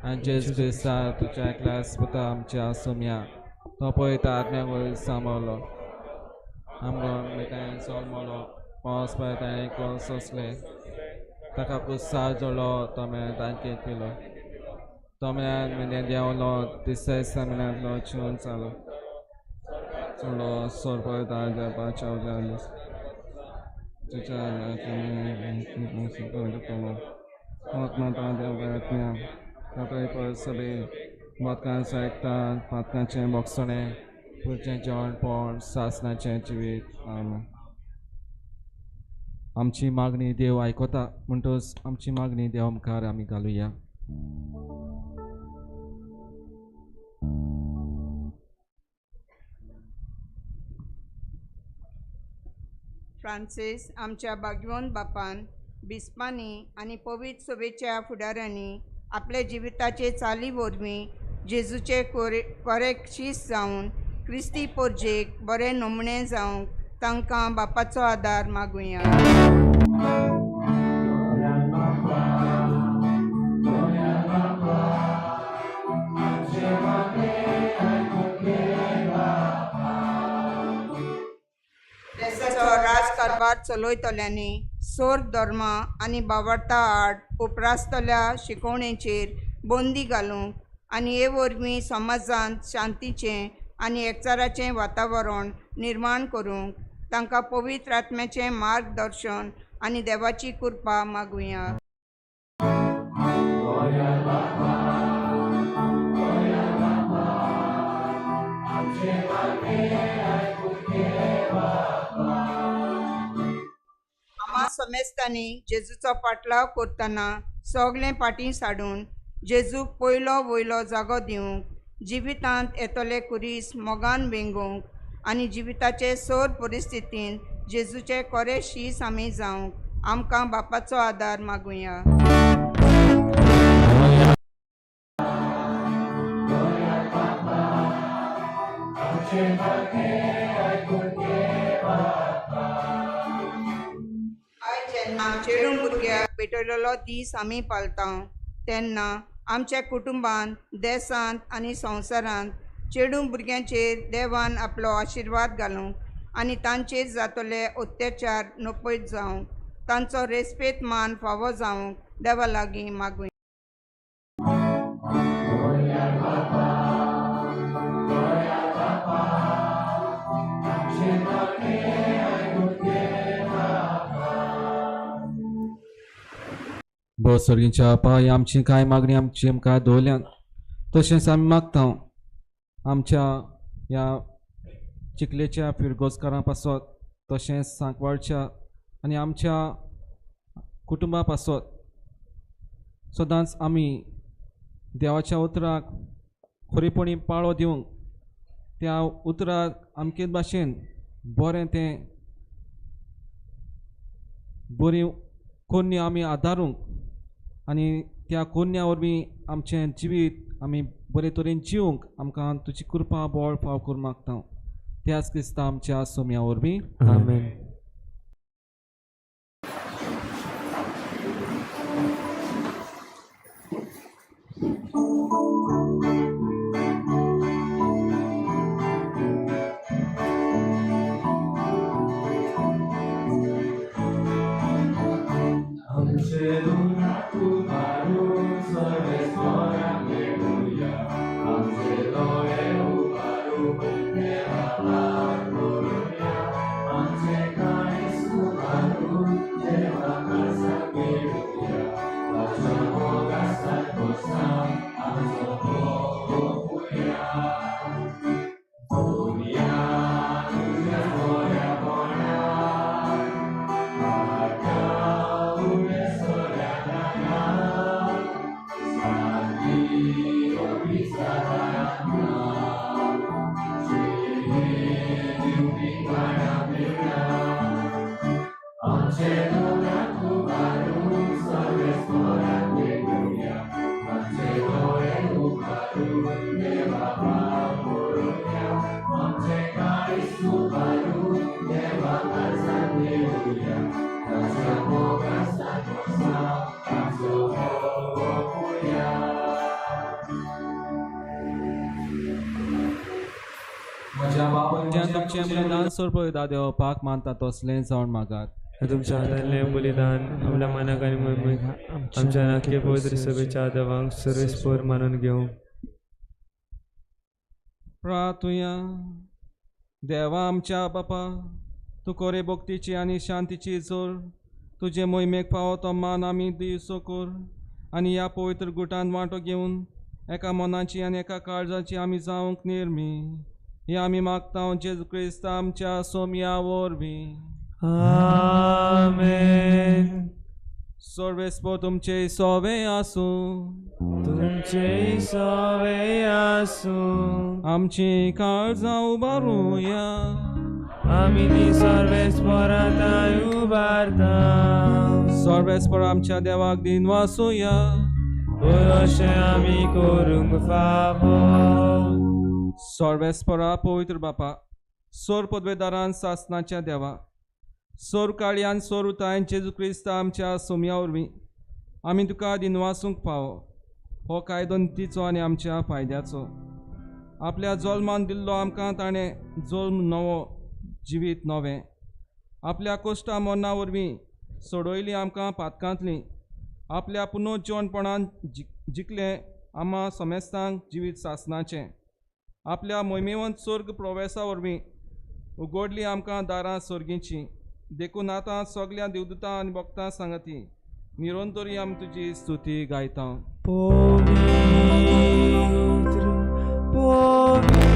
S4: आनी जेजू क्रिस्ता तुज्या एकल्या पुता आमच्या सोम्या, तो पळयता आत्म्या वयर सांबाळलो, आमकां मिठायेन सोलमलो, पावस पळयता कोण सोंसले, ताका कुसार जोडलो, तो मेळ्ळें तांकेत पिलो, तो मेळ्यान मेन्या देंवलो, तिसऱ्या दिसा मेळ्यांतलो चिवन जालो, चडलो सोर पळयता देवाच्या उज्यान तुज्या मोदकांचो एकता, पातकांचें बोगसणें, पुरचें जेवणपण, सासणाचें जिवीत. आमेन. आमची मागणी देव आयकता म्हणटकच आमची मागणी देवा मुखार आमी घालुया.
S10: फ्रांसीस आमच्या भाग्यवंत बापान, बिस्पांनी आनी पवित्र सभेच्या फुडाऱ्यांनी आपल्या जिविताचे चाली वरवीं जेजूचे कोरेक शीस जावन क्रिस्ती पोरजेक बरे नमुने जावंक तांकां बापाचो आदार मागुया. राजकारभार चलयतल्यांनी सोर धर्मा आनी बावडता आड उपरासतल्या शिकवणेचेर बंदी घालूंक आनी हे वरवीं समाजांत शांतीचें आनी एकचाराचें वातावरण निर्माण करूंक तांकां पवित्र आत्म्याचें मार्गदर्शन आनी देवाची कृपा मागुया. आमा समेस्तांनी जेजूचो पाटलाव करतना सगळें पाटी साडून जेजूक पयलो वयलो जागो दिवंक, जिवितांत येतले कुरीस मोगान वेंगोवंक आनी जिविताचे सोर परिस्थितींत जेजूचे कोरे शीस आमी जावंक आमकां बापाचो आदार मागुया. आयज जेन्ना चेडूं भुरग्याक पेटयलेलो दीस आमी पाळटा तेन्ना आमच्या कुटुंबांत, देशांत आनी संवसारांत चेडूं भुरग्यांचेर देवान आपलो आशिर्वाद घालूंक आनी तांचेर जातले अत्याचार नपयत जावंक, तांचो रेस्पेत मान फावो जावंक देवा लागीं मागुया.
S4: बो सर्गीच्या बापा, ही आमची कांय मागणी आमची आमकां दवरल्यान, तशेंच आमी मागता आमच्या ह्या चिखलेच्या फिरगोजकारां पासत, तशेंच सांकवाळच्या आनी आमच्या कुटुंबा पासत सदांच आमी देवाच्या उतराक खरेपणी पाळो दिवंक, त्या उतराक आमके भाशेन बरें तें बरी कोन्नी आमी आदारूंक आनी त्या कोन्या वरवीं आमचें जिवीत आमी बरे तरेन जिवंक आमकां तुजी कृपा बळ फाव करूंक मागता. त्याच क्रिस्ता आमच्या सोम्या वरवीं.
S2: आमेन.
S4: तुमचें बलिदान सोर देवपाक मानता तसलें जावन मागात.
S2: तुमच्या हातांतलें बलिदान आपल्या मनाक आनी आमच्या नाके पवित्र सभेच्या देवांक सर्वेस्पर मानून घेवं.
S4: प्रार्थुया. देवा आमच्या बापा, तूं कोरे भक्तीची आनी शांतीची जोर तुजे मोहिमेक फावो तो मान आमी दिवचो कोर आनी ह्या पवित्र गुटान वांटो घेवन एका मनाची आनी एका काळजाची आमी जावंक निर्मी हे आमी मागता जेजू क्रिस्त आमच्या सोम्या वरवीं.
S2: आमेन.
S4: सर्वेस्पर तुमचे सोवे आसूं.
S2: तुमचे सोवे आसूं.
S4: आमची काळजां उबारुया.
S2: आमी ती सर्वेस्परांत उबारता.
S4: सर्वेस्पर आमच्या देवाक दिनवासुया.
S2: अशें आमी करूंक फावो.
S4: सर्वेस्परा पवित्र बापा, सोर पदवेदारान सासनाच्या देवा, सोर काळयान सोर उतायन जेजू क्रिस्त आमच्या सोम्या वरवीं आमी तुका दिनवासूंक फावो. हो कायदो नितीचो आनी आमच्या फायद्याचो. आपल्या जल्मान दिल्लो आमकां ताणें जल्म नवो, जिवीत नवें. आपल्या कोश्टा मरणा वरवीं सोडयली आमकां पातकांतली. आपल्या पुनर्जिवणपणान जिखलें आमा समेस्तांक जिवीत सासनाचें. आपल्या मोहिमेवंत स्वर्ग प्रवेसा वरवीं उगडली आमकां दारां सर्गीचीं. देखून आतां सगल्या देवदूतां आनी भक्तां सांगती निरंतरी आमी तुजी स्तुती गायता.
S2: पवित्र पवित्र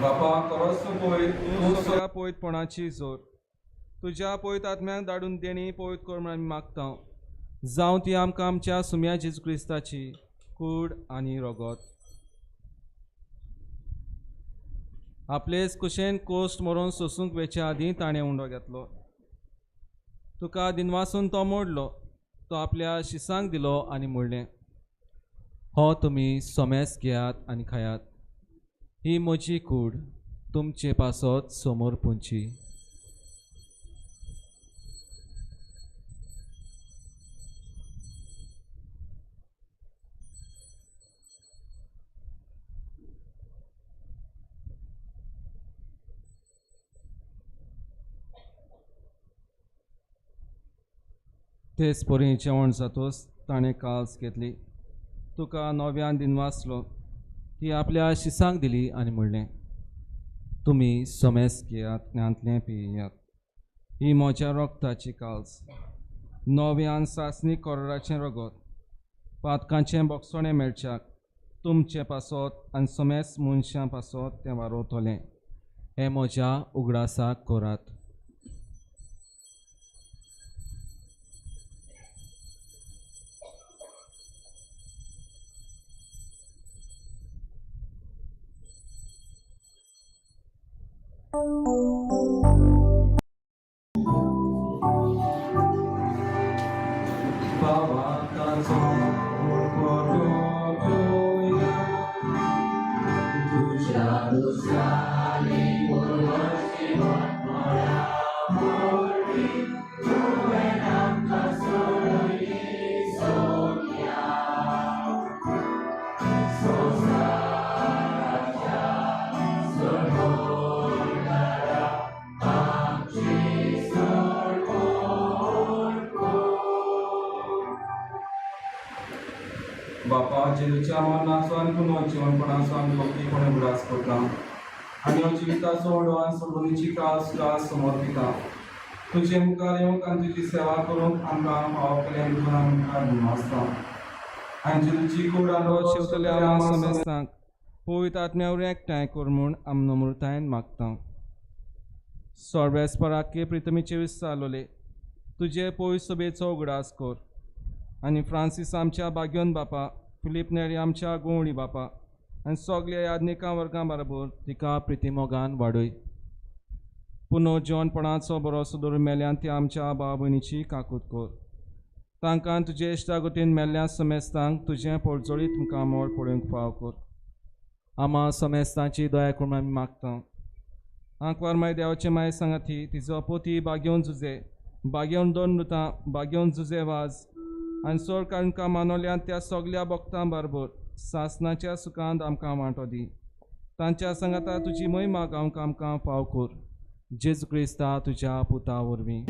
S4: बापा करोस पळय तूं सगळ्या पवित्रपणाची जोर तुज्या पवित्र आत्म्याक धाडून देणी पवित्र कर म्हूण आमी मागता. जावं ती आमकां आमच्या सुम्या जेजू क्रिस्ताची कूड आनी रगत. आपलेच कुशेन कोश्ट मरोन सोसूंक वेच्या आदीं ताणें उंडो घेतलो. तुका दिनवासून तो मोडलो, तो आपल्या शिसांक दिलो आनी म्हणलें, हो तुमी सोमेस घेयात आनी खायात, ही म्हजी कूड तुमचे पासत समोर पुंची. तेच परी जेवण जातोच ताणें काल्स घेतली, तुका नव्यान दिनवासलो, ती आपल्या शिसांक दिली आनी म्हणलें, तुमी समेस घेयात ज्ञांतलें पियात, ही म्हज्या रोगताची काल्स, नव्यान सासणी कोराचें रगत, पातकांचें बोगसणें मेळच्याक तुमचें पासत आनी समेस मनशां पासत तें वारोवतलें. हें म्हज्या उगडासाक करात. बापा जेजूच्या मरणाचो आनी पुनर्जिवनपणाचो आमी भक्तीपणे उगडास करता आनी हो जिविताचो ओडो आनी सोडवणीची कास तुका समर्पिता. तुजे मुखार येवंक आनी तुजी सेवा करूंक आमकां फावो केलें देखून आमी मुखार दिनवासता. आनी जेजूची कूड आनी शेवतल्या आमकां समेस्तांक पवित्र आत्म्या वरवीं एकठांय कर म्हूण आमी नम्रतायेन मागता. सर्वेस्पराके प्रितमीचे विसारलोले तुजे पवित्र सभेचो उगडास कर आनी फ्रांसीस आमच्या बाग्योन बापा, फिलीप नेरी आमच्या गोवणी बापा आनी सगल्या याज्ञिकां वर्गां बरोबर तिका प्रितीमोगान वाडय. पुनर्जिवनपणाचो बरोसो दवरून मेल्यान ती आमच्या भाव भयणीची काकूत कर. तांकां तुजे इश्टागतीन मेल्ल्या समेस्तांक तुजें पोळजोळीत मुखामळ पळोवंक फाव कर. आमा समेस्तांची दया करून आमी मागता. आंकवार माय देवाचे माय सांगाती तिजो पोती बागेवन जुजे, बागेवन दोन नुतां, बागेवन जुजे वाज आनी सोड कारणकां मानवल्यान त्या सगल्या भक्तां बरोबर सासनाच्या सुखांत आमकां वांटो दी. तांच्या सांगाता तुजी महिमा गावंक आमकां फाव कर. जेजू क्रिस्ता तुज्या पुता वरवीं.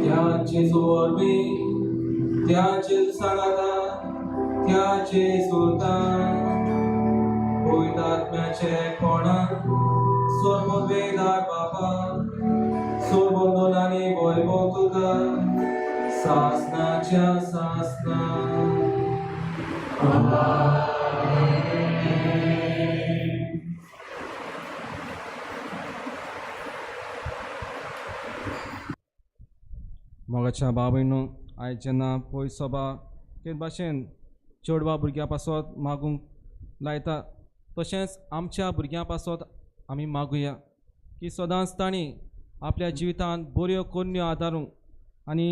S4: त्या जेजू वरवीं, त्या जेजू सांगाता, त्या जेजूता पवित्र आत्म्याचे कोणाक सर्ववेदार बापा सर्वदोनांनी वैभव तुका सासनाच्या सासना. मोगाच्या बाबयनो, आयज जेन्ना पयस सभा ते भाशेन चेडवा भुरग्यां पासत मागूंक लायता, तशेंच आमच्या भुरग्यां पासत आमी मागुया की सदांच तांणी आपल्या जिवितांत बऱ्यो करण्यो आदारूंक आनी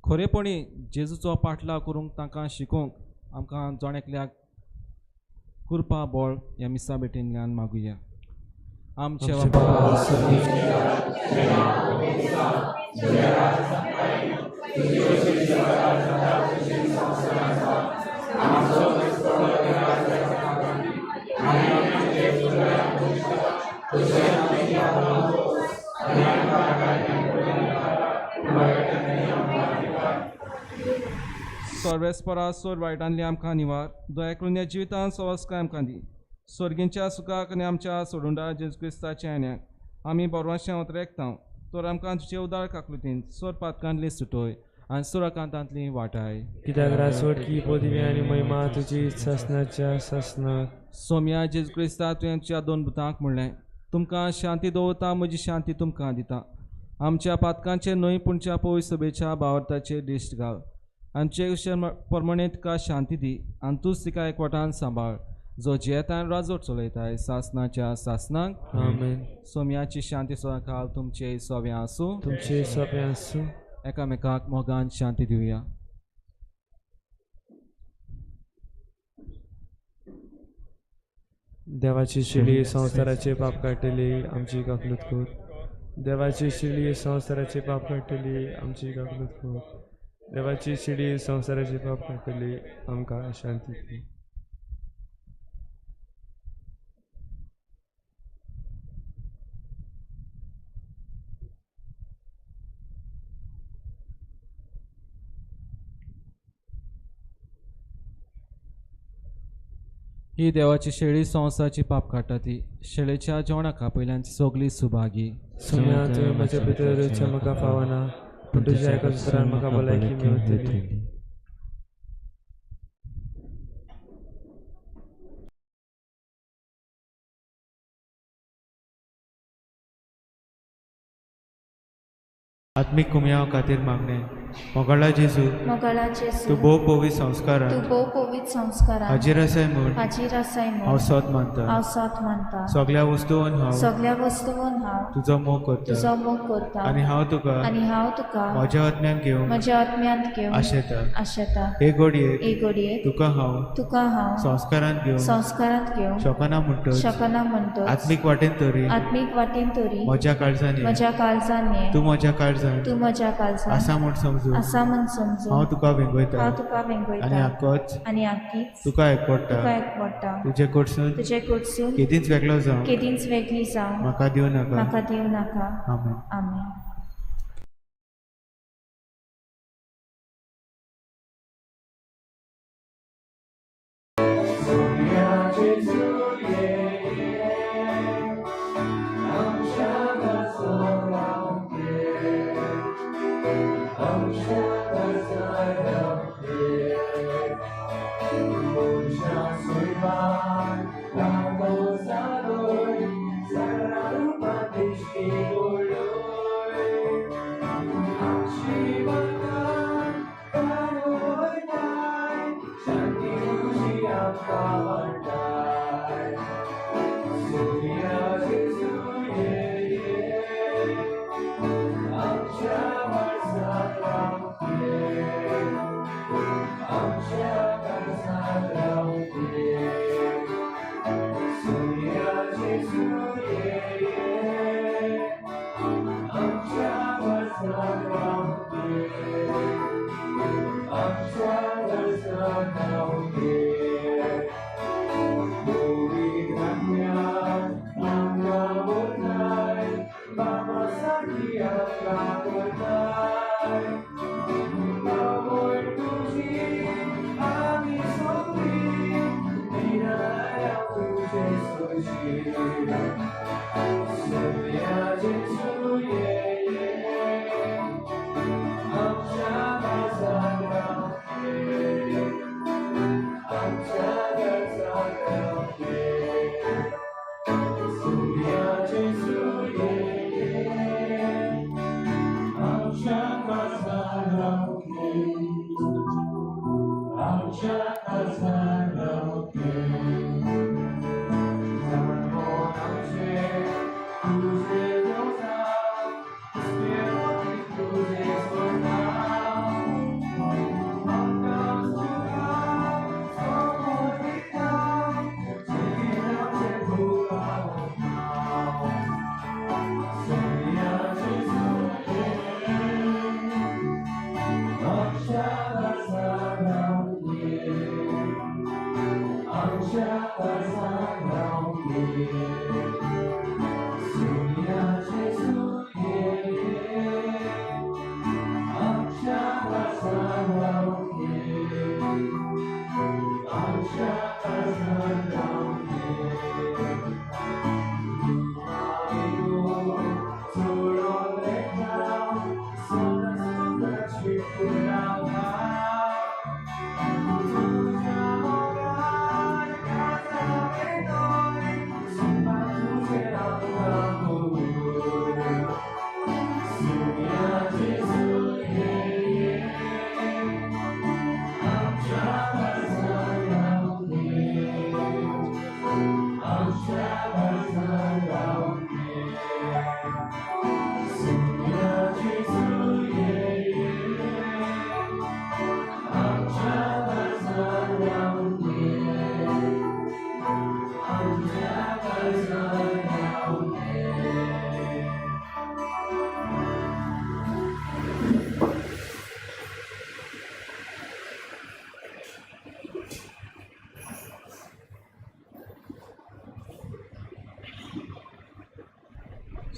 S4: खरेपणी जेजूचो पाटलाव करूंक तांकां शिकोवंक आमकां जण एकल्याक कृपा बळ ह्या मिसा भेटींतल्यान मागुया. आमचे बापा सर्वेस्परा सोर वायटांतली आमकां निवार, दया करून ह्या जिवितांत सवस्काय आमकां दी. सर्गींच्या सुखाक आनी आमच्या सोडुंडा जेजू क्रिस्ताच्या येण्याक आमी बरवाशें उतरेकता तर आमकां तुजे उदार काकलुतीन सोर पातकांतली सुटोय आनी सुराकांतांतली वाटाय.
S2: कित्याक राजवटकी पदवी आनी महिमा तुजी सासनाच्या सासनाक.
S4: सोम्या जेजू क्रिस्ता, तुवें तुज्या दोन भुतांक म्हणलें, तुमकां शांती दवरता, म्हजी शांती तुमकां दिता. आमच्या पातकांचे न्हय पूण तुज्या पवित्र सभेच्या भावार्थाचेर दिश्ट घाल आनी तुजे प्रमाणे तुका शांती दी आनी तूंच तिका एकवटान सांबाळ, जो जियेतान राजवट चलयताय सासनाच्या सासनाक.
S2: आमेन.
S4: सोम्याची शांती सदांकाळ तुमचे सोव्यां आसूं.
S2: तुमचे सोव्यां आसूं.
S4: एकामेकाक मोगान शांती दिवया.
S2: देवाची शिली संवसाराचे पाप काडटली आमची काकलूत कर. देवाची शिली संवसाराचे पाप काडटली आमची काकलूत कर. देवाची शिडी संवसाराचे पाप काडटली आमकां शांती दी.
S4: ही देवाची शेळी संवसाराची पाप काडटा ती शेळेच्या जेवणाक आपयल्यान सगळी सुभागी.
S2: सोम्या, तुवें म्हज्या भितर येवचें म्हाका फावना, पूण तुज्या एका उतरान म्हाका भलायकी मेळटली.
S11: आत्मीक कुमयाव खातीर मागणें. मोगाळा जेजू,
S12: मोगाळा जेजू,
S11: तूं भोव पवित्र संस्कारान,
S12: तूं भोव पवित्र संस्कारान
S11: हाजीर आसाय म्हूण,
S12: हाजीर आसाय म्हूण
S11: हांव सोद मानता,
S12: हांव सोद मानता.
S11: सगळ्या वस्तून हांव,
S12: सगळ्या वस्तून हांव
S11: तुजो मोग करता,
S12: तुजो मोग करता.
S11: आनी हांव तुका,
S12: आनी हांव तुका
S11: म्हज्या आत्म्यान घेवंक,
S12: म्हज्या आत्म्यांत घेवंक
S11: आशेता,
S12: आशेता.
S11: हे घडयेक,
S12: हे घडयेक
S11: तुका हांव,
S12: तुका हांव
S11: संस्कारांत घेवंक,
S12: संस्कारांत घेवंक
S11: शकना म्हणटच,
S12: शकना म्हणटच,
S11: आत्मीक वाटेन तरी,
S12: आत्मीक वाटेन तरी
S11: म्हज्या काळजान ये,
S12: म्हज्या काळजान ये,
S11: तूं म्हज्या काळजान,
S12: तूं म्हज्या काळजान
S11: आसा म्हूण समजून,
S12: आसा म्हूण समजून
S11: हांव तुका वेंगयता,
S12: हांव तुका वेंगयता,
S11: आनी आकोच
S12: आनी आकीच
S11: तुका एकवडटा,
S12: तुका एकवडटा.
S11: तुजे कडसून,
S12: तुजे कडसून
S11: केदींच वेगळो जावं,
S12: केदींच वेगळी जावं
S11: म्हाका दिवं नाका,
S12: म्हाका दिवं नाका.
S11: आमेन.
S12: आमेन.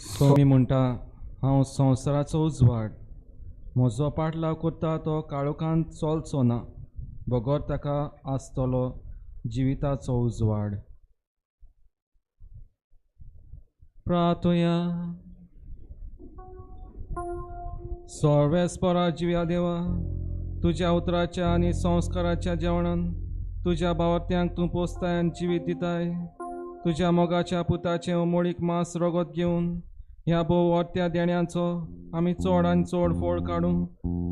S4: स्वामी म्हणटा, हांव संवसाराचो उजवाड, म्हजो पाटलाव करता तो काळोखांत चलचो ना, बगर ताका आसतलो जिविताचो उजवाड. प्रार्थुया. सर्वेस्परा जिव्या देवा, तुज्या उतराच्या आनी संस्काराच्या जेवणान तुज्या भावार्थ्यांक तूं पोसताय आनी जिवीत दिताय. तुज्या मोगाच्या पुताचें उमळीक मांस रगत घेवन ह्या भोव वर्त्या देण्यांचो आमी चड आनी चड फोळ काडूं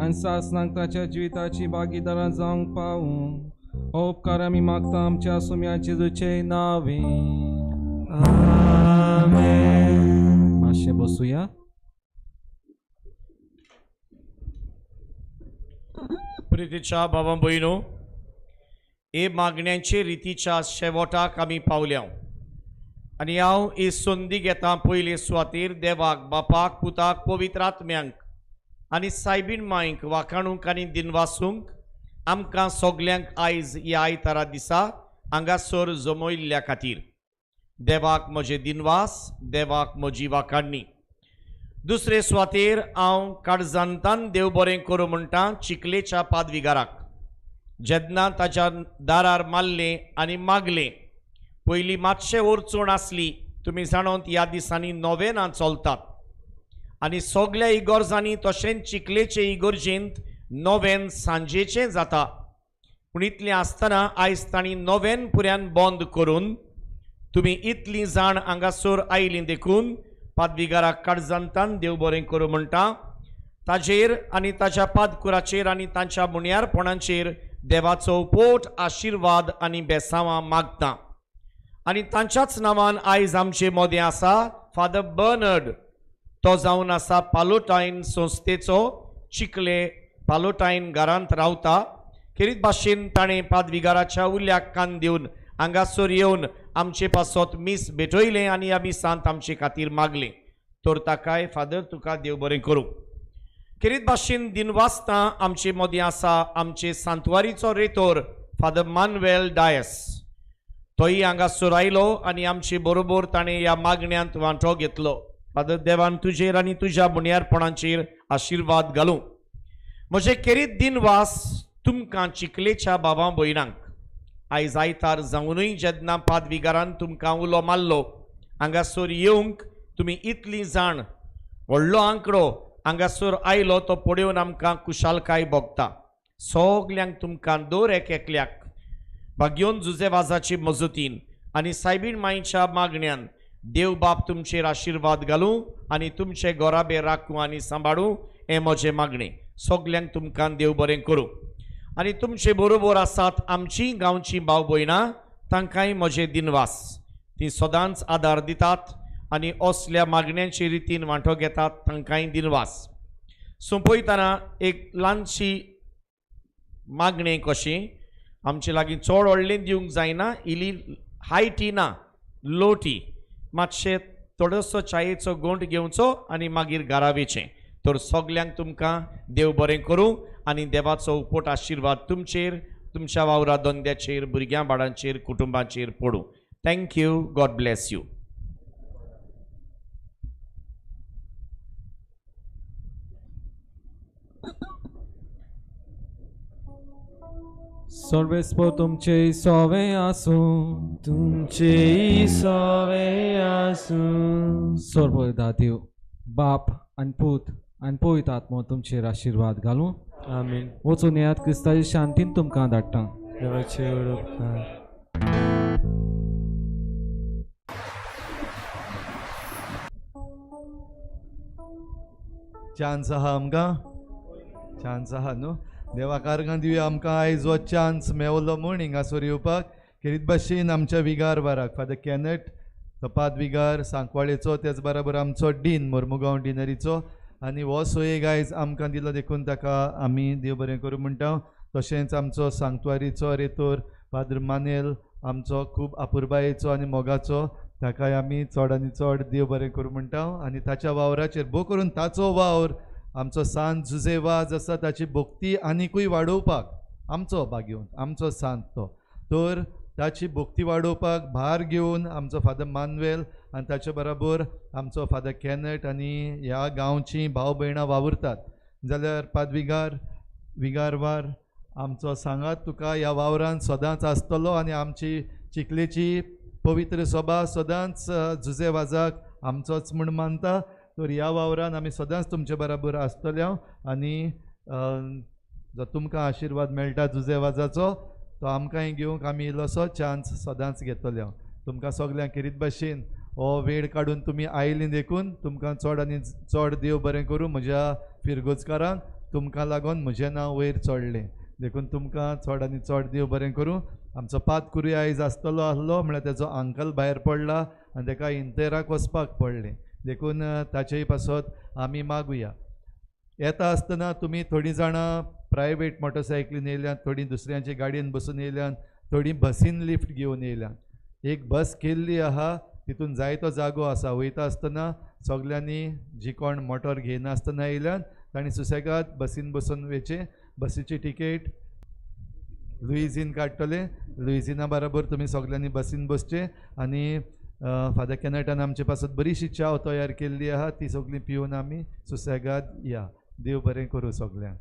S4: आनी सासणाक ताच्या जिविताची भागीदारां जावंक पावूं. हो उपकार आमी मागता आमच्या सुम्या जेजूचे नांवे. आमेन. मातशें बसुया.
S5: प्रितीच्या बाबा भयणो, हे मागण्यांचे रितीच्या शेवटाक आमी पावल्या आनी हांव ही संदी घेता पयले सुवातेर देवाक बापाक पुताक पवित्र आत्म्यांक आनी सायबीण मांयक वाखाणूंक आनी दिनवासूंक आमकां सगल्यांक आयज ह्या आयतारा दिसा हांगासर जमयल्ल्या खातीर. देवाक म्हजे दिनवास, देवाक म्हजी वाखाणणी. दुसरे सुवातेर हांव काळजांतान देव बरें करूं म्हणटा चिखलेच्या पादविगाराक, जेन्ना ताच्या दारार मारलें आनी मागलें. पयलीं मातशें अडचण आसली, तुमी जाणोत ह्या दिसांनी नोवेनां चलतात आनी सगल्या इगोर्जांनी तशेंच चिखलेचे इगोर्जेंत नोवेन सांजेचें जाता. पूण इतलें आसतना आयज तांणी नोवेन पुऱ्यान बंद करून तुमी इतलीं जाण हांगासर आयलीं देखून पादविगाराक काळजांतान देव बरें करूं म्हणटा. ताजेर आनी ताच्या पादकुराचेर आनी तांच्या मुण्यारपणाचेर देवाचो पोट आशिर्वाद आनी बेसांवां मागता. आनी तांच्याच नांवान आयज आमचे मोदें आसा फादर बर्नर्ड, तो जावन आसा पालोटायन संस्थेचो, चिखले पालोटायन घरांत रावता. खेरीत भाशेन ताणें पादविगाराच्या उल्याक कान दिवन हांगासर येवन आमचे पासत मीस भेटयलें आनी ह्या मिसांत आमचे खातीर मागलें. तर ताकाय फादर तुका देव बरें करूं. खेरीत भाशेन दिनवासता आमचे मदीं आसा आमचे सांतवारीचो रेतोर फादर मानवेल डायस, तोय हांगासर आयलो आनी आमचे बरोबर ताणें ह्या मागण्यांत वांटो घेतलो. फादर देवान तुजेर आनी तुज्या बुन्यारपणाचेर आशिर्वाद घालूं. म्हजे खेरीत दिनवास तुमकां चिखलेच्या बाबा भयणांक. आयज आयतार जावनूय जेन्ना पादविगारान तुमकां उलो मारलो हांगासर येवंक तुमी इतलीं जाण, व्हडलो आंकडो हांगासर आयलो तो पळोवन आमकां खुशालकाय भोगता. सगल्यांक तुमकां दर एक एकल्याक भाग्योन जुजे वाजाची मजतीन आनी सायबीण मांयच्या मागण्यान देव बाप तुमचेर आशिर्वाद घालूं आनी तुमचे गोराबे राखूं आनी सांबाळूं हें म्हजें मागणें. सगल्यांक तुमकां देव बरें करूं. आनी तुमचे बरोबर आसात आमची गांवची भाव भयणां, तांकांय म्हजे दिनवास. ती सदांच आदार दितात आनी असल्या मागण्यांचे रितीन वांटो घेतात, तांकांय दिनवास. सोंपयतना एक ल्हानशी मागणें कशी, आमचे लागीं चड व्हडलें दिवंक जायना, इल्ली हाय टी ना, लो टी, मातशें थोडोसो चायेचो गोंट घेवचो आनी मागीर घरा वयचें. तर सगल्यांक तुमकां देव बरें करूं आनी देवाचो उपट आशिर्वाद तुमचेर, तुमच्या वावरा धंद्याचेर, भुरग्यां बाळांचेर, कुटुंबाचेर पडूं. Thank you. God bless you.
S4: सर्वेस्पर तुमचे सोवे आसूं,
S2: तुमचे सोवे आसूं.
S4: सर्वदा देव बाप आनी पूत आनी पवित्र आत्मो तुमचेर आशिर्वाद घालूं.
S2: आमेन.
S4: वचून येयात, क्रिस्ताचे शांतीन तुमकां धाडटा.
S2: देवाचे उपकार.
S1: चान्स आहा आमकां, चान्स आहा न्हू. देवाक आर्गां दिवया आमकां आयज हो चान्स मेवलो म्हूण हिंगासर येवपाक. खेरीत भाशेन आमच्या विगार बाराक फादर कॅनट, तो पादविगार सांकवाळेचो, तेच बराबर आमचो डीन मोर्मुगांव डिनरीचो, आनी हो सोयेग आयज आमकां दिलो देखून ताका आमी देव बरें करूं म्हणटा. तशेंच आमचो सांतवारीचो रेतोर फादर मानेल आमचो खूब आपुरबायेचो आनी मोगाचो, ताकाय आमी चड आनी चड देव बरें करूं म्हणटा. आनी ताच्या वावराचेर भोव करून ताचो वावर आमचो सांत जुजे वाज आसा ताची भक्ती आनिकूय वाडोवपाक आमचो भाग्योन आमचो सांत तो, तर ताची भक्ती वाडोवपाक भार घेवन आमचो फादर मानवेल आनी ताचे बराबर आमचो फादर कॅनट आनी ह्या गांवची भाव भयणां वावुरतात. जाल्यार पादविगार, विगारवार आमचो सांगात तुका ह्या वावरान सदांच आसतलो आनी आमची चिखलेची पवित्र सभा सदांच जुजे वाजाक आमचोच म्हूण मानता. तर ह्या वावरान आमी सदांच तुमचे बराबर आसतले आनी जो तुमकां आशिर्वाद मेळटा जुजे वाजाचो तो आमकांय घेवंक आमी इल्लोसो चान्स सदांच घेतले. तुमकां सगल्यांक खेरीत भाशेन हो वेळ काडून तुमी आयलीं देखून तुमकां चड आनी चड देव बरें करूं. म्हज्या फिरगोजकारांक तुमकां लागून म्हजें नांव वयर चडलें देखून तुमकां चड आनी चड देव बरें करूं. आमचो पात कुरी आयज आसतलो आसलो म्हळ्यार तेजो अंकल भायर पडला आनी तेका इंतेराक वचपाक पडलें देखून ताचेय पासत आमी मागुया. येता आसतना तुमी थोडीं जाणां प्रायवेट मोटरसायकलीन येयल्यात, थोडीं दुसऱ्यांचे गाडयेन बसून येयल्यात, थोडीं बसीन लिफ्ट घेवन येयल्यात. एक बस केल्ली आहा तितून जायतो जागो आसा. वयता आसतना सगल्यांनी जी कोण मोटर घेयनासतना येयल्यात तांणी सुसेगाद बसीन बसून वयचें. बसीची टिकेट लुईझीन काडटले, लुईझिना बराबर तुमी सगल्यांनी बसीन बसचें आनी फादर कॅनटान आमचे पासत बरीशी च्याव तयार केल्ली आहा ती सगळी पिवन आमी सुसेगाद या. देव बरें करूं सगल्यांक.